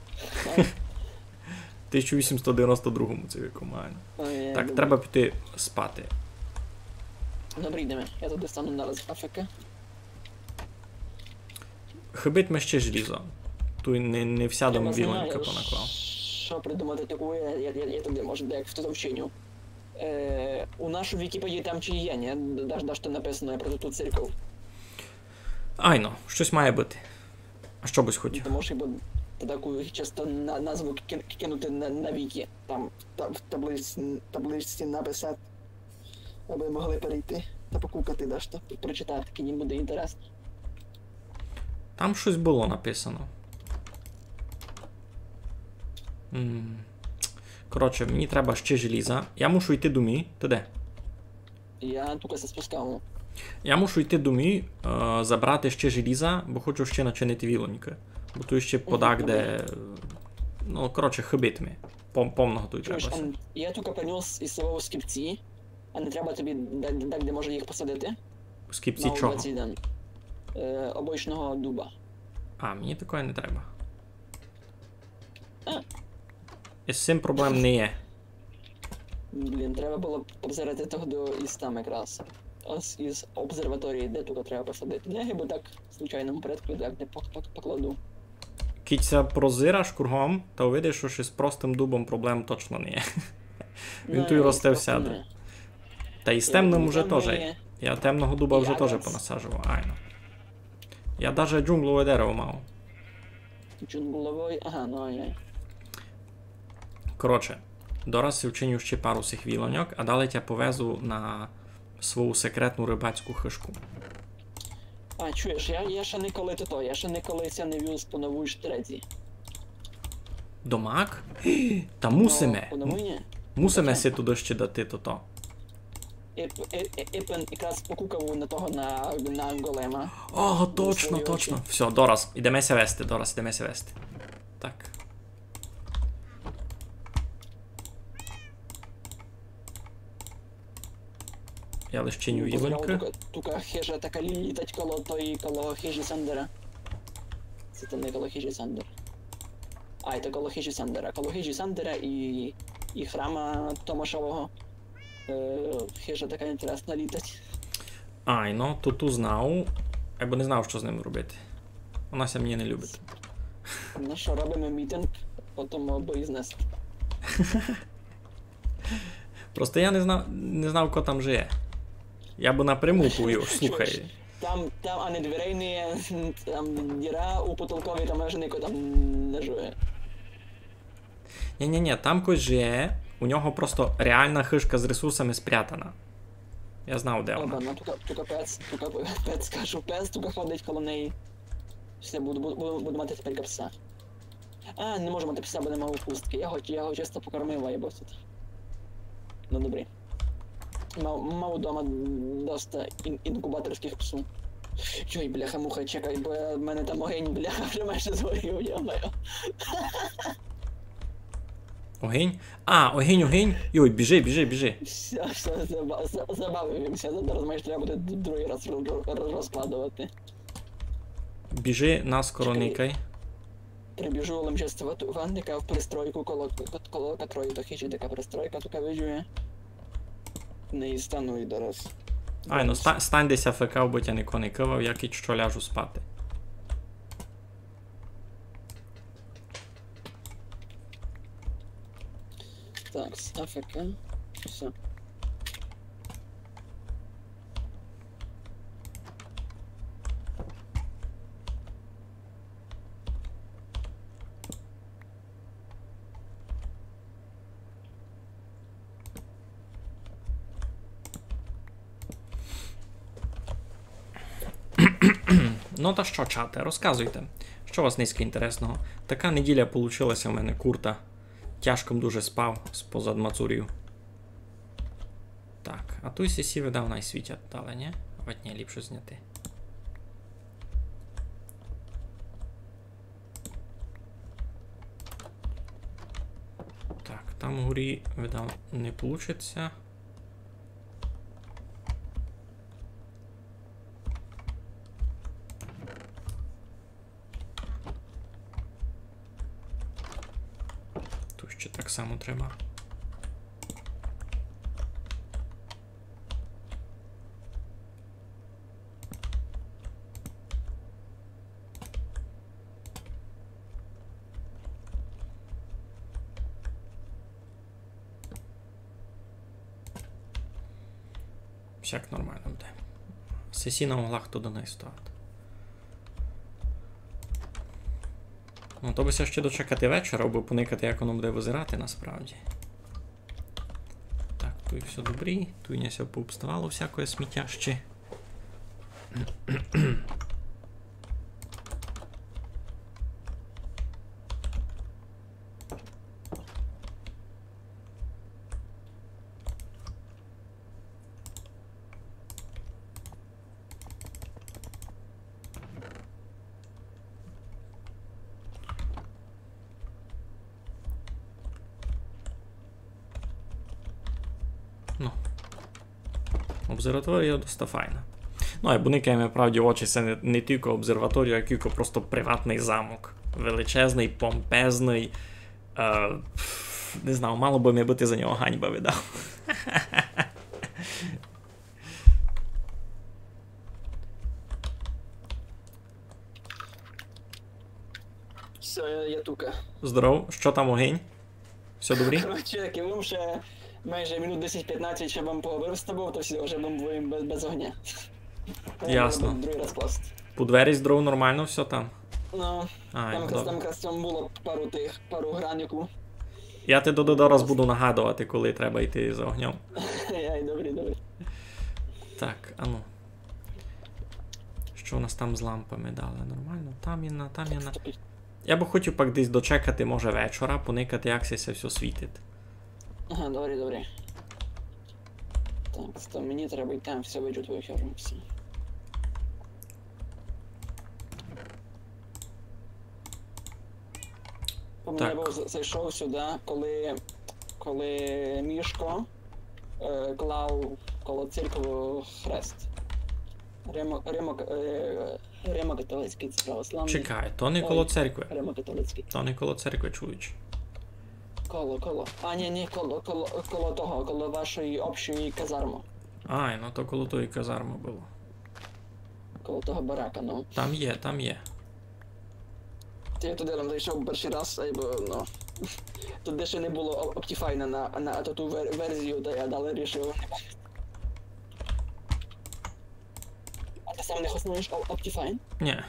Тисяча вісімсот девяносто другому це віку, майже. Ой, я думаю. Так, треба піти спати. Добре, йдеме. Я тут достану зараз А Ф К. Хибить ми ще желізо. Туй не, не всядом вілонька понаклав. Треба знати, що придумати таку, я, я, я, я туди можу, як в ту вчиню. Е, у нашій Вікіпедії там чи є, ні? Даш, даш то написано про ту церков. Айно, штось має быти. А што бысь хотів? Ти можеш хіба таку чисто на-, назву ки-, кинути на, на вікі, там, та-, в таблиці, табличці написати, аби могли перейти та покукати дашто, прочитати, кидь їм буде інтересно. Там штось было написано. М. Коротше, мені треба ще желіза. Я мушу йти домі. Ти де? Я тука ся спускав. Я мушу йти домі, е, забрати ще желіза, бо хочу ще начинити вілоньки. Бо туй ще подак, де, ну, коротше, хибить ми. Пом-, помного туй треба ся. Чуєш, а я тука принёс із собою скіпці, а не треба тобі де-, де-, де може їх посадити? Скіпці чого? Е, обычного дуба. А, мені такої не треба. А. Із сим проблем не є. Блін, треба было позирати того до із там якраз. Ось із обсерваторії, де тука треба посадити. Не, бо так в случайному порядку, так не пок-, пок-, покладу. Кідь ся прозираш кругом, та увидиш, што із простым дубом проблем точно не є. Він туй росте всяды. Та із темным уже тоже. Я темного дуба вже тоже понасаджував, айно. Я даже джунглове дерево мав. Джунгловый, ага, ну ай-яй. Коротше, дораз си вчиню ще пару сих вілоньок, а далі тя повезу на свою секретну рыбацьку хижку. А, чуєш, я, я ще николи тото, я ще николи ся не віз по новій штреці. Домак? Та мусиме. Ну, по новій ні. Мусиме си туды ще дати тото. Еп-, е-, е-, епен якраз покукав на того, на, на голема. О, точно, точно. Всьо, дораз. Ідеме ся вести, дораз, ідеме ся вести. Так. Я лиш чиню вілоньки. Тука, тука хижа така лі-, літать коло тої, коло хижі Сандера. Се то не коло хижі Сандера. Ай, то коло хижі Сандера. Коло хижі Сандера і, і храма Томашового. Е, хижа така інтересна літать. Ай, ну, ту, ту знав. Я бы не знав, што з ним робити. Вона ся мені не любить. Ну што, робиме мітинґ, потім обы її знести. Просто я не знав, не знав, ко там жиє. Я бы напряму повів, слухай. Чуєш, там, там ани дверей не є, там діра у потолкові, там аж нико там не жиє. Ні-ні-ні, там хтось жиє, у нього просто реална хижка з ресурсами спрятана. Я знав, де вона. Оба, ну, тука, тука пес, тука пес, кажу, пес тука ходить коло неї. Всьо, буду, буду, буду, буду мати тепер пса. А, не можу мати пса, бо не мав хустки. Я го, я го чисто покормив, айбо сьо. Ну, добрі. Мав, мав дома доста ін-, інкубаторськых псу. Йой, бляха-муха, чекай, бо я, в мене там огинь, бляха, вже майже згорів, йо-моє. Огинь? А, огинь, огинь. Йой, біжи, біжи, біжи. Всьо, всьо, заба-, за-, забавив він ся, зараз майже треба буде д-, другый раз роз-, роз-, розкладовати. Біжи, наскоро никай. Прибіжу лим ще з ванника в пристройку коло, коло котрої то хижі така пристройка, така виджує. Не і стану і дораз. Ай, ну ста-, стань десь А Ф К, бо тя нико не кывав, як і што ляжу спати. Так, А Ф К. Всьо. Ну та што, чате, розказуйте, што у вас нынька інтересного? Така неділя получилася в мене курта. Тяжко м дуже спав з-, позад мацурів. Так, а туй сесі, видав, най світять далі, нї? Вать нї, ліпше зняти. Так, там угорі, видав, не получиться. Туй ще так само треба. Всяк нормално буде. Сесі на углах туды не ставити. Ну, то бы ся ще дочекати вечора, абы поникати, як воно буде визирати насправді. Так, туй всьо добрі, туй ня ся пообставало всякоє сміття ще. Ну. Обсерваторія доста файна. Ну, айбо никаєме правді в очі, се не, не тілько обсерваторія, а кілько просто приватный замок. Величезный, помпезный. Е, пф, не знаю, мало бы ми быти за нього ганьба, видав. Всьо, я, я тука. Здоров, што там, огинь? Всьо добрі? Коротше, кивом ще майже минут десять-пятнадцять, ще бым поговорив з тобов, то всьо, вже бым воюєм без, без огня. Ясно. Треба другый раз класти. Пу двері здоров, нормално всьо там? Ну, ай, там якраз, добре. Там якраз там было пару тых, пару гранів. Я ти до, до, дораз буду нагадовати, коли треба йти за огньом. Ай, добрі, добрі. Так, ану. Што у нас там з лампами далі? Нормално? Там єдна, там єдна. Я бы хотів пак десь дочекати, може, вечора, поникати, як ся всьо світить. Ага, добрі, добрі. Так, то мені треба йти, там всьо, виджу твою хижу, всьо. Бо я быв з-, зайшов сюды, коли, коли Мішко, е, клав коло церкви хрест. Римо-, римо-, е, Римо-католицькый, ци православный. Чекай, то не коло церкви. Римо-католицькый. То не коло церкви, чуєш. Коло, коло. А, нї, нї, коло, коло, коло того, коло вашої общої казармы. Ай, ну то коло тої казармы было. Коло того барака, ну. Там є, там є. Та я туды там зайшов першый раз, айбо, ну, туды ще не было Оп-, Optifine на, на ту вер-, верзію, та я далі рішив не бачити. А ты сам не хоснуєш Оп-, Optifine? Нї.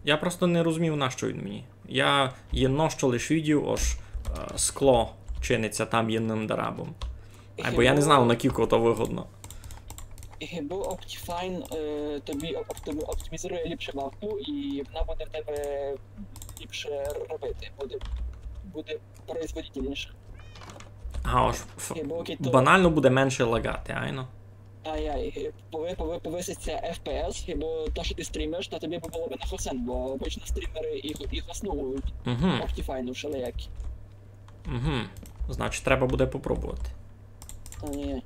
Я просто не розумів, нащо він мені. Я єдно што лиш видів, ож, е, скло чинить ся там єдным дарабом. Айбо я не знав, накілько то выгодно. Гибы Optifine, е, тобі оп-, тобі оптимізує ліпше бавку, і вона буде в тебе ліпше робити, буде, буде производительніше. Ага, ож ф-, банално буде менше лагати, айно. Ай-ай, пови-, пови-, повысить ся F P S, бо то, што ты стрімиш, то тобі было бы на хосен, бо обычно стрімеры і, і хоснують Optifine-у всілиякі. Мгм. Значить, треба буде попробовати. Ай-яй.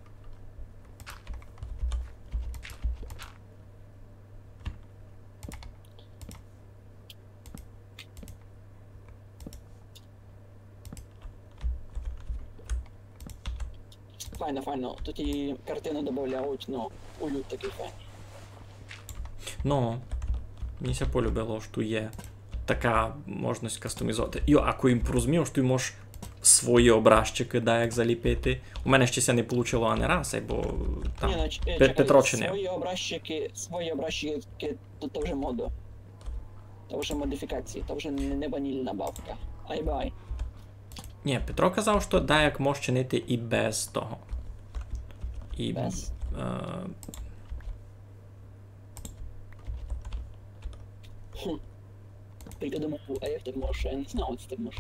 Файно, файно. Туй і картины добавляють, ну, уют такый файный. Ну, мені ся полюбило, што є така можность кастомізовати. Йо, а кой им порозумів, што ты можеш свої образчикы даяк заліпити. У мене ще ся не получило ани раз, бо там Пе-, Петро чинив. Свої образчикы, свої образчикы, то, то вже мода. То вже модифікації, то вже не, не ванільна бавка. Ай-бай. Нї, Петро казав, што даяк мож чинити і без того. І, е, Тільки думав, а як ти можеш? Я не знав, як ти можеш.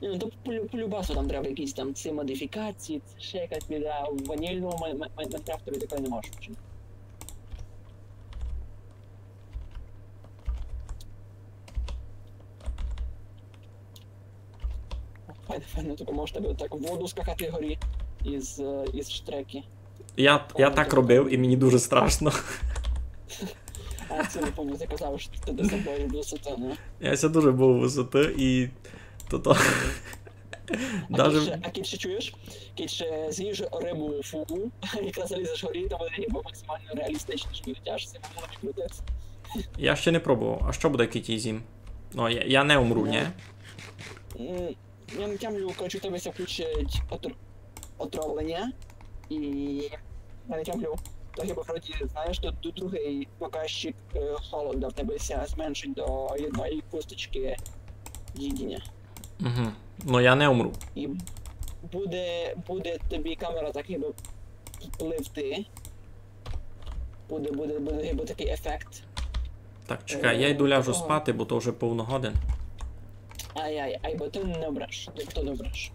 Ні, ну, то по, по любасу там треба якісь там ці модифікації, це ще якась біда. В ванільному Май-, Май-, Май-, Майнкрафтові такої не можеш вчинити. Файно, файно, тільки можеш тебе так в воду скакати горі із, е, із штреки. Я, я так робив, і мені дуже страшно. А це не пам'ятаю, ти казав, що ти досягав висоти, не? Я ся дуже бою высоты, і то, то. А даже кидь ще, а кидь ще чуєш, кидь ще з'їш рибу фу, якраз залізеш горі, то буде ніби максимально реалістично, що ти летиш, це буде крутець. Я ще не пробував. А що буде, кидь її з'їм? Ну, я, я не умру, ні? М, Я не тямлю, коротше, в тебе ся включить отр... отравлення, і я не тямлю. То хіба вроді, знаєш, тут, тут другий показчик е, голода в тебе ся зменшить до одної косточки їдіння. Угу. Ну я не умру. І буде, буде тобі камера так хіба пливти. Буде, буде, буде хіба такий ефект. Так, чекай, я йду ляжу спати, бо то вже повно годин. Ай-ай, ай, бо ти не обраш, ти хто не обраш.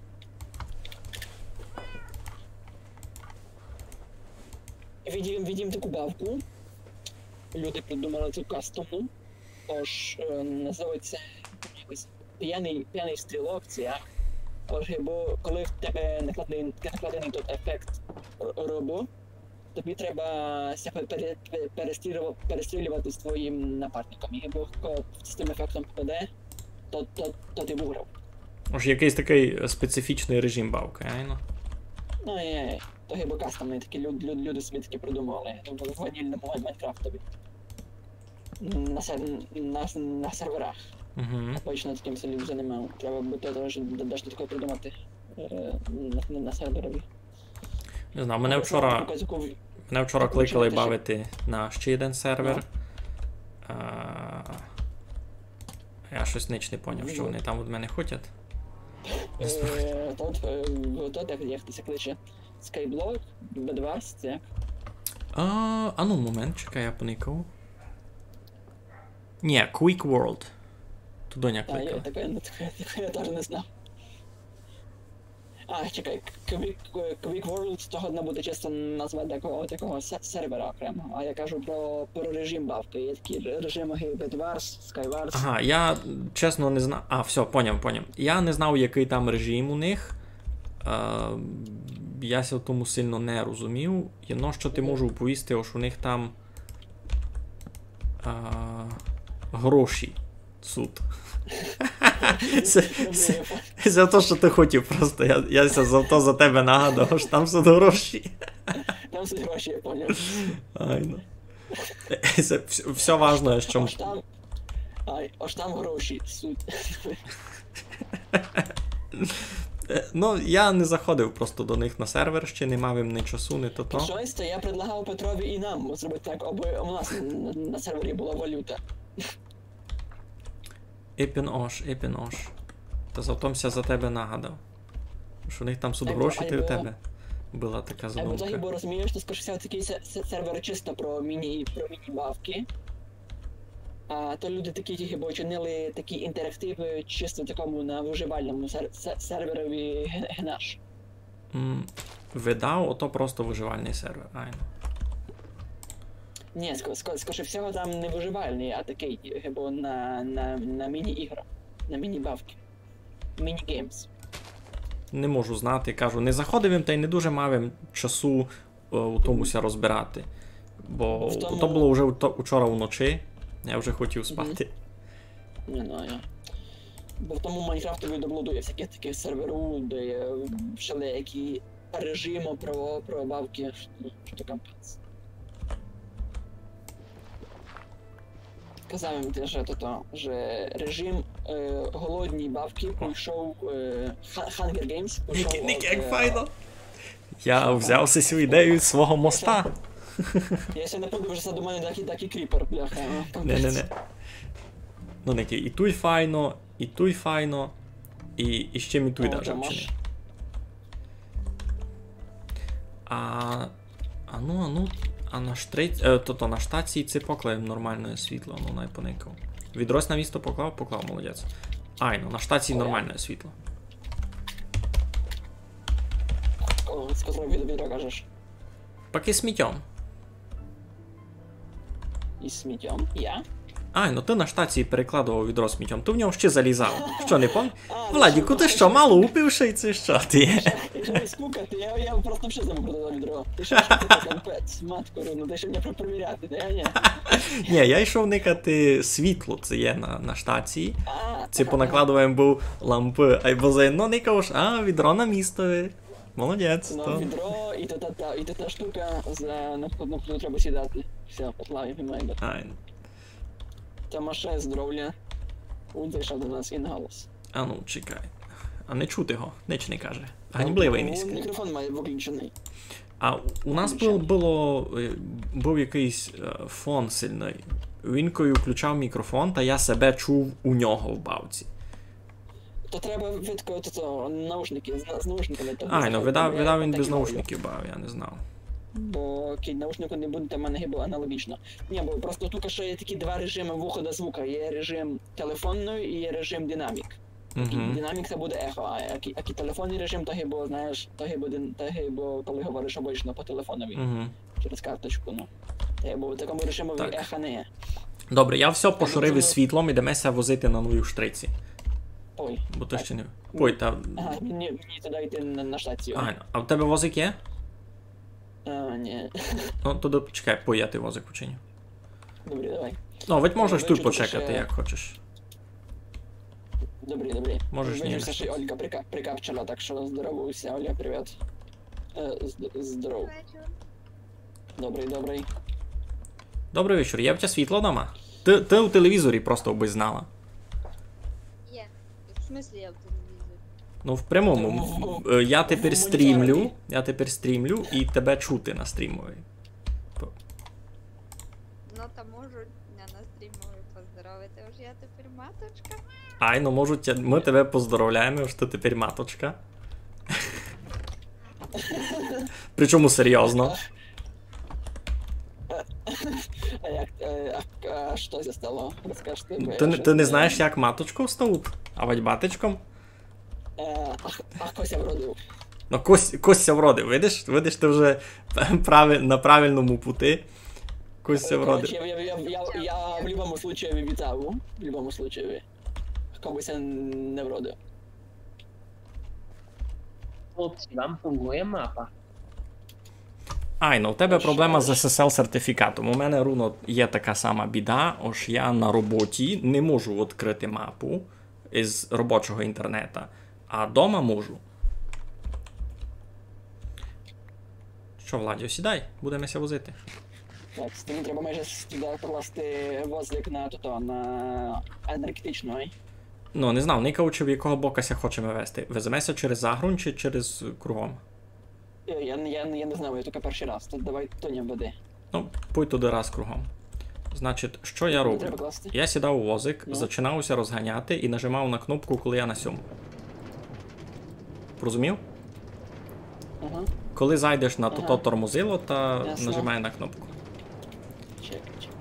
Видів, видів таку бавку. Люди придумали цю кастомну. Тож е, називається якось п'яний, п'яний стрілок, це як. Тож, бо коли в тебе накладений, накладений тут ефект р- робу, тобі треба ся пере- пере- перестрілюва- перестрілювати з твоїм напарником. І бо хто з тим ефектом попаде, то, то, то ти виграв. Ож якийсь такий специфічний режим бавки, айно? Ну, є, то хіба кастомні такі люд, люд, люди собі такі придумали в ванільному Май- Майнкрафтові. На, сер, на, на серверах. Угу. Обично таким ся люди займав. Треба буде теж дещо таке придумати е, на, на, на серверові. Не знаю, мене вчора, мене вчора кликали бавити на ще один сервер. А, я щось ніч не поняв, що вони там від мене хочуть. Е, Тут, е, тут, як, як це кличе? Skyblock, Bedwars, це як? А, а ну, момент, чекай, я поникав. Ні, Quick World. Туди не А, я кликали. Таке, таке, таке я теж не знав. А, чекай, Quick, Quick World, то годна буде чисто назва такого, такого се- сервера окремо. А я кажу про, про режим бавки. Є такі ре- режими Bedwars, Skywars. Ага, я чесно не знав. А, все, поняв, поняв. Я не знав, який там режим у них. Е, я ся в тому сильно не розумів. Єдно, що ти можу оповісти, ож у них там е, гроші суть. Це, це, це то, що ти хотів просто. Я, я ся за то за тебе нагадав, що там суть гроші. Там суть гроші, я поняв. Айно. Це все, все важливе, що Ож там, ай, ож там гроші суть. Е, Ну, я не заходив просто до них на сервер, ще не мав їм ні часу, ні то то. Щось, то я предлагав Петрові і нам зробити так, аби у нас на, на сервері була валюта. Епін ош, епін ош. Та зато м ся за тебе нагадав. Що у них там суть Айбо, гроші, ти у айбо. Тебе була така Айбо взагалі, задумка. Бо розумієш, то скоріше всього такий се- се- сервер чисто про міні про міні-бавки. А то люди такі тільки бо чинили такі інтерактиви чисто такому на виживальному сер- се- серверові ге- генаш. М, Видав, ото просто виживальний сервер, айно. Ні, ско- ско- скоріше всього там не виживальний, а такий, бо на, на, на міні-ігра, на міні-бавки. Міні-геймс. Не можу знати, кажу, не заходив їм та й не дуже мав їм часу е, у тому ся розбирати. Бо В тому- то було вже у- то- учора вночі, я вже хотів спати. Не знаю. Бо в тому Майнкрафтові доблудує всякі такі серверу, де є всілякі режими про, про бавки, що, що то капець. Казав їм теж, що, то, що режим е, голодній бавки пішов е, Ха- Hunger Games, пішов. Нікі, Нікі, е, як файно! Я взяв сю ідею з свого моста. Я ще не подумав, що це до мене такий, такий кріпер, бляха. Не, не, не. Ну, Нікі, і туй файно, і туй файно, і, і ще ми туй О, даже там вчинив. аж. А, а ну, а ну, А на штри-, е, то, то на штації ци поклав нормалне світло, ну най поникав. Відрось на місто поклав, поклав, молодець. Айно, на штації нормалне світло. О, з котрого від-, відра кажеш? Пак із сміттям. Із сміттям? Я? Айно, ты на штації перекладував відро з сміттям, ты в нього ще залізав. Што, не пом-, А, Владіку, ты што, мало упивший, ци што ты є? Ти ж не скукати, я, я просто вже забув про те відро. Ти що, що це капець, матку рідну, ти ще мене перевіряти, не, ні. Ні, я йшов никати світло, ци є на, на штації. А, Ци понакладував им быв лампы, айбо заєдно никав, ож, а, відро на містові. Молодець, ну, то. Відро і та, та, та, і та, та штука, за на яку треба сідати. Все, поклав і має. Ай, Тамаше, здоров'я. Ун зайшов до нас і на голос. А ну, чекай. А не чути го, нич не каже. Ганьбливый Ну, низькый. Мікрофон має виключений. А у нас был, было, е, быв якыйсь, е, фон сильный. Він коли включав мікрофон, та я себе чув у нього в бавці. То треба відкрити то, наушники, з, з наушниками. То Ай, ну, так, видав, я видав він так без і роблю. Наушників бав, я не знав. Бо кид наушнику не буде, то в мене гибо аналогічно. Ні, бо просто тут ще є такі два режими виходу звука. Є режим телефонний і є режим динамік. Угу. Динамік це буде ехо, а як, як і телефонний режим, то гибо, знаєш, то гибо, дин- то гибо, коли говориш обично по телефонові Угу. через карточку, ну. Та гибо в такому режимі Так. Еха не є. Добре, я все пошурив із Це- світлом, ідеме ся возити на нову штриці. Ой. Бо то Так. ще не. Ой, та. Ага, мені, мені туди йти на, на штацію. А, а в тебе возик є? А, ні. Ну, тоді почекай, пой, я ти возик учиню. Добре, давай. Ну, ведь можеш Е, тут чути почекати, ще- як хочеш. Добре, добре. Можеш Вижу, не це ще й нажати. Олька прика- прикапчила, так що здоровуйся, Оля, привіт. Е, з- здоров. Вечір. Добрий, добрий. Добрий вечір, є в тебе світло дома? Ти, ти у телевізорі просто обы знала. Є. В смысле я в телевізорі? Ну, в прямому. В- в- Е, Я тепер в стрімлю, моніторі. Я тепер стрімлю і тебе чути на стрімові. Ну та можу мене на стрімові поздоровити, ож я тепер маточка. Ай, ну можуть, тя- ми тебе поздоровляємо, що ти тепер маточка. Причому серйозно. А як, е, а, а що зі стало? Розкажи, бо я Ти, не- щось ти не знаєш, як маточков стають? А вать батечком? Е, а, а хто ся вродив? Ну, кось, кось ся вродив, видиш? Видиш, ти вже прави, на правильному пути. Кось ся вродив. Короче, я, я, я, я, я в любому случаю вітав. В любому случаю. Хто бы ся не вродив. Хлопці, вам фунґує мапа? Ай, ну в тебе Що проблема з ж? S S L сертифікатом. У мене руно є така сама біда, ож я на роботі не можу відкрити мапу із робочого інтернета, а дома можу. Що, Владю, сідай, будемо ся возити. Так, з тим треба майже с- туди покласти возик на тото, на енергетичну, ай. Ну, не знав, никав, чи в якого бока ся хочемо вести. Веземе ся через загрунь чи через кругом? Я, я, я, я не знав, я тільки перший раз. Тут давай то не буде. Ну, пой туди раз кругом. Значить, що я роблю? Треба класти. Я сідав у возик, Ну. зачинав ся розганяти і нажимав на кнопку, коли я на сьому. Порозумів? Ага. Коли зайдеш на Ага. тото тормозило, та Ясно. нажимай на кнопку. Чекай, чекай.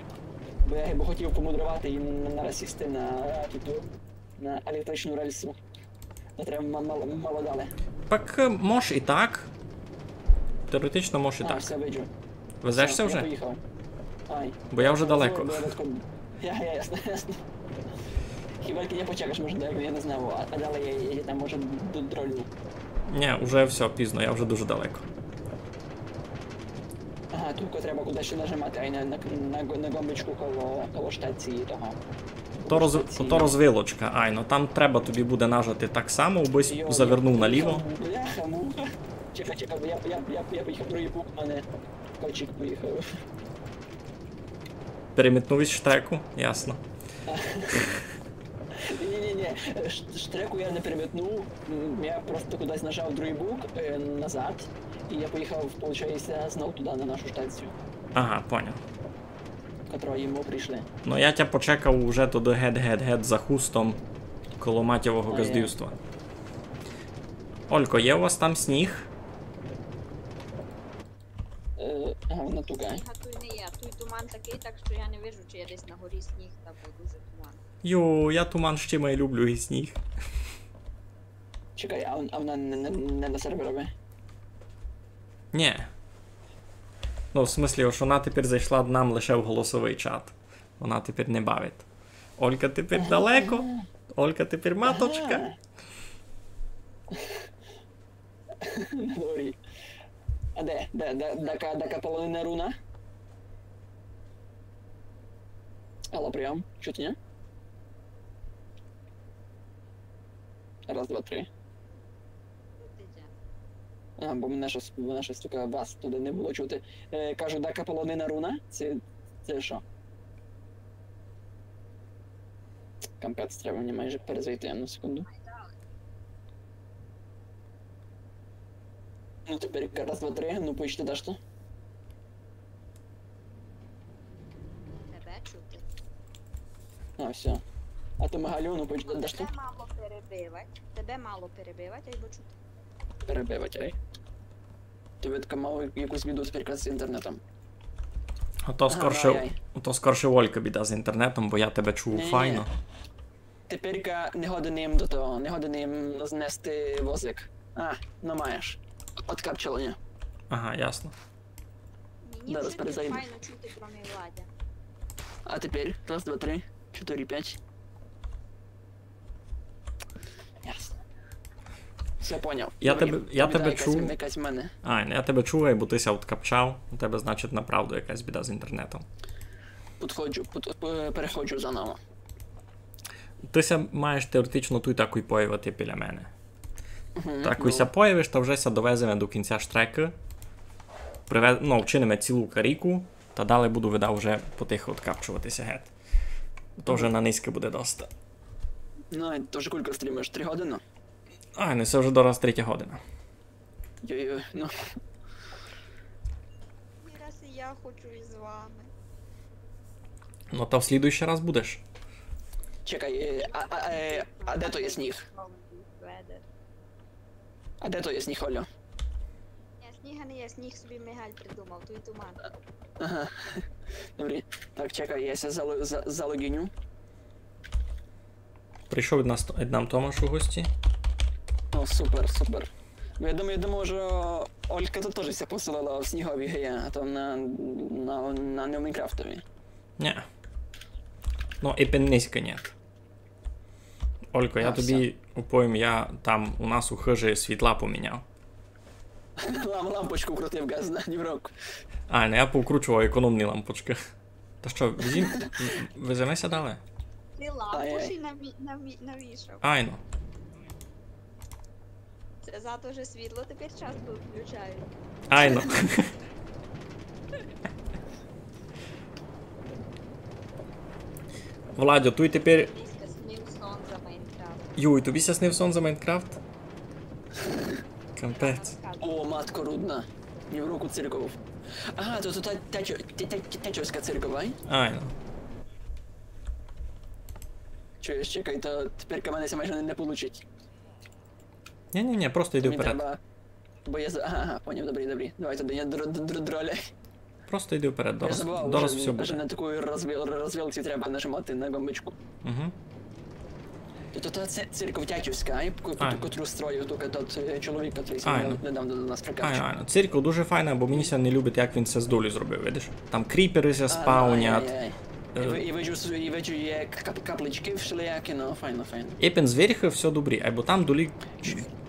Бо я бы хотів помудровати і на- нараз сісти на, ту- на електричну рельсу. То треба ма- мало, мало далі. Так, е, мож і так. Теоретично мож і А, так. Все, виджу. Везешся Все, вже? Я поїхав. Ай. Бо я вже далеко. Все, я відкон- Я, я, ясно, ясно. Хіба я почекаєш, може, далеко, я не знав, а, а далі я, я, я там, може, до дролю. Ні, вже все, пізно, я вже дуже далеко. Ага, тільки треба кудись ще нажимати, ай на, на, на, на гомбичку коло, коло штації того. То, Коло роз... штації. то розвилочка, айно, там треба тобі буде нажати так само, аби Йо, завернув я наліво. поїхав, бляха, муха. Чекай, чекай, бо я, я, я, я поїхав другий бок, у мене кочик поїхав. Переметнув із штреку, ясно. Ні, ні, ні, штреку я не переметнув, м, я просто кудись нажав другий бок е, назад, і я поїхав, виходить, знов туди на нашу штацію, Ага, поняв. котра ми прийшли. Ну я тя почекав уже туди гет-гет-гет за хустом коло матєвого А, ґаздівства. Олько, є у вас там сніг? Е, Ага, вона тука. Сніга туй не є, туй туман такый, так што я не вижу, чи є десь на горі сніг, та бо дуже туман. Йо, я туман ще май люблю і сніг. Чекай, а, вон-, а вона не, не, не на серверови? Нє. Ну, в смыслі, ож вона тепер зайшла нам лише в голосовый чат. Вона тепер не бавить. Олька тепер далеко. Ага. Олька тепер маточка. Ага. Добрі. А де? Де, де, дака, дака полонина руна? Алло, прийом. Чути, нє? Раз, два, три. А, бо мене щось, мене щось, сука, вас туды не было чути. Е, кажу, дака полонина руна? Се, се што? Капець, треба мені майже перезайти, одну секунду. Ну, тепер раз, два, три, ну, поїдьте, дашто. Тебе чути. А, всьо. А то Мигалю, ну, поїдьте, дашто. Тебе мало перебивать, тебе мало перебивать, айбо чути. Перебивать, ай. Ти видка мав якусь біду тепер з інтернетом. Ото скорше, ай-яй. Ото скорше Олька біда з інтернетом, бо я тебе чув файно. Теперька не годен им до того, не годен им знести возик. А, ну маєш. Откапчило, нє? Ага, ясно. Мені вже не файно чути, кроме Владя. А тепер? Раз, два, три, чотири, пять. Ясно. Всьо поняв. Я тебе, я тебе чув. Якась в мене. А, ну, я тебе чув, бо ты ся откапчав. У тебе, значить, направду якась біда з інтернетом. Підходжу, під-, е, переходжу заново. Ты ся маєш теоретично туй такой появити біля мене. Мгм, такой ся появиш, та вже ся довеземе до кінця штрекы. Приве-, ну, вчиниме цілу каріку, та далі буду, видав, вже потихо откапчовати ся гет. То вже на низько буде доста. Ну, а то вже кулько стрімиш? Три годины? А, ну, се вже дораз третя година. Йой-йой, ну. Раз і я хочу із вами. Ну, та в слідуючий раз будеш. Чекай, е, а, а, е, а де то є сніг? А де то є сніг, Олю? Ні, сніга не є, сніг собі Мигаль придумав, туй туман. Ага. Добрі. Так, чекай, я ся зало-, за-, залогіню. Прийшов ид нас, ид нам Томаш у гості. О, супер, супер. Ну, я думаю, я думаю, што Олька то тоже ся поселила в снігові гея, а то на, на, на, не в Майнкрафтові. Нє. Ну, і пенниська нє. Олько, я тобі уповім, я там у нас у хыжі світла поміняв. Лам-, лампочку вкрутив, газ, на, ні в року. А, ну я повкручовав економні лампочкы. Та што, везем-, веземе ся далі? Ти лампочки наві-, наві-, навішав. Айно. Се зато, што світло тепер часто включають. Айно. Владьо, туй тепер... Тобі ся снив сон за Майнкрафт. Юй, тобі ся снив сон за Майнкрафт? Капець. О, матко рудна. Ні в року церков. Ага, то, то та, та, та, та, та, тячівська церков, ай? Айно. Чуєш, чекай, то тепер у мене ся майже не, не получить. Ні, ні, ні, просто йди вперед. Мені треба, бо я за-, ага, ага, поняв, добрі, добрі. Давай тогды, я др-, др-, др-, дроля. Просто йди вперед, дораз, дораз всьо буде. Я забував, што на такій розвіл-, розвілці треба нажимати на ґомбичку. Мгм. То, то, то це церков тячівська, ай, ко-, ко-, котру строїв тука тот, е, чоловік, котрый ся недавно до нас прикапчив. Айно, айно. Церков дуже файна, бо мені ся не любить, як він се з долі зробив, видиш? Там кріперы ся спавнять. Ай, ай, ай. Е. І ви-, і виджу с-, і виджу є кап-, капличкы всілиякі, ну, файно, файно. Епен зверху всьо добрі, айбо там долі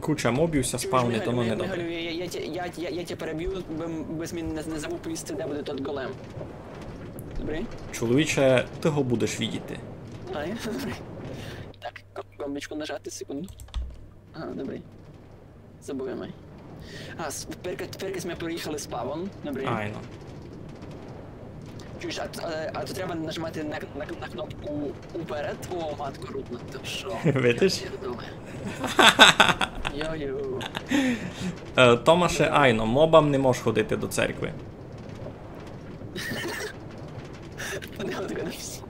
куча мобів ся спавнить, воно не добре. Чуєш, Михайлю, я, я, я, я, я, я тя переб'ю, бо, бо єсь не, не забув повісти, де буде тот голем. Добрі? Чоловіче, ты го будеш видіти. Ай, добрі. Так, ґо-, ґомбичку нажати, секунду. Ага, добрі. Забув я май. А, с-, перка-, перка сьме переїхали спавн, добрі. Айно. Чуєш, а т-, а, а то треба нажимати на, на, на кнопку уперед. О, матко рудна, то што? Видиш? Я думаю. Йо-йо. Е, Томаше, айно, мобам не можеш ходити до церкви. Подивись.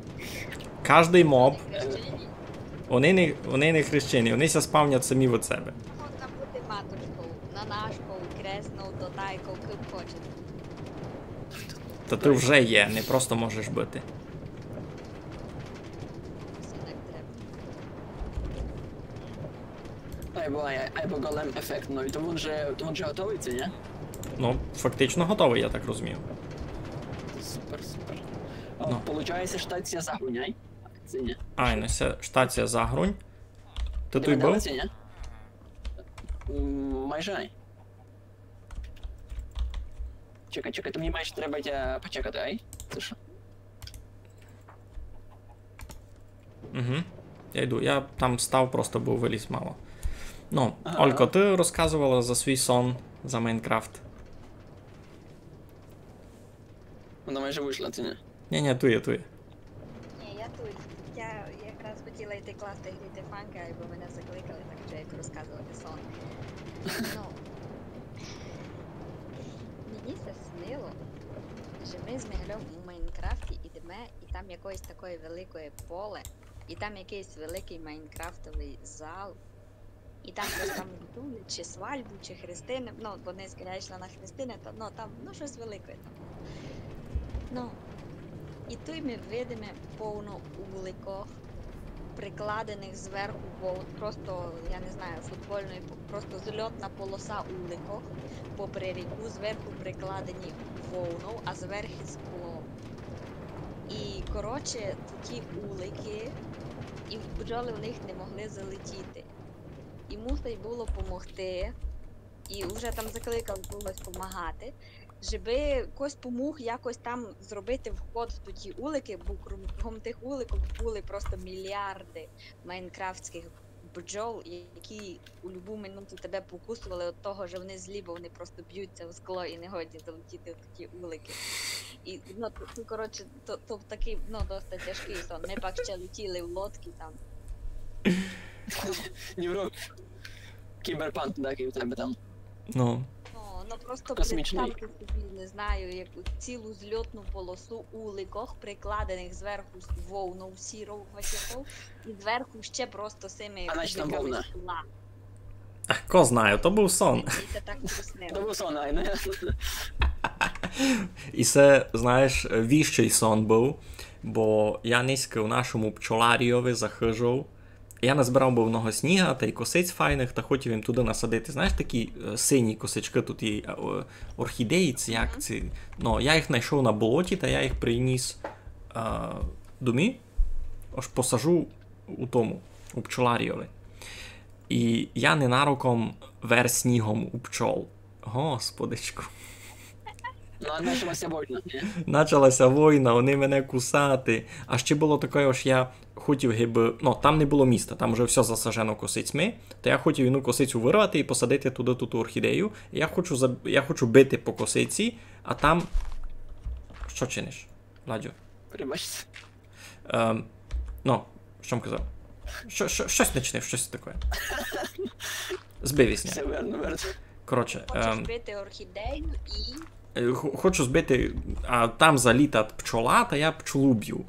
Каждый моб. Вони не, вони не хрещені, вони ся спавнять самі від себе. Можна бути матушков, нанашков, креснов, дотайков, ким хочете. Та ты вже є, не просто можеш быти. Айбо, айбо голем ефектный, то він же, то він же готовый, ци ні? Ну, фактично готовый, я так розумію. Супер, супер. А, ну. Получається, штація Загруняй? Ци ні? Ай, ну, се штація Загрунь. Ты туй быв? Ци ні? М, майже ай. Чекай, чекай, то мені майже треба тя почекати, ай? Це що? Угу. Я йду. Я там став, просто быв, выліз мало. Ну, ага. Олько, ты розказовала за свій сон, за Майнкрафт. Вона майже вышла, ци ні? Ні, ні, туй є, туй є. Ні, я туй. Я якраз хотіла йти класти гріти фанки, айбо мене закликали, так што я йду розказовати сон. Ну, мені ся снило, што мы з Мигалём у Майнкрафті ідеме, і там якоєсь такоє великоє поле, і там якыйсь великый майнкрафтовый зал, і там хтось там готує, чи свальбу, чи хрестины, ну, бо днеська я йшла на хрестины, то, ну, там, ну, штось великоє там. Ну, і туй мы видиме повно уликох, прикладеных зверху, бо просто, я не знаю, футболной, по-, просто зльотна полоса уликох попри ріку, зверху прикладені вовнов, а зверху скло. І, коротше, такі улики, і бджолы в них не могли залетіти. І мусить было помогти, і вже там закликав когось помагати, жебы хтось помуг якось там зробити вход в ті улики, бо кром, кром тых уликов были просто міліарды майнкрафтськых бджол, які у любу минуту тебе покусовали од того, што вони злі, бо вони просто бють ся в скло і не годні залетіти в ті улики. І, ну, то, то, коротше, то, то такый, ну, доста тяжкый сон. Мы пак ще летіли в лодці там. Нью-Йорк. Кіберпанк такый в тебе там. Ну. Ну, ну, просто представте собі, не знаю, яку цілу зльотну полосу уликох, прикладеных зверху з вовнов сіров гвоздяков, і зверху ще просто сими кубиками скла. А ко знає, то быв сон. І се так приснило. То быв сон, ай, не. І се, знаєш, віщый сон быв, бо я нынька у нашому пчоларійови за хыжов, я назбирав быв много сніга тай косиць файных, та хотів им туды насадити, знаєш, такі, е, сині косичкы туй є, е, о, орхідеї, ци як ци. Ну, я їх найшов на болоті, та я їх принїс, е, домі, ож посажу у тому, у пчоларійови. І я ненароком вер снігом у пчол. Господичку. Ну, а начала ся война, ні? Начала ся война, они мене кусати. А ще было таке, ож я хотів, гибы, ну, там не было міста, там уже всьо засажено косицьми, та я хотів одну косицю вырвати і посадити туды ту орхідею. Я хочу заб-, я хочу бити по косиці, а там... Што чиниш, Владю? Прибачте. Ем, ну, што м казав? Што, што, штось не чинив, штось таке. Збив єсь ня. Всьо верно, верно. Коротше, хочеш, ем, бити орхідею і... Е, хо-, хочу збити, а там заліта пчола, та я пчолу бю.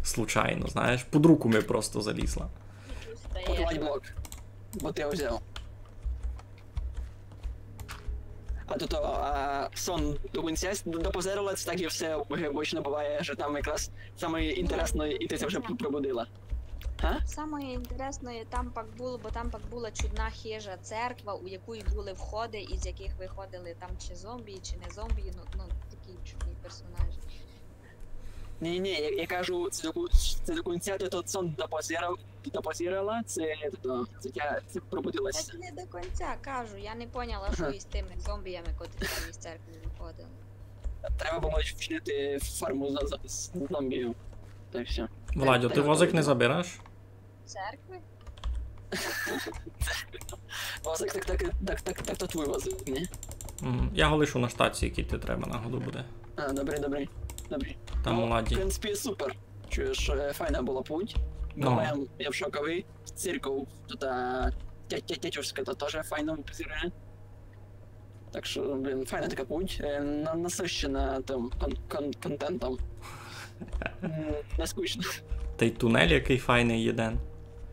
Случайно, знаєш, під руку ми просто залізла. Подавай блок. Бо ти його взяв. А то, то, а, сон до кінця с-, д-, допозерала, ци так і всьо, бо обычно буває, што там якраз саме інтересне, і ти ся вже пробудила. А? Саме інтересне там пак было, бо там пак была чудна хижа, церква, у якій были входы, із якых выходили там чи зомбі, чи не зомбі, ну, ну, такі чудні персонажі. Ні, ні, я, я кажу, ци до ку-, ци до кінця ти тот сон допозирав, допозирала, ци, то, ци тя, ци пробудила ся. Так не до кінця, кажу, я не поняла, што із тыми зомбіями, котрі там із церкви выходили. Треба было вчинити ферму з, з, з зомбіяв. Та й всьо. Владю, ти возик не забираш? Церкви? Возик, так, так, так, так, так, то твій возик, ні? Мгм. Я го лишу на штації, який ти треба, нагоду буде. А, добрі, добрі, добрі. Там у Ладі. Ну, в принципі, супер. Чуєш, е, файна была путь. Ну. Думаю, я в шокови. Церков, то та тя-, тя-, тятюшка, то тоже файно позирує. Так што, блін, файна така путь, е, на-, насыщена тым кон-, кон-, контентом. М, не скучно. Тай тунель якый файный єден.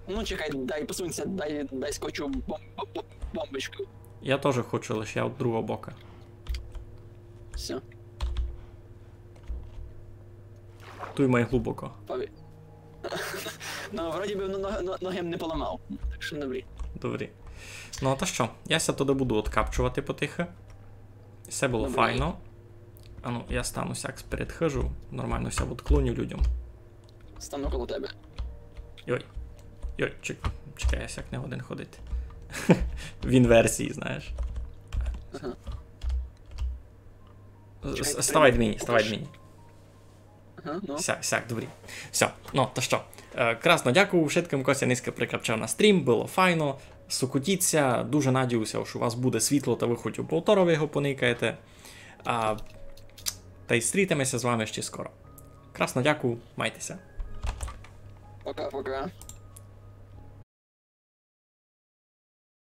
Ну, чекай, дай посунь ся, дай, дай скочу бом-, бом-, бом-, бомбочку. Я тоже хочу, лиш я од другого бока. Всьо. Туй май глубоко. Пові... Ну, вроді би, ну, но- но- ноги м не поламав. Так що добрі. Добрі. Ну, та што, я ся туды буду откапчовати потихы. Всьо было Добрі. Файно. Ану, я стану сяк перед хыжу, нормално ся відклоню людям. Стану коло тебе. Йой. Йой, чек... чекай, я сяк не годен ходити. В інверсії, знаєш. Ага. С- Чекай, с- Ставай треба мені, ставай покажи. Мені. Ага, ну. Сяк, сяк, добрі. Всьо, ну, та што. Е, красно дякую вшыткым, ко ся нынька прикапчав на стрім, было файно. Сокотіть ся, дуже надію ся, што у вас буде світло, та вы хоть у повторови го поникаєте. А, та й стрітиме ся з вами ще скоро. Красно дякую, майте ся. Пока-пока.